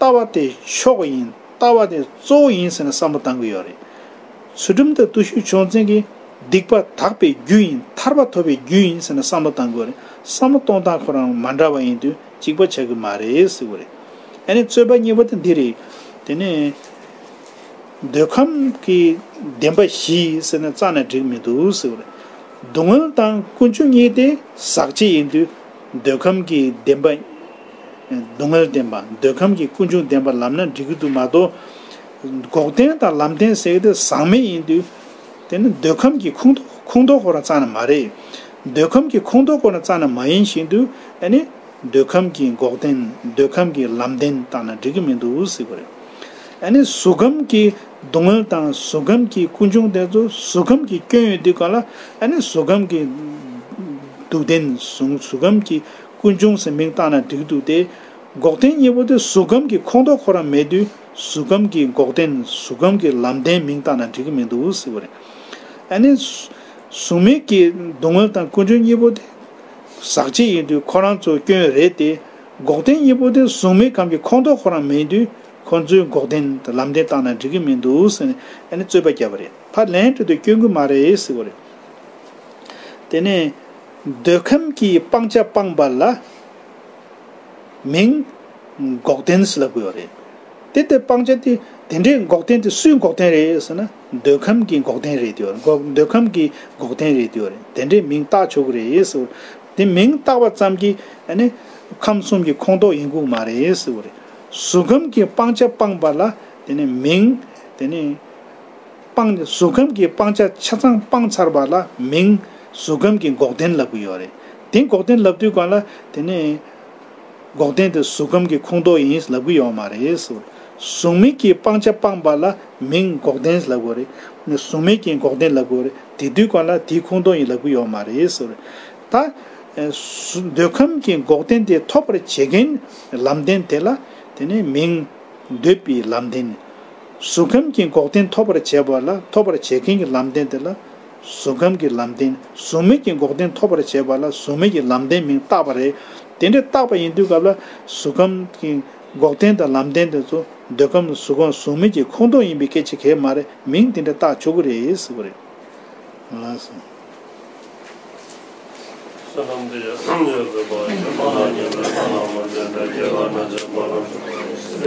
ལྟ་བ་དེ་མཆོག་ཡིན། ལྟ་བ་དེ་གཙོ་བོ་ཡིན་ཟེར་ནས་བསམ་བློ་བཏང་གི་ཡོད་རེད། ཚུལ་ཁྲིམས་དང་བརྟུལ་ཞུགས་ཕྱོགས་འཛིན་གྱིས་སྡིག་པ་དག་པའི་རྒྱུ་ཡིན། ཐར་པ་ཐོབ་པའི་རྒྱུ་ཡིན་ཟེར་ནས་བསམ་བློ་བཏང་དགོས་རེད། བསམ་བློ་གཏོང་སྟངས་ཁོ་རང་མ་འདྲ་བ་ཡིན་དུས་གཅིག་པ་ཆགས་ཀྱི་མ་རེད་ཟེར་བ་རེད། ཨ་ནི་རྩོད་པ་གཉིས་པ་དེ་འདི་རེད། དེ་ནས་འདོད་ཁམས་ཀྱི་བདེན་པ་བཞི་ཟེར་ནས་བརྩམས་ན་འགྲིག་མི་འདུག་ཟེར་བ་རེད། སྡུག་བསྔལ་དང་ཀུན་འབྱུང་གཉིས་དེ་ཟག་བཅས་ཡིན་དུས་འདོད་ཁམས་ཀྱི་བདེན་པ། སྡུག་བསྔལ་བདེན་པ། འདོད་ཁམས་ཀྱི་ཀུན་འབྱུང་བདེན་པ་ལབ་ན་འགྲིག་གི་འདུག་མ་གཏོགས། འགོག་བདེན་དང་ལམ་བདེན་ཟེར་གྱི་དེ་ཟག་མེད་ཡིན་དུས། དེ་ནི་འདོད་ཁམས་ཀྱི་ཁོངས་གཏོགས་ཁོངས་གཏོགས་ཁོ་རང་རྩ་ནས་མ་རེད། འདོད་ཁམས་ཀྱི་ཁོངས་གཏོགས་ཁོ་རང་རྩ་ནས་མ་ཡིན་བཞིན་དུ་ཨ་ནི་འདོད་ཁམས་ཀྱི་འགོག་བདེན་འདོད་ཁམས་ཀྱི་ལམ་བདེན་བཏང་ན་འགྲིག་གི་མི་འདུག་ཟེར་གྱི་རེད། ཨ་ནི་གཟུགས་ཁམས་ཀྱི་སྡུག་བསྔལ་དང་གཟུགས་ཁམས་ཀྱི་ཀུན་འབྱུང་དེ་ཚོ་གཟུགས་ཁམས་ཀྱི་སྐྱོན་ཡོད་དུས་གང་ལ་ཨ་ནི་གཟུགས་ཁམས་ཀྱི་སྡུག་བདེན་གཟུགས་གཟུགས་ཁམས་ཀྱི་ཀུན་འབྱུང་ཟེར་མིང་བཏགས་ན་འགྲིག་འདུག་སྟེ། འགོག་བདེན་གཉིས་པོ་དེ་གཟུགས་ཁམས་ཀྱི་ཁོངས་གཏོགས་ཁོ་རང་མེད་དུས་གཟུགས་ཁམས་ཀྱི་འགོག་བདེན་གཟུགས་ཁམས་ཀྱི་ལམ་བདེན་མིང་བཏགས་ན་འགྲིག་གི་མི་འདུག་ཟེར་བ་རེད། ཨ་ནི་གཟུགས་མེད་ཀྱི་སྡུག་བསྔལ་དང་ཀུན་འབྱུང་གཉིས་པོ་དེ་ཟག་བཅས་ཡིན་དུས་ཁོ་རང་ཚོ་སྐྱོན་རེད་དེ། འགོག་བདེན་གཉིས་པོ་དེ་གཟུགས་མེད་ཁམས་ཀྱི་ཁོངས་གཏོགས་ཁོ་རང་མེད་དུས་ཁོ་ཚོའི་འགོག་བདེན་དང་ལམ་བདེན་བཏགས་ན་འགྲིག་གི་མི་འདུག་ཟེར་ནས་ཨ་ནི་རྩོད་པ་བརྒྱབ་པ་རེད། ཕར་ལན་སྤྲད་དུས་སྐྱོན་གྱི་མ་རེད་ཟེར་བ་རེད། དེ་ནས་འདོད་ཁམས་ཀྱིས་སྤང་བྱ་སྤངས་པ་ལ་མིང་འགོག་བདེན་ཟེར་ལབ་དགོས་པ་རེད། དེ་ལྟར་སྤང་བྱ་དེ་དེ་འདྲའི་འགོག་བདེན་དེ་སུའི་འགོག་བདེན་རེད་ཟེར་ན་འདོད་ཁམས་ཀྱི་འགོག་བདེན་རེད་དེ་འགོག་འདོད་ཁམས་ཀྱི་འགོག་བདེན་རེད་དེ་རེད། དེ་འདྲའི་མིང་བཏགས་ཆོག་གི་རེད་ཟེར་བ་རེད། དེ་མིང་བཏགས་པ་ཙམ་གྱིས་ཨ་ནི་ཁམས་གསུམ་གྱི་ཁོངས་གཏོགས་ཡིན་དགོས་མ་རེད་ཟེར་བ་རེད། གཟུགས་ཁམས་ཀྱི་སྤང་བྱ་སྤངས་པ་ལ་དེ་ནི་མིང་དེ་ནི། སྤང་གཟུགས་ཁམས་ཀྱི་སྤང་བྱ་ཆ་ཚང་སྤངས་ཚར་བ་ལ་མིང་གཟུགས་ཁམས་ཀྱི་འགོག་བདེན་ལབ་ཀྱི་ཡོད་རེད། དེ་འགོག་བདེན་ལབ་དུས་གང་ལ་དེ་ནས་འགོག་བདེན་དེ་གཟུགས་ཁམས་ཀྱི་ཁོངས་གཏོགས་ཡིན་ལབ་ཀྱི་ཡོད་མ་རེད་ཟེར། གཟུགས་མེད་ཀྱི་སྤང་བྱ་སྤངས་པ་ལ་མིང་འགོག་བདེན་ལབ་དགོས་རེད། གཟུགས་མེད་ཀྱི་འགོག་བདེན་ལབ་དགོས་རེད། དེ་དུས་གང་ལ་དེའི་ཁོངས་གཏོགས་ཡིན་ལབ་ཀྱི་ཡོད་མ་རེད་ཟེར། ད་འདོད་ཁམས་ཀྱི་འགོག་བདེན་དེ་ཐོབ་པར་བྱེད་མཁན་ལམ་བདེན་དེ་ལ་དེ་ནས་མིང་འདོད་པའི་ལམ་བདེན། གཟུགས་ཁམས་ཀྱི་འགོག་བདེན་ཐོབ་པར་བྱེད་པ་ལ་ཐོབ་པར་བྱེད་མཁན་གྱི་ལམ་བདེན་དེ་ལ་གཟུགས་ཁམས་ཀྱི་ལམ་བདེན། གཟུགས་མེད་ཀྱི་འགོག་བདེན་ཐོབ་པར་བྱེད་པ་ལ་གཟུགས་མེད་ཀྱི་ལམ་བདེན་མིང་བཏགས་པ་རེད། དེ་འདྲ་བཏགས་པ་ཡིན་དུས་སྐབས་ལ་གཟུགས་ཁམས་ཀྱི་འགོག་བདེན་དང་ལམ་བདེན་དེ་ཚོ་འདོད་ཁམས་གཟུགས་ཁམས་གཟུགས་མེད་ཀྱི་ཁོངས་གཏོགས་ཡིན་པའི་སྐད་ཆ་གང་ཡང་མ་རེད། མིང་དེ་འདྲ་བཏགས་ཆོག་གི་རེད་ཟེར་བ་རེད། ལགས་སོ།